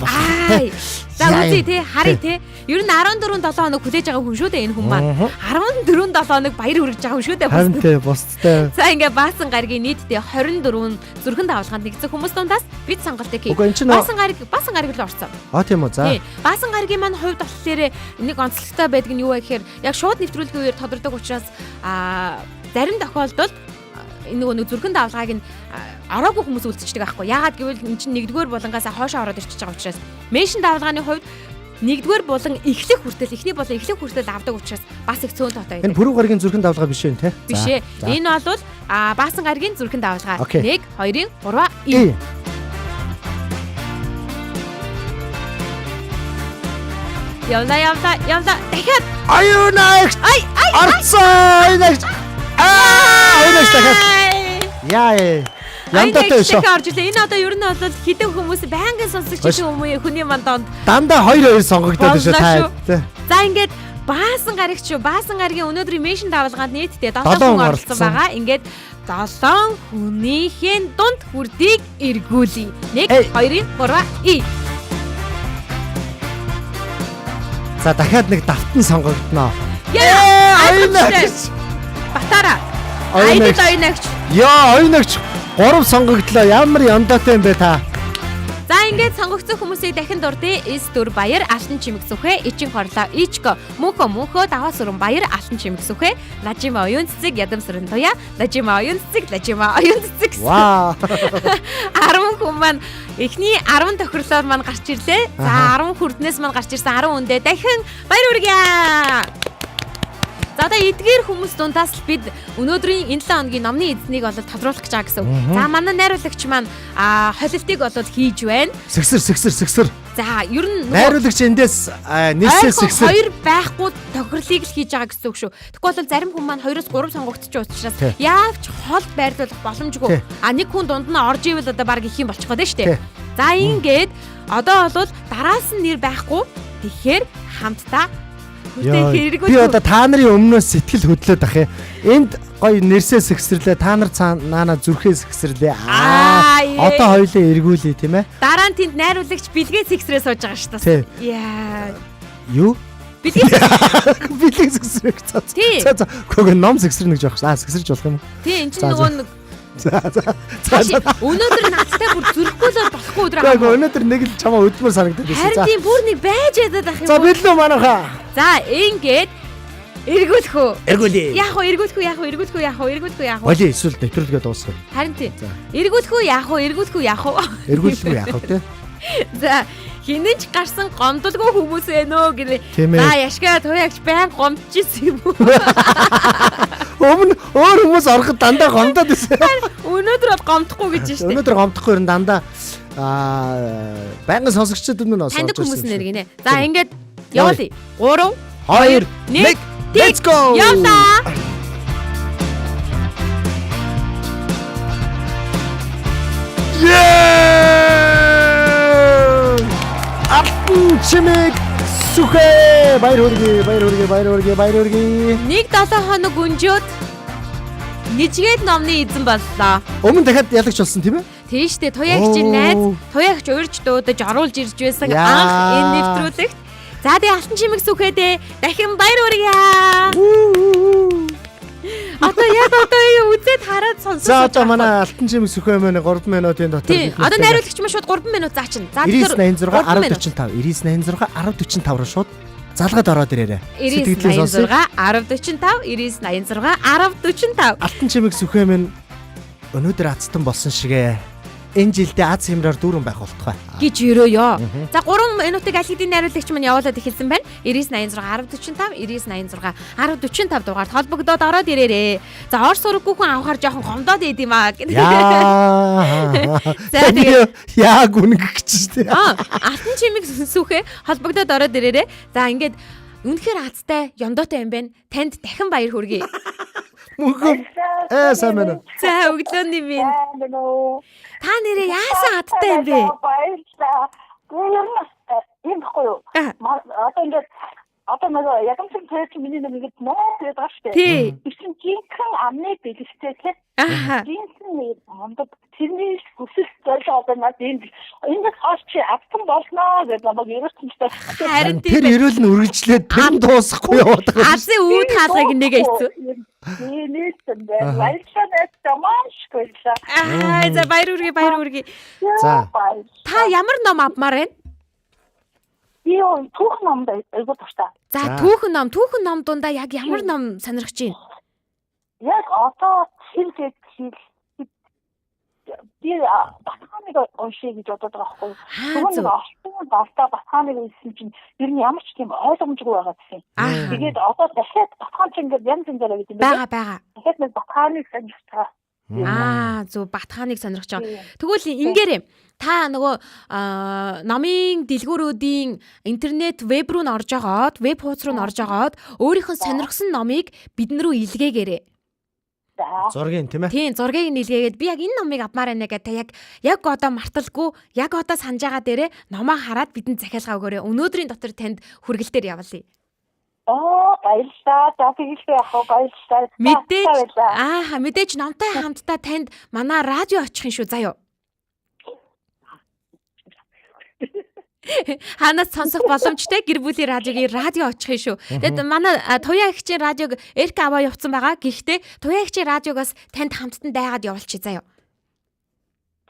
Ай. За Яа, үзье те, харъя те. Ер нь 14 7 хоног хүлээж байгаа хүн шүү дээ энэ хүн маань. 14 7 хоног баяр хүргэж байгаа хүн шүү дээ. Харин те бусдтай. За ингээ баасан гарагийн нийтдээ 24 зүрхэн давлгаанд нэгдсэн хүмүүс дундаас бид сонголтыг хий. Үгүй, эн чинь Баасан гараг баасан гараг руу орсон. А тийм үү за. Тий. Баасан гарагийн маань хувьд болохоор нэг онцлогтой байдаг нь юу вэ гэхээр яг шууд нэвтрүүлгийн үеэр тодордог учраас зарим тохиолдолд энэ нөгөө нэг зүрхэн давлгааг нь ороогүй хүмүүс үлдчихдэг байхгүй. Яагаад гэвэл эн чинь нэгдүгээр булангаасаа хоошоо ороод ирчихэж байгаа учраас меншин давлгааны хувьд нэгдүгээр булан эхлэх хүртэл эхний булан эхлэх хүртэл авдаг учраас бас их цөөн тоотой Энэ байдаг. пүрэв гарагийн зүрхэн давлгаа биш үү те? Биш ээ. За. Энэ бол баасан гарагийн зүрхэн давлгаа. Окей. 1 2 3 И. И. Явла явла явла дахиад Аюунагч. ай ай Орцсон аюунагч. Аа аюунагч дахиад. Яа. Яндаатай Аюунагч шүү. дахиад орж ирлээ. Энэ одоо ер нь бол хідэн хүмүүс байнгын сонсогч Хош. хүмүүс хүний манд донд. Дандаа 2 2 сонгогдоод шүү Боллоо та. шүү. Тэ. За ингээд баасан гарагч шүү. Баасан гарагийн өнөөдрийн меншин давлгаанд нийтдээ 7 Долоон хүн хүн оролцсон оролцсон. байгаа. Ингээд 7 хүнийхээ дунд хүрдийг эргүүлье. 1 Эй. 2 3 и. За дахиад нэг давтан сонгогдноо. Яа! Аюунагч. Батара. Оюунагч. Айдад оюунагч. Яа, оюунагч 3 сонгогдлоо. Ямар яндаатай юм бэ та? За ингээд сонгогдсон хүмүүсийг дахин дурдъя. С4 Баяр, Алтан Чимэг Сүхэ, Ичин Хорлоо, Ичко, Мөнхө Мөнхө, Даваа Сүрэн Баяр, Алтан Чимэг Сүхэ, Лажима Оюун Цэцэг, Ядам Сүрэн Туяа, Лажима Оюун Цэцэг, Лажима Оюун Цэцэг. Вау. 10 хүн маань эхний 10 тохирлоор маань гарч ирлээ. За 10 хүрднээс маань гарч ирсэн 10 хүндээ дахин баяр хүргье. За одоо эдгээр хүмүүс дундаас л бид өнөөдрийн энэ 7 хоногийн номны эзнийг бол тодруулах гэж байгаа гэсэн. За манай найруулагч маань холилтыг бол хийж байна. Сэгсэр сэгсэр сэгсэр. За ер нь найруулагч эндээс нэрсээ сэгсэр. Хоёр байхгүй тохирлыг л хийж байгаа гэсэн үг шүү. Тэгэхгүй бол зарим хүн маань 2-оос 3 сонгогдчих учраас яавч хол байрлуулах боломжгүй. А нэг хүн дунд нь орж ивэл одоо баг их юм болчих гээд шүү дээ. За ингээд одоо бол дараас нь нэр байхгүй. Тэгэхээр хамтдаа Би одоо та нарын өмнөөс сэтгэл хөдлөөд ах юм. Энд гоё нэрсээ сэгсэрлээ. Та нар наана зүрхээ сэгсэрлээ. Аа. Одоо хоёлаа эргүүлье тийм ээ. Дараа нь тэнд найруулагч бэлгээ сэгсрээ сууж байгаа шүү дээ. Яа. Юу? Бэлгээ бэлгээ сэгсрэх. За за. Гүг ном сэгсрэнэ гэж байх шээ. Аа сэгсэрч болох юм уу? Тий, эн чинь нөгөө нэг За за. За. Өнөөдөр надтай бүр зүрхгүй л болохгүй өдөр аа. Гэхдээ өнөөдөр нэг л чамаа өдмөр санагдаад байсан. Харин тийм бүр нэг байж ядаад ах юм. За бэлнэ манайхаа. За ингээд эргүүлэх үү? Эргүүлье. Яах вэ? Эргүүлэх үү? Яах вэ? Эргүүлэх үү? Яах вэ? Эргүүлэх үү? Яах вэ? Боли эсвэл нэвтрүүлгээ дуусгах. Харин тийм. Эргүүлэх үү? Яах вэ? Эргүүлэх үү? Яах вэ? Эргүүлэх үү яах вэ те? За хинэн ч гарсан гомдолгүй хүмүүс ээ нөө гинэ. За яшгаа туягч байн гомдчихсэн юм уу? Өмнө өөр хүмүүс ороход дандаа гомдоод байсан. Өнөөдөр бол гомдохгүй гэж штэ. Өнөөдөр гомдохгүй ер нь дандаа байнгын сонсогчдод өмнө сонсож байсан. Таньдаг хүмүүс нэр гинэ. За ингээд явуулъя. 3 2 1 Let's go. Явлаа. Yeah! Алтан чимэг сүхэ баяр хүргэе, баяр хүргэе, баяр хүргэе, баяр хүргэе. Нэг 7 хоног өнжөөд Нижгээд номны эзэн боллоо. Өмнө дахиад ялагч болсон тийм ээ? Тийм штэ. Туяагчийн найз, туяагч урьж дуудаж оруулж ирж байсан анх энэ нэвтрүүлэгт. За тэгээ алтан чимэг сүхэдээ дахин баяр хүргье. Одоо яг одоо үзээд хараад сонсож. За одоо манай алтан чимэг сүхэ маань 3 минутын дотор. Тийм. Одоо найруулагч маань шууд 3 минут заачин. За тэгэхээр 99 1045 99 86 1045 руу шууд залгаад ороод ирээрэй. 99 86 1045 99 86 1045. Алтан чимэг сүхэ минь өнөөдөр азтан болсон шигэ энэ жилдээ аз хямраар дүүрэн байх болтугай гэж өрөөё. За 3 минутыг аль хэдийн найруулагч маань явуулаад эхэлсэн байна. 99 86 1045 99 86 1045 дугаард холбогдоод ороод ирээрээ. За ор сураггүй хүн авахар жоохон гомдоод идэм юм аа гэдэг. За тэгээ яг үнэн гэж шүү дээ. Алтан чимэг сүхэ холбогдоод ороод ирээрээ. За ингээд үнэхээр азтай ёндоотой юм байна. Танд дахин баяр хүргэе. Мөнхөн. Сайн байна уу? За өглөөний минь. Та нэрээ яасан адтай юм бэ? Баярлалаа. Тэр нь юм баггүй юу? Одоо ингээд одоо нөгөө ягамсан цайч миний нэг ингээд ноо гэдэг байгаа шүү дээ. Тэгсэн жинхэнэ амны бэлэгтэй тийм. Жинхэнэ мундаг тэрний хүсэл зорилго одоо над энд эндээс хойш чи автан болно гэж намайг ерөөсөн ч Харин тэр ерөөл нь үргэлжлээд тэр дуусахгүй яваад байгаа. Азийн үүд хаалгыг нэгэ хэцүү. Нээсэн байна. Баярлалаа найздаа маш их баярлалаа. Аа за баяр хүргэе, баяр хүргэе. За. Та ямар ном авмаар байна? Би юу түүхэн номд айгуу дуртай. За түүхэн ном, түүхэн ном дундаа яг ямар ном сонирхож байна? Яг одоо хэл хэл би Батхааныг уншия гэж бодод байгаа байхгүй юу. Тэгвэл нэг орчин далтаа Батхааныг уншсан чинь ер нь ямар ч тийм ойлгомжгүй байгаа гэсэн. Тэгээд одоо дахиад Батхаан чинь ингээд янз янзаараа гэдэг юм байна. Бага. Дахиад нэг Батхааныг сонирхож байгаа. Аа зөв Батхааныг сонирхож байгаа. Тэгвэл ингээрэй. Та нөгөө номын дэлгүүрүүдийн интернет веб рүү н орж агаад, веб хуудас руу н орж агаад өөрийнх нь сонирхсан номыг бидэн рүү илгээгээрэй. Зургийн тийм ээ. Тийм, зургийг нь илгээгээд би яг энэ номыг авмаар байна гэдэг та яг одоо марталгүй, яг одоо санаж байгаа дээрээ номоо хараад бидэнд захиалгаа өгөөрэй. Өнөөдрийн дотор танд хүргэлтээр явуулъя. Оо, баярлалаа. За тэгэлгүй яах вэ? Баярлалаа. Мэдээж аа, мэдээж номтой хамтдаа танд манай радио очих юм шүү заяа. Ханаас сонсох боломжтой гэр бүлийн радиогийн радио очих юм шүү. Тэгэд манай Туяа эгчийн радиог Эрк аваа явцсан байгаа. Гэхдээ Туяа эгчийн радиогоос танд хамттан дайгаад явуулчих заяа.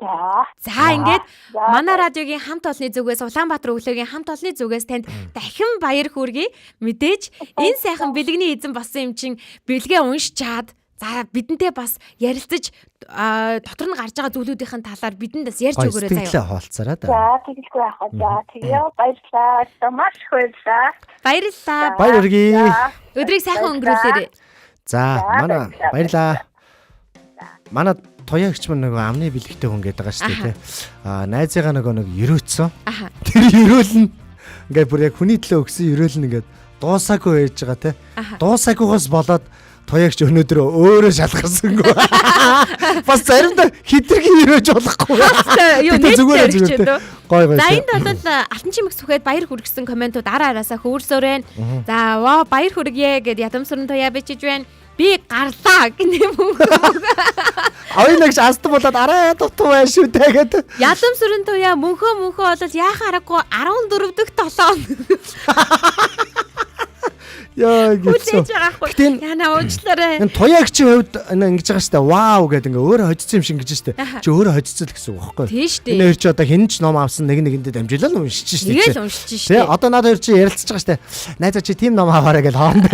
За. За ингээд манай радиогийн хамт олонны зүгээс Улаанбаатар өглөөгийн хамт олонны зүгээс танд дахин баяр хүргэе. Мэдээж энэ сайхан бэлгэний эзэн болсон юм чин бэлгээ уншчаад за бидэнтэй бас ярилцаж дотор нь гарч байгаа зүйлүүдийн талаар бидэнд бас ярьж өгөөрэй заяа. Сэтгэлээ хуваалцаарай да. За тэгэлгүй яах вэ? За тэгээ баярлалаа. Маш их баярлалаа. Баярлалаа. Баяр хүргэе. Өдрийг сайхан өнгөрүүлээрэй. За манай баярлалаа. Манай туяа гिच мань нөгөө амны бэлэгтэй хүн гэдэг байгаа шүү дээ тий. Аа найзыгаа нөгөө нэг ерөөцсөн. Тэр ерөөл нь ингээд бүр яг хүний төлөө өгсөн ерөөл нь ингээд дуусаагүй байж байгаа тий. Дуусаагүйгоос болоод туяагч өнөөдөр өөрөө шалгарсангүй. Бас заримдаа хитрхи ерөөж болохгүй. Юу зүгээр зүгээр. Гой гой. За энд бол алтан чимэг сүхэд баяр хүргэсэн комментууд ара араасаа хөөрсөөр байна. За ваа баяр хүргье гэд ядамсран туяа бичиж байна. Би гарлаа гэнэ мөн. Оюунагч азтан болоод арай дутуу байна шүү дээ гэд. Ядамсран туяа мөнхөө мөнхөө бол яахан аргагүй 14 дэх 7. Яа гэсэн. Гэтэ яна уучлаарай. Энэ туяагчийн хувьд энэ ингэж байгаа шүү дээ. Вау гэдэг ингээ өөрөө хожицсан юм шиг ингэж шүү дээ. Чи өөрөө хожицсан л гэсэн үг байхгүй юу? Тийм шүү дээ. Энэ хоёр чи одоо хэн ч ном авсан нэг нэгэндээ дамжуулаад уншиж шүү дээ. Тэгэл уншиж шүү дээ. Тэ одоо надад хоёр чи ярилцаж байгаа шүү дээ. Найзаа чи тийм ном аваарай гэж хооронд.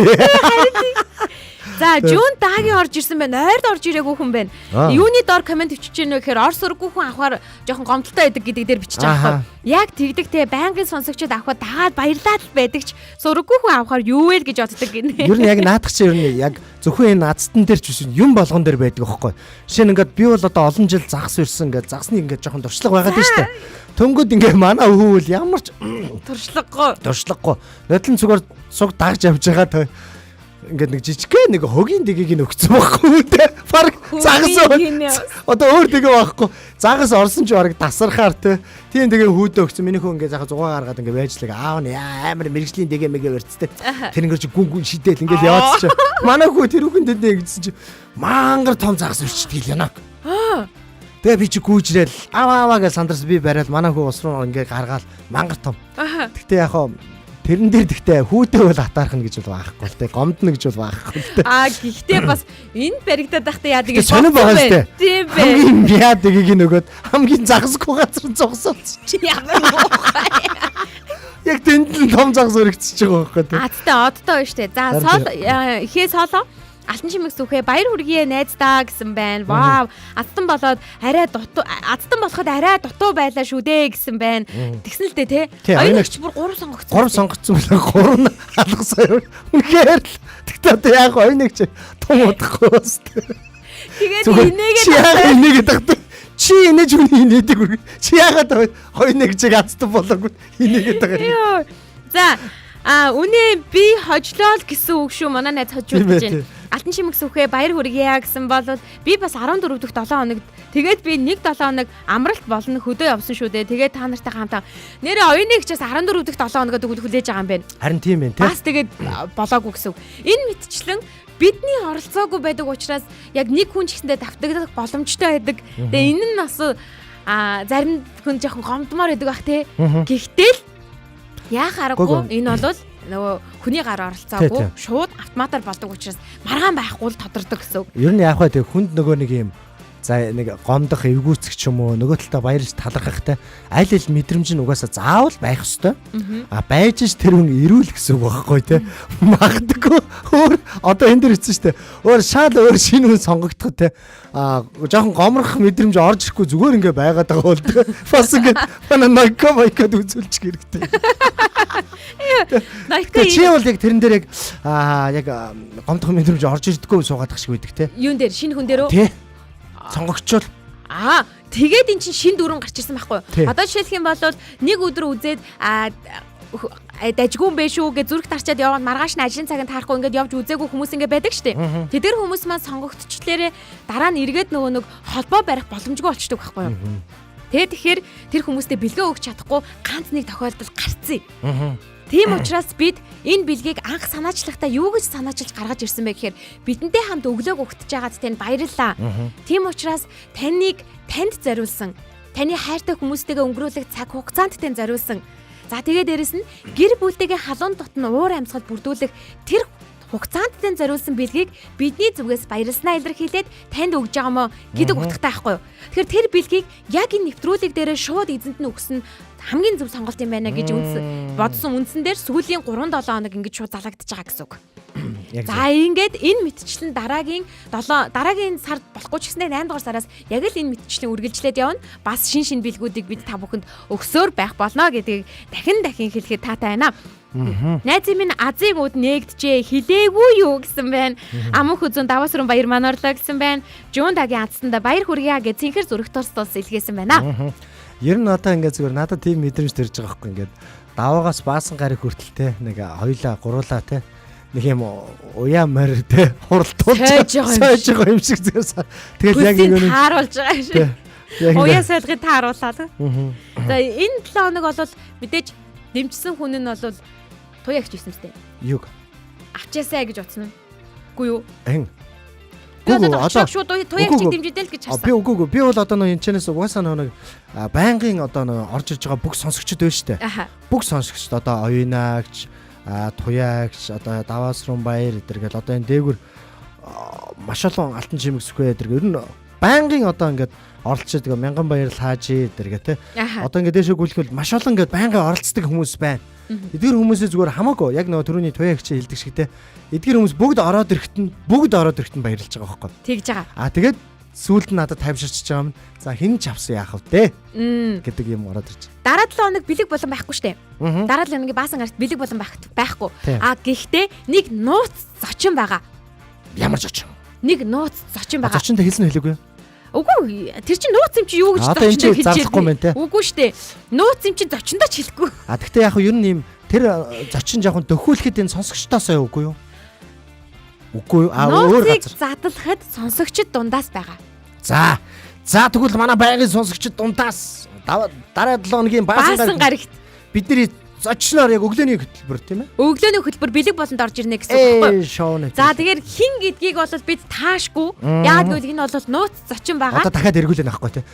За Жун дагийн орж ирсэн байна. Ойрд орж ирээгүй хүн байна. Юуны доор коммент бичиж гэнэ вэ гэхээр орс өргүү хүн авахар жоохон гомдолтой байдаг гэдэг дээр бичиж байгаа байхгүй. Яг тэгдэг те байнгын сонсогчид авахад дагаад баярлаад л байдаг ч сурггүй хүн авахар юу вэ гэж боддог гинэ. Ер нь яг наадах чи ер нь яг зөвхөн энэ азтан дээр ч биш юм болгон дээр байдаг байхгүй. Жишээ нь ингээд би бол одоо олон жил загас ирсэн ингээд загасны ингээд жоохон туршлага байгаад байна шүү дээ. Төнгөд ингээд манай өвөл ямар ч туршлагагүй. Туршлагагүй. Нодлон зүгээр суг дагж явж байгаа той ингээд нэг жижигхэн нэг хогийн дэгийг нь өгсөн байхгүй те. Бараг загас одоо өөр дэгэ байхгүй. Загас орсон ч бараг тасархаар те. Тийм дэгэ хүүдээ өгсөн. Миний хүү ингээд заха зугаа гаргаад ингээд байжлаг. Аав нь амар мэрэгжлийн дэгэ мэгэ барьцтай. Тэр ингээд чи гүн гүн шидэл ингээд яваад чи. Манай хүү тэр хүүхэн тэндээ ингэсэн чи мангар том загас өрчдөг л яна. Тэгээ би чи гүйжрээл аваа аваа гэж сандарс би бариад манай хүү ус руу ингээд гаргаал мангар том. Гэтэ яг хаа тэрэн дээр тэгтээ хүүтэй бол атаархна гэж бол байхгүй л те гомдно гэж бол байхгүй л те. Аа гэхдээ бас энд баригдаад байхдаа яадаг гэж сонир байгаа шүү дээ. Тийм бэ. Хамгийн яадаг нөгөөд хамгийн загасгүй газар зогсоолсон чи ямар муухай. Яг тэнд л том загас өргөцөж байгаа байхгүй те. Азтай одтой байна шүү дээ. За соол ихээ соолоо. Алтан чимэг сүхээ баяр хүргэе найздаа гэсэн байна. Вау. Азтан болоод арай дутуу азтан болоход арай дутуу байлаа шүү дээ гэсэн байна. Тэгсэн л дээ те. Оюунагч бүр 3 сонгогдсон. 3 сонгогдсон байлаа. 3 нь алгасан. Үнэхээр л. Тэгтээ одоо яг оюунагч тум удахгүй бас. Тэгээд инээгээд инээгээд тагт. Чи инээж хүний инээдэг үргэ. Чи яагаад оюунагчийг азтан болоогүй инээгээд байгаа юм. За а үнэ би хожлоо л гэсэн үг шүү. Манай найз хожуулж байна. Алтан чимэг сүхээ баяр хүргье гэсэн бол би бас 14 дэх 7 хоногт тэгээд би 1 7 хоног амралт болно хөдөө явсан шүү дээ. Тэгээд та нартай хамтаа нэрээ оюуны хичээс 14 дэх 7 хоногод хүлээж байгаа юм байна. Харин тийм байна тий. Бас тэгээд болоогүй гэсэн үг. Энэ мэтчлэн бидний оролцоогүй байдаг учраас яг нэг хүн ч гэсэндээ давтагдах боломжтой байдаг. Тэгээ энэ нь бас зарим хүн жоохон гомдмоор байдаг бах тий. Гэхдээ л яах аргагүй энэ бол нөгөө хүний гар оролцоогүй шууд автоматар болдог учраас маргаан байхгүй л тодордог гэсэн үг. Ер нь яах вэ тэг хүнд нөгөө нэг юм за нэг гомдох эвгүүцэх ч юм уу нөгөө талдаа баярлж талархахтай аль аль мэдрэмж нь угаасаа заавал байх ёстой. А байж ш тэр хүн эрүүл гэсэн үг байхгүй те. Магадгүй өөр одоо энэ дэр хэвчэн штэ. Өөр шал өөр шинэ хүн сонгогдох те. А жоохон гомрох мэдрэмж орж ирэхгүй зүгээр ингээ байгаад байгаа бол те. Бас ингээ манай нойко майкод үзүүлчих хэрэгтэй. Нойко чи бол яг тэрэн дээр яг аа яг гомдох мэдрэмж орж ирдэггүй суугаадах шиг байдаг те. Юун дээр шинэ хүн дээр үү? Тий. Сонгогчвол аа тэгээд эн чинь шин дөрөн гарч ирсэн байхгүй юу? Одоо жишээлх юм бол нэг өдөр үзээд дажгүй юм бэ шүү гэж зүрх тарчаад яваад маргааш нь ажлын цагт таарахгүй ингээд явж үзээгүй хүмүүс ингээд байдаг штэ. Тэдгэр хүмүүс маань сонгогдчихлээрээ дараа нь эргээд нөгөө нэг холбоо барих боломжгүй болчдөг байхгүй юу? Тэгээд тэгэхээр тэр хүмүүстэй бэлгээ өгч чадахгүй ганц нэг тохиолдол гарцсан. Тийм учраас бид энэ бэлгийг анх санаачлахдаа юу гэж санаачилж гаргаж ирсэн бэ гэхээр бидэнтэй хамт өглөөг угтж байгаад танд баярлалаа. Тийм учраас таныг танд зориулсан, таны хайртай хүмүүстэйгээ өнгөрүүлэх цаг хугацаанд танд зориулсан. За тэгээ дээрэс нь гэр бүлтэйгээ халуун дотн уур амьсгал бүрдүүлэх тэр хугацаанд тань зориулсан бэлгийг бидний зүгээс баярлснаа илэрхийлээд танд өгж байгаа мó гэдэг утгатай байхгүй юу. Тэгэхээр тэр бэлгийг яг энэ нэвтрүүлэг дээрээ шууд эзэнт нь өгсөн хамгийн зөв сонголт юм байна гэж үндс бодсон үндсэн дээр сүүлийн 3-7 хоног ингэж шууд залагдчихж байгаа гэсэн үг. За ингээд энэ мэтчлэн дараагийн 7 дараагийн сард болохгүй ч гэснээр 8 дугаар сараас яг л энэ мэтчлэн үргэлжлээд явна. Бас шин шин бэлгүүдийг бид та бүхэнд өгсөөр байх болно гэдгийг дахин дахин хэлэхэд таатай байна. Найзын минь азыг уд нээгджээ хилээгүй юу гэсэн байна. Аман хүзүүн даваас руу баяр маань орлоо гэсэн байна. Жуун дагийн ацсанда баяр хүргье гэж цэнхэр зүрх тус тус илгээсэн байна. Ер нь одоо ингээд зүгээр надад тийм мэдрэмж төрж байгаа байхгүй ингээд даваагаас баасан гариг хүртэл те нэг хоёлаа гуруулаа те нэг юм уяа морь те хуралдуулж сойж байгаа юм шиг зүгээр. Тэгэл яг нэг юм тааруулж байгаа юм шиг. Уяа сайлгыг тааруулаад. За энэ 7 хоног бол мэдээж дэмжсэн хүн нь бол туяагч байсан мэт. Юг авчаасай гэж бодсон уу? Үгүй юу? Эн. Үгүй одоо шууд туяагчийг дэмжидэл л гэж харсан. Би үгүй би бол одоо нөө энэ чэнэс угаасаа нөө нэг байнгын одоо нөө орж ирж байгаа бүх сонсогчд байна штэ. Бүх сонсогчд одоо оюунаагч, туяагч, одоо даваас руу баяр эдэр гэл одоо энэ дээгүр маш олон алтан чимэгсэхгүй эдэр ер нь байнгын одоо ингээд оролцож байгаа мянган баяр хаажи эдэр гэ тэ. Одоо ингээд дээшээ гүйлэх бол маш олон ингээд байнгын оролцдог хүмүүс байна. Эдгэр хүмүүсээ зүгээр хамаагүй яг нөгөө түрүүний туяагч хэлдэг шиг те. Эдгэр хүмүүс бүгд ороод ирэхэд нь баярлж байгаа байхгүй. Тэгж байгаа. А тэгээд сүүлд нь надад тайвширч байгаа юм. За хэн ч авсан яах вэ гэдэг юм ороод ирж. Дараа 7 хоног бэлэг болон байхгүй штэ. Дараа 7 хоногийн баасан гарт бэлэг болон байхгүй. А гэхдээ нэг нууц зочин байгаа. Ямар зочин? Нэг нууц зочин байгаа. Зочиндоо хэлсэн үү хэлээгүй юу? Үгүй тэр чинь нууц юм чи юу гэж зочиндоо хэлж байна те. Үгүй штэ. Нууц юм чи зочиндоо ч хэлэхгүй. А тэгтээ яг ер нь юм тэр зочин жоохон дөхүүлэхэд энэ сонсогчдоосоо үгүй юу? Үгүй юу? А өөр газар. Задлахад сонсогчд дундаас байгаа. За. За тэгвэл манай байнгын сонсогчд дундаас дараа 7 хоногийн баасан гарагт бидний зочноор яг өглөөний хөтөлбөр тийм ээ? Өглөөний хөтөлбөр бэлэг болонд орж ирнэ гэсэн үг байхгүй юу? За тэгэхээр хин гэдгийг бол бид таашгүй. Яагаад гэвэл энэ бол нууц зочин байгаа. Одоо дахиад эргүүлэх байхгүй тийм.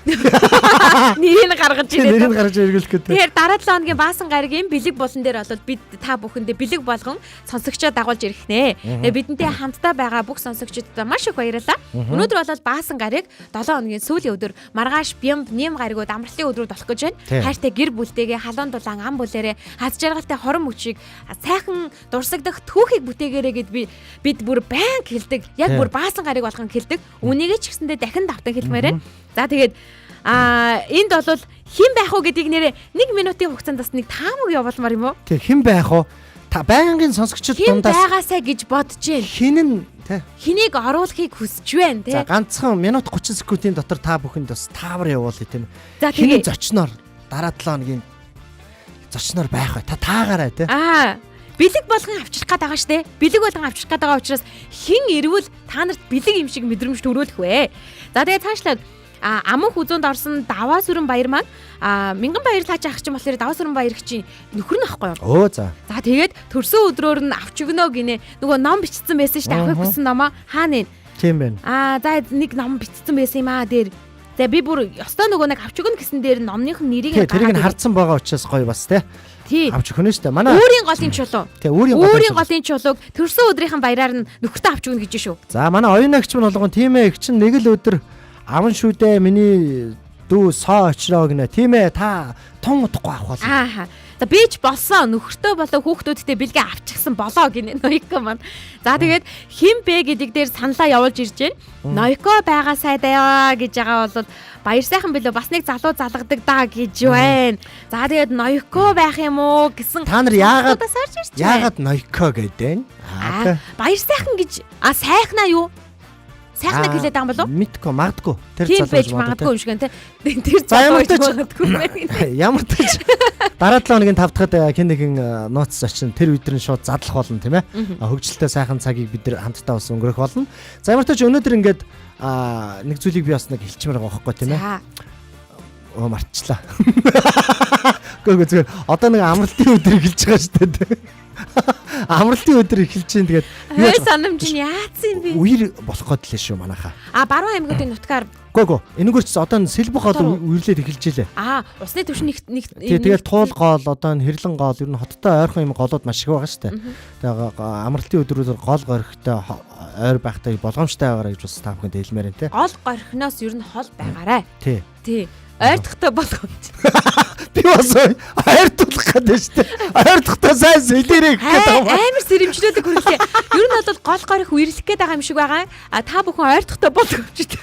Нэрийг гаргаж ирээд. Нэрийг гаргаж эргүүлэх гэдэг. Тэгэхээр дараа 7 хоногийн баасан гарагийн бэлэг болон дээр бол бид та бүхэндээ бэлэг болгон сонсогчоо дагуулж ирэх нэ. Тэгээ бидэнтэй хамтдаа байгаа бүх сонсогчдод маш их баярлалаа. Өнөөдөр бол баасан гараг 7 хоногийн сүүлийн өдөр маргааш бямб нэм гаригууд амралтын өдрүүд болох гэж байна. Хайртай гэр бүлтэйгээ халуун дулаан ам бүлээрээ хаз жаргалтай хорон мөчийг сайхан дурсагдах түүхийг бүтээгээрэй гэд бид бүр байнг хэлдэг. Яг бүр баасан гариг болгон хэлдэг. Үүнийг ч гэсэндээ дахин давтан хэлмээр байна. За тэгээд энд бол хэн байх уу гэдгийг нэрээ 1 минутын хугацаанд бас нэг таамаг явуулмаар юм уу? Тэг хэн байх уу? Та байнгын сонсогчд дундаас хэн байгаасай гэж бодож байна. Хин нь тэ хэнийг оруулахыг хүсэж байна тэ. За ганцхан минут 30 секундын дотор та бүхэнд бас таавар явуулъя тийм. За тэгээ зочноор дараа 7 хоногийн зочноор байх бай. Та таагаарай тий. Аа. Бэлэг болгон авчрах гээд байгаа штэ. Бэлэг болгон авчрах гээд байгаа учраас хэн ирвэл та нарт бэлэг юм шиг мэдрэмж төрүүлэх вэ? За тэгээ цаашлаад аман хүзүүнд орсон даваа сүрэн баяр маань мянган баяр лаач ах чинь болохоор даваа сүрэн баяр чинь нөхөр нь ахгүй юу? Өө за. За тэгээд төрсөн өдрөөр нь авч өгнө гинэ. Нөгөө ном бичсэн байсан штэ. Авахыг хүссэн номоо хаана вэ? Тийм байна. Аа за нэг ном бичсэн байсан юм аа дээр. За би бүр ёстой нөгөө нэг авч өгнө гэсэн дээр номных нь нэрийг нь тэрийг нь хардсан байгаа учраас гоё бас те. Тий. Авч өгнө штэ. Манай өөрийн голын чулуу. Тий, өөрийн голын чулууг төрсөн өдрийнхэн баяраар нь нөхөртөө авч өгнө гэж шүү. За манай оюунагч мань болгон тийм их чинь нэг л өдөр аван шүү дээ миний дүү соо очроо гинэ. Тийм та тун утгагүй авах болно. Аа. За би ч болсон нөхөртөө болоо хүүхдүүдтэй бэлгээ авчихсан болоо гинэ Ноёко маань. За тэгээд хэн бэ гэдэг дээр саналаа явуулж ирж байна. Ноёко байгаа сайдаа гэж байгаа бол баяр сайхан билүү бас нэг залуу залгадаг даа гэж байна. За тэгээд Ноёко байх юм уу гэсэн. Та нар яагаад Ноёко гэдэг вэ? Аа баяр сайхан гэж сайхнаа юу? Сайхнаа хэлээд байгаа юм болов уу? Мэдгүй магадгүй. Тэр залуу байж магадгүй юм шиг байна те. Тэр залуу байж магадгүй байна. Ямар ч дараа 7 хоногийн 5 дахьд хэн нэгэн нууц зочин тэр өдөр нь шууд задлах болно тийм ээ. Хөгжилтэй сайхан цагийг бид нар хамтдаа бас өнгөрөх болно. За ямар ч өнөөдөр ингээд нэг зүйлийг би бас нэг хэлчмээр байгаа байхгүй тийм ээ. Оо мартчлаа. Гөө зүгээр одоо нэг амралтын өдөр хэлж байгаа шүү дээ. Амралтын өдөр эхэлж чинь тэгээд Хой санамж нь яатсан юм бэ? Үер болох гээд лээ шүү манайхаа. А баруун аймагуудын нутгаар Гөө. Энэгээр ч одоо сэлбэх гол үерлээд эхэлж илээ. Аа, усны түвшин нэг нэг Тэгэл туул гол одоо энэ хэрлэн гол ер нь хоттой ойрхон юм голууд маш их байгаа шүү дээ. Тэгээ амралтын өдрүүдээр гол горихтой ойр байхтай болгоомжтой байгаарай гэж бас та бүхэнд хэлмээр байна те. Гол горихноос ер нь хол байгаарай. Тий. Тий. Ойртохтой болгоомж. Би бас ойртуулах гэдэг шүү дээ. Ойртохдоо сайн сэлээрэй гэх гээд байгаа. Амар сэрэмжлүүлэг хүргэлээ. Ер нь бол гол горих үерлэх гээд байгаа юм шиг байгаа. А та бүхэн ойртохтой болгоомжтой.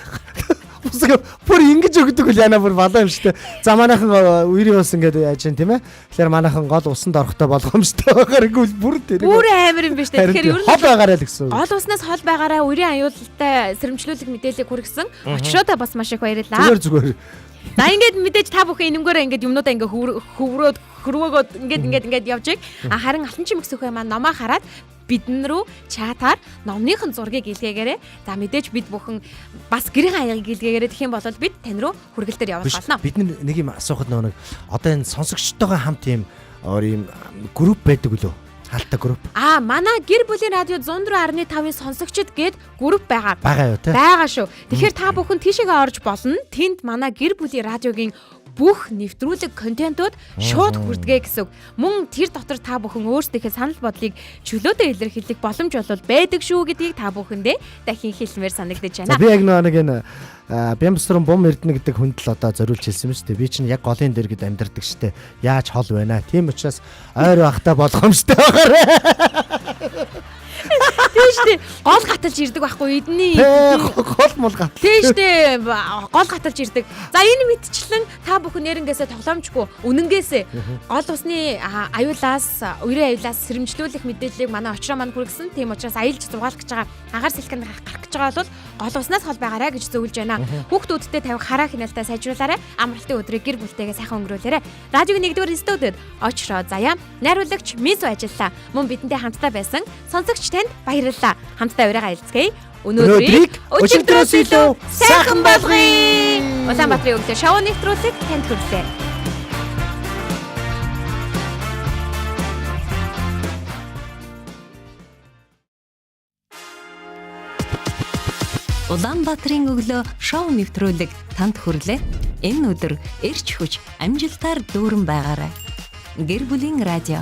Бусаг бүр ингэж өгдөг үл яна бүр балаа юм шүү дээ. За манайхан үерийн ус ингээд яаж юм тийм ээ. Тэгэхээр манайхан гол усанд орохдоо болгоомжтой байгааргүй бүр тэр. Бүр амар юм биш үү. Тэгэхээр ер нь хол байгаарай л гэсэн. Гол уснаас хол байгаарай үерийн аюултай сэрэмжлүүлэг мэдээлэл хүргэсэн. Очроо бас маш их баярлалаа. Зүгээр. За ингээд мэдээж та бүхэн энэнгээр ингээд юмнуудаа ингээд хөврөөд хөрвөөгөөд ингээд ингээд ингээд явж иг. А харин алтан чимэг сөхөө маань номоо хараад бидэн рүү чатаар номныхын зургийг илгээгээрэй. За мэдээж бид бүхэн бас гэрийн хаягийг илгээгээрэй. Тэгэх юм бол бид тань руу хүргэлтээр явуулах болно. Бид нэг юм асуухад нэг одоо энэ сонсогчтойгоо хамт ийм өөр ийм групп байдаг үлээ. Хаалта групп. Аа манай гэр бүлийн радио 104.5-ын сонсогчид гээд групп байгаа. Байгаа юу те? Байгаа шүү. Тэгэхээр та бүхэн тийшээгээ орж болно. Тэнд манай гэр бүлийн радиогийн бүх нэвтрүүлэг контентууд шууд хүрдэгэ гэсэн үг. Мөн тэр дотор та бүхэн өөрсдийнхээ санал бодлыг чөлөөтэй илэрхийлэх боломж бол байдаг шүү гэдгийг та бүхэндээ дахин хэлмээр санагдаж байна. Би яг нэг энэ Бямсрын бум эрдэнэ гэдэг хүнд л одоо зориулж хэлсэн юм шүү дээ. Би чинь яг голын дээр гэд амьдардаг штэ. Яаж хол байна. Тийм учраас ойр байхдаа болгоомжтой байгаарай. Тийм шүү дээ. Гол гаталж ирдэг байхгүй эдний. Гол мол гатал. Тийм шүү дээ. Гол гаталж ирдэг. За энэ мэдчлэн та бүхэн нэрнгээсээ тоглоомжгүй үнэнгээсээ гол усны аюулаас, үерийн аюулаас сэрэмжлүүлэх мэдээллийг манай очроо маань хүргэсэн. Тийм учраас аялж зугаалах гэж байгаа, агаар сэлхэнд гарах гэж байгаа бол гол уснаас хол байгаарай гэж зөвлөж байна. Хүүхдүүдтэй тавих хараа хяналтай сайжруулаарай. Амралтын өдрийг гэр бүлтэйгээ сайхан өнгөрөөлөөрэй. Радиогийн 1-р студид очроо заяа найруулагч Мису ажиллаа. Мөн бидэнтэй хамтдаа байсан сонсогч танд баярлалаа. Хамтдаа урайгаа айлцгээе. Өнөөдрийг өчигдрөөс илүү сайхан болгоё. Улаанбаатарын өглөө шоу нэвтрүүлэг танд хүрлээ. Улаанбаатарын өглөө шоу нэвтрүүлэг танд хүрлээ. Энэ өдөр эрч хүч, амжилтаар дүүрэн байгаарай. Гэр бүлийн радио.